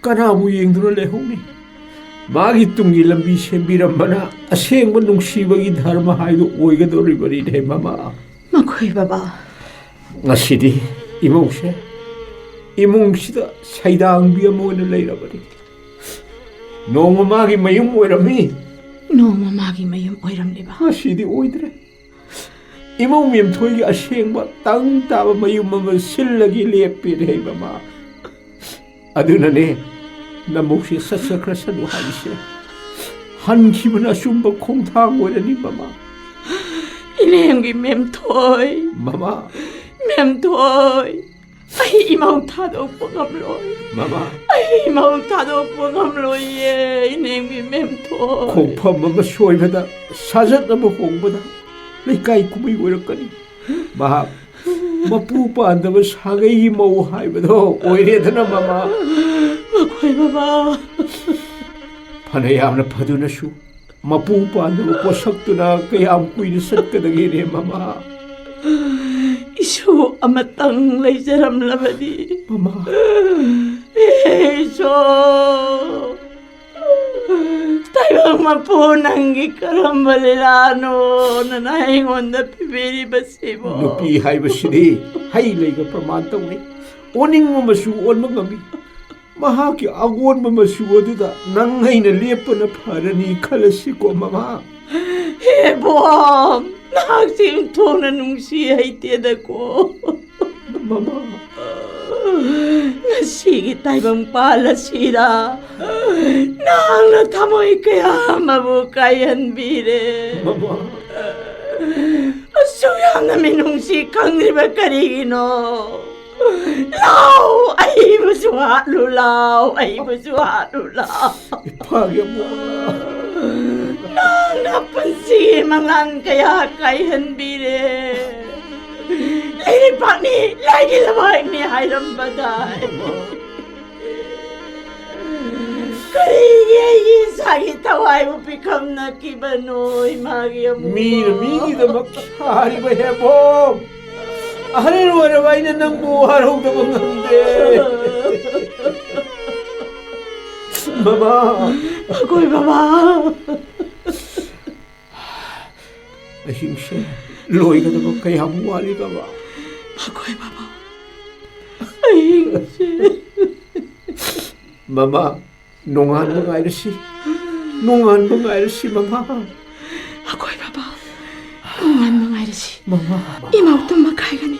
ꯀꯅꯥꯕꯨ ꯌꯦꯡꯗꯨꯅ ꯂꯩꯍꯧꯅꯤ? ꯃꯥꯒꯤ ꯇꯨꯡꯒꯤ ꯂꯝꯕꯤ ꯁꯦꯝꯕꯤꯔꯝꯕꯅ ꯑꯁꯦꯡꯕ ꯅꯨꯡꯁꯤꯕꯒꯤ ꯙꯔꯃ ꯍꯥꯏꯗꯨ ꯑꯣꯏꯒꯗꯧꯔꯤꯕꯅꯤꯅꯦ, ꯃꯃꯥ꯫ ꯃꯈꯣꯏ ꯕꯕꯥ꯫ ꯉꯁꯤꯗꯤ ꯏꯃꯧꯁꯦ ꯏꯃꯨꯡꯁꯤꯗ ꯁꯩꯗꯥꯡꯕꯤ ꯑꯃ ꯑꯣꯏꯅ ꯂꯩꯔꯕꯅꯤ꯫ ꯅꯣꯡꯃ ꯃꯥꯒꯤ ꯃꯌꯨꯝ ꯑꯣꯏꯔꯝꯃꯤ꯫ ꯅꯣꯡꯃ ꯃꯥꯒꯤ ꯃꯌꯨꯝ ꯑꯣꯏꯔꯝꯂꯤꯕ꯫ ꯉꯁꯤꯗꯤ ꯑꯣꯏꯗ꯭ꯔꯦ꯫ ꯏꯃꯧ ꯃꯦꯝꯊꯣꯏꯒꯤ ꯑꯁꯦꯡꯕ ꯇꯪ ꯇꯥꯕ ꯃꯌꯨꯝ ꯑꯃ ꯁꯤꯜꯂꯒꯦ ꯂꯦꯞꯄꯦꯅꯦ ꯃꯃꯥ꯫ ꯑꯗꯨꯅꯅꯦ ꯅꯃꯧꯁꯦ ꯁꯠ ꯁꯠ ꯈꯔ ꯁꯠꯂꯨ ꯍꯥꯏꯔꯤꯁꯦ꯫ ꯍꯟꯈꯤꯕꯅ ꯑꯆꯨꯝꯕ ꯈꯣꯡꯊꯥꯡ ꯑꯣꯏꯔꯅꯤ ꯃꯃꯥ꯫ ꯏꯅꯦꯝꯒꯤ ꯃꯦꯝꯊꯣꯏ꯫ ꯃꯃꯥ꯫ ꯃꯦꯝꯊꯣꯏ꯫ ꯑꯩ ꯏꯃꯧ ꯊꯥꯗꯣꯛꯄ ꯉꯝꯂꯣꯏ꯫ ꯃꯃꯥ꯫ ꯑꯩ ꯏꯃꯧ ꯊꯥꯗꯣꯛꯄ ꯉꯝꯂꯣꯏꯌꯦ, ꯏꯅꯦꯝꯒꯤ ꯃꯦꯝꯊꯣꯏ꯫ ꯈꯣꯡꯐꯝ ꯑꯃ ꯁꯣꯏꯕꯗ ꯁꯥꯖꯠ ꯑꯃ ꯍꯣꯡꯕꯗ ꯂꯩꯀꯥꯏ ꯀꯨꯝꯍꯩ ꯑꯣꯏꯔꯛꯀꯅꯤ꯫ ꯃꯍꯥꯛ ꯃꯄꯨ ꯄꯥꯟꯗꯕ ꯁꯥꯒꯩꯒꯤ ꯃꯧ ꯍꯥꯏꯕꯗꯣ ꯑꯣꯏꯔꯦꯗꯅ ꯃꯃꯥ꯫ ꯃꯈꯣꯏ ꯃꯃꯥ꯫ ꯐꯅ ꯌꯥꯝꯅ ꯐꯗꯨꯅꯁꯨ ꯃꯄꯨ ꯄꯥꯟꯗꯕ ꯄꯣꯠꯁꯛꯇꯨꯅ ꯀꯌꯥꯝ ꯀꯨꯏꯅ ꯆꯠꯀꯗꯒꯦꯅꯦ ꯃꯃꯥ? ꯏꯁꯨ ꯑꯃꯇꯪ ꯂꯩꯖꯔꯝꯂꯕꯗꯤ꯫ ꯃꯃꯥ꯫ ꯍꯦ ꯏꯁꯣꯔ! ꯇꯥꯏꯕꯪ ꯃꯄꯨ, ꯅꯪꯒꯤ ꯀꯔꯝꯕ ꯂꯤꯂꯥꯅꯣ ꯅꯅ ꯑꯩꯉꯣꯟꯗ ꯄꯤꯕꯤꯔꯤꯕꯁꯤꯕꯣ? ꯅꯨꯄꯤ ꯍꯥꯏꯕꯁꯤꯗꯤ ꯍꯩ ꯂꯩꯒ ꯄ꯭ꯔꯃꯥꯟ ꯇꯧꯅꯩ꯫ ꯑꯣꯅꯤꯡꯕ ꯃꯆꯨ ꯑꯣꯟꯕ ꯉꯝꯃꯤ꯫ ꯃꯍꯥꯛꯀꯤ ꯑꯑꯣꯟꯕ ꯃꯆꯨ ꯑꯗꯨꯗ ꯅꯪ ꯑꯩꯅ ꯂꯦꯞꯄꯅ ꯐꯔꯅꯤ ꯈꯜꯂꯁꯤꯀꯣ, ꯃꯃꯥ꯫ ꯍꯦ ꯕꯣꯝ, ꯅꯍꯥꯛꯁꯤ ꯊꯣꯡꯅ ꯅꯨꯡꯁꯤ ꯍꯩꯇꯦꯗꯀꯣ꯫ ꯃꯃꯥ꯫ ꯉꯁꯤꯒꯤ ꯇꯥꯏꯕꯪ ꯄꯥꯜ ꯑꯁꯤꯗ ꯅꯍꯥꯛꯅ ꯊꯃꯣꯏ ꯀꯌꯥ ꯑꯃꯕꯨ ꯀꯥꯏꯍꯟꯕꯤꯔꯦ꯫ ꯃꯃꯥ꯫ ꯑꯁꯨꯛ ꯌꯥꯝꯅ ꯃꯤꯅꯨꯡꯁꯤ ꯈꯪꯗ꯭ꯔꯤꯕ ꯀꯔꯤꯒꯤꯅꯣ? ꯂꯥꯎ, ꯑꯩꯕꯨꯁꯨ ꯍꯥꯠꯂꯨ, ꯂꯥꯎ, ꯑꯩꯕꯨꯁꯨ ꯍꯥꯠꯂꯨ, ꯂꯥꯎ꯫ ꯏꯄꯥꯒꯤ ꯑꯃꯨꯛ꯫ ꯅꯪꯅ ꯄꯨꯟꯁꯤꯒꯤ ꯃꯪꯂꯥꯟ ꯀꯌꯥ ꯀꯥꯏꯍꯟꯕꯤꯔꯦ꯫ ꯂꯩꯔꯤꯛ ꯄꯥꯛꯅꯤ, ꯂꯥꯏꯒꯤ ꯂꯋꯥꯏꯅꯤ ꯍꯥꯏꯔꯝꯕꯗꯥꯏ꯫ ꯀꯔꯤꯒꯤ ꯑꯩꯒꯤ ꯏꯆꯥꯒꯤ ꯊꯋꯥꯏꯕꯨ ꯄꯤꯈꯝꯅꯈꯤꯕꯅꯣ, ꯏꯃꯥꯒꯤ ꯑꯃꯨꯕ? ꯃꯤꯅ ꯃꯤꯒꯤꯗꯃꯛ ꯁꯥꯔꯤꯕ ꯍꯦꯕꯣꯝ꯫ ꯑꯍꯜ ꯑꯣꯏꯔꯕ ꯑꯩꯅ ꯅꯪꯕꯨ ꯋꯥꯔꯧꯗꯕ ꯉꯝꯗꯦ꯫ ꯃꯃꯥ꯫ ꯃꯈꯣꯏ ꯃꯃꯥ꯫ ꯑꯍꯤꯡꯁꯦ ꯂꯣꯏꯒꯗꯕ ꯀꯌꯥꯝ ꯋꯥꯠꯂꯤꯒꯕ? ꯃꯈꯣꯏ ꯃꯃꯥ꯫ ꯃꯃꯥ, ꯅꯣꯡꯉꯥꯟꯕ ꯉꯥꯏꯔꯁꯤ꯫ ꯅꯣꯡꯉꯥꯟꯕ ꯉꯥꯏꯔꯁꯤ, ꯃꯃꯥ꯫ ꯑꯩꯈꯣꯏ ꯕꯕꯥ, ꯅꯣꯡꯉꯥꯟꯕ ꯉꯥꯏꯔꯁꯤ꯫ ꯃꯃꯥ꯫ ꯏꯃꯥ ꯇꯨꯝꯃ ꯀꯥꯏꯒꯅꯤ꯫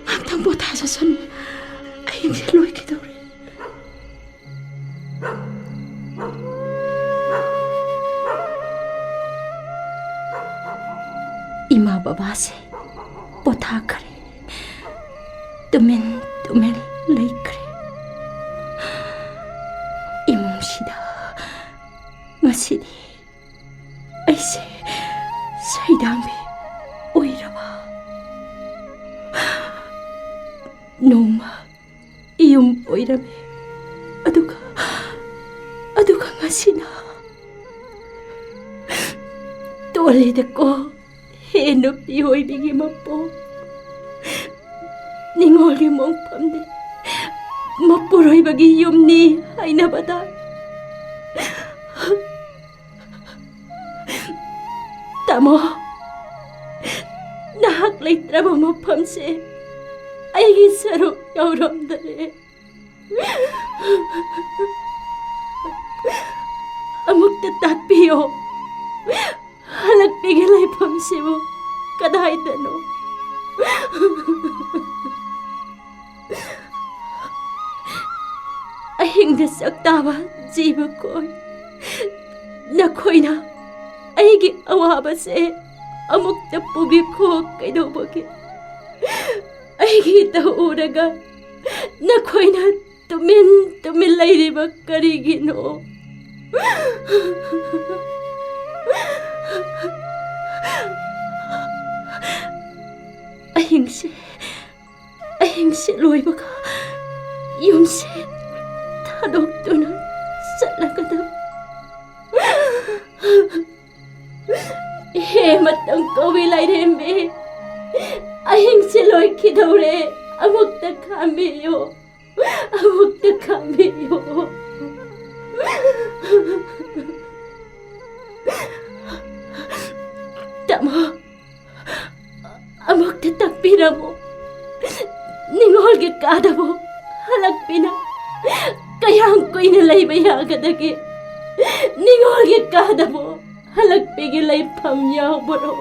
ꯉꯥꯛꯇꯪ ꯄꯣꯊꯥꯖꯁꯅꯨ꯫ ꯑꯍꯤꯡꯁꯦ ꯂꯣꯏꯈꯤꯗꯧꯔꯦ꯫ ꯏꯃꯥ ꯕꯕꯥꯁꯦ ꯄꯣꯊꯥꯈ꯭ꯔꯦ꯫ ꯇꯨꯃꯤꯟ ꯇꯨꯃꯤꯟ ꯂꯩꯈ꯭ꯔꯦ꯫ ꯏꯃꯨꯡꯁꯤꯗ ꯉꯁꯤꯗꯤ ꯑꯩꯁꯦ ꯁꯩꯗꯥꯡꯕꯤ ꯑꯣꯏꯔꯕ? ꯅꯣꯡꯃ ꯌꯨꯝ ꯑꯣꯏꯔꯝꯃꯤ, ꯑꯗꯨꯒ, ꯑꯗꯨꯒ ꯉꯁꯤꯅ ꯇꯣꯜꯂꯦꯗꯀꯣ꯫ ꯍꯦ ꯅꯨꯄꯤ ꯑꯣꯏꯕꯤꯒꯤ ꯃꯄꯣꯛ, ꯅꯤꯉꯣꯜꯒꯤ ꯃꯣꯡꯐꯝꯅꯤ, ꯃꯄꯨꯔꯣꯏꯕꯒꯤ ꯌꯨꯝꯅꯤ ꯍꯥꯏꯅꯕꯗ, ꯇꯥꯃꯣ, ꯅꯍꯥꯛ ꯂꯩꯇ꯭ꯔꯕ ꯃꯐꯝꯁꯦ ꯑꯩꯒꯤ ꯁꯔꯨꯛ ꯌꯥꯎꯔꯝꯗꯔꯦ꯫ ꯑꯃꯨꯛꯇ ꯇꯥꯛꯄꯤꯌꯣ, ꯍꯜꯂꯛꯄꯤꯒꯤ ꯂꯩꯐꯝꯁꯤꯕꯨ ꯀꯗꯥꯏꯗꯅꯣ? ꯑꯍꯤꯡꯗ ꯁꯛ ꯇꯥꯕ ꯖꯤꯕ ꯈꯣꯏ, ꯅꯈꯣꯏꯅ ꯑꯩꯒꯤ ꯑꯋꯥꯕꯁꯦ ꯑꯃꯨꯛꯇ ꯄꯨꯕꯤꯈꯣ꯫ ꯀꯩꯗꯧꯕꯒꯤ ꯑꯩꯒꯤ ꯏꯇꯧ ꯎꯔꯒ ꯅꯈꯣꯏꯅ ꯇꯨꯃꯤꯟ ꯇꯨꯃꯤꯟ ꯂꯩꯔꯤꯕ ꯀꯔꯤꯒꯤꯅꯣ? ꯑꯍꯤꯡꯁꯦ, ꯑꯍꯤꯡꯁꯦ ꯂꯣꯏꯕꯒ ꯌꯨꯝꯁꯦ ꯊꯥꯗꯣꯛꯇꯨꯅ ꯆꯠꯂꯒꯗꯕ꯫ ꯍꯦ ꯃꯇꯝ ꯀꯧꯏ ꯂꯥꯏꯔꯦꯝꯕꯤ, ꯑꯍꯤꯡꯁꯦ ꯂꯣꯏꯈꯤꯗꯧꯔꯦ, ꯑꯃꯨꯛꯇ ꯈꯥꯝꯕꯤꯌꯨ꯫ ꯑꯃꯨꯛꯇ ꯈꯥꯝꯕꯤꯌꯨ꯫ ꯇꯥꯃꯣ, ꯑꯃꯨꯛꯇ ꯇꯥꯛꯄꯤꯔꯝꯃꯨ꯫ ꯅꯤꯉꯣꯜꯒꯤ ꯀꯥꯗꯕꯨ ꯍꯜꯂꯛꯄꯤꯅ ꯀꯌꯥꯝ ꯀꯨꯏꯅ ꯂꯩꯕ ꯌꯥꯒꯗꯒꯦ? ꯅꯤꯉꯣꯜꯒꯤ ꯀꯥꯗꯕꯨ ꯍꯜꯂꯛꯄꯤꯒꯤ ꯂꯩꯐꯝ ꯌꯥꯎꯕꯔꯣ?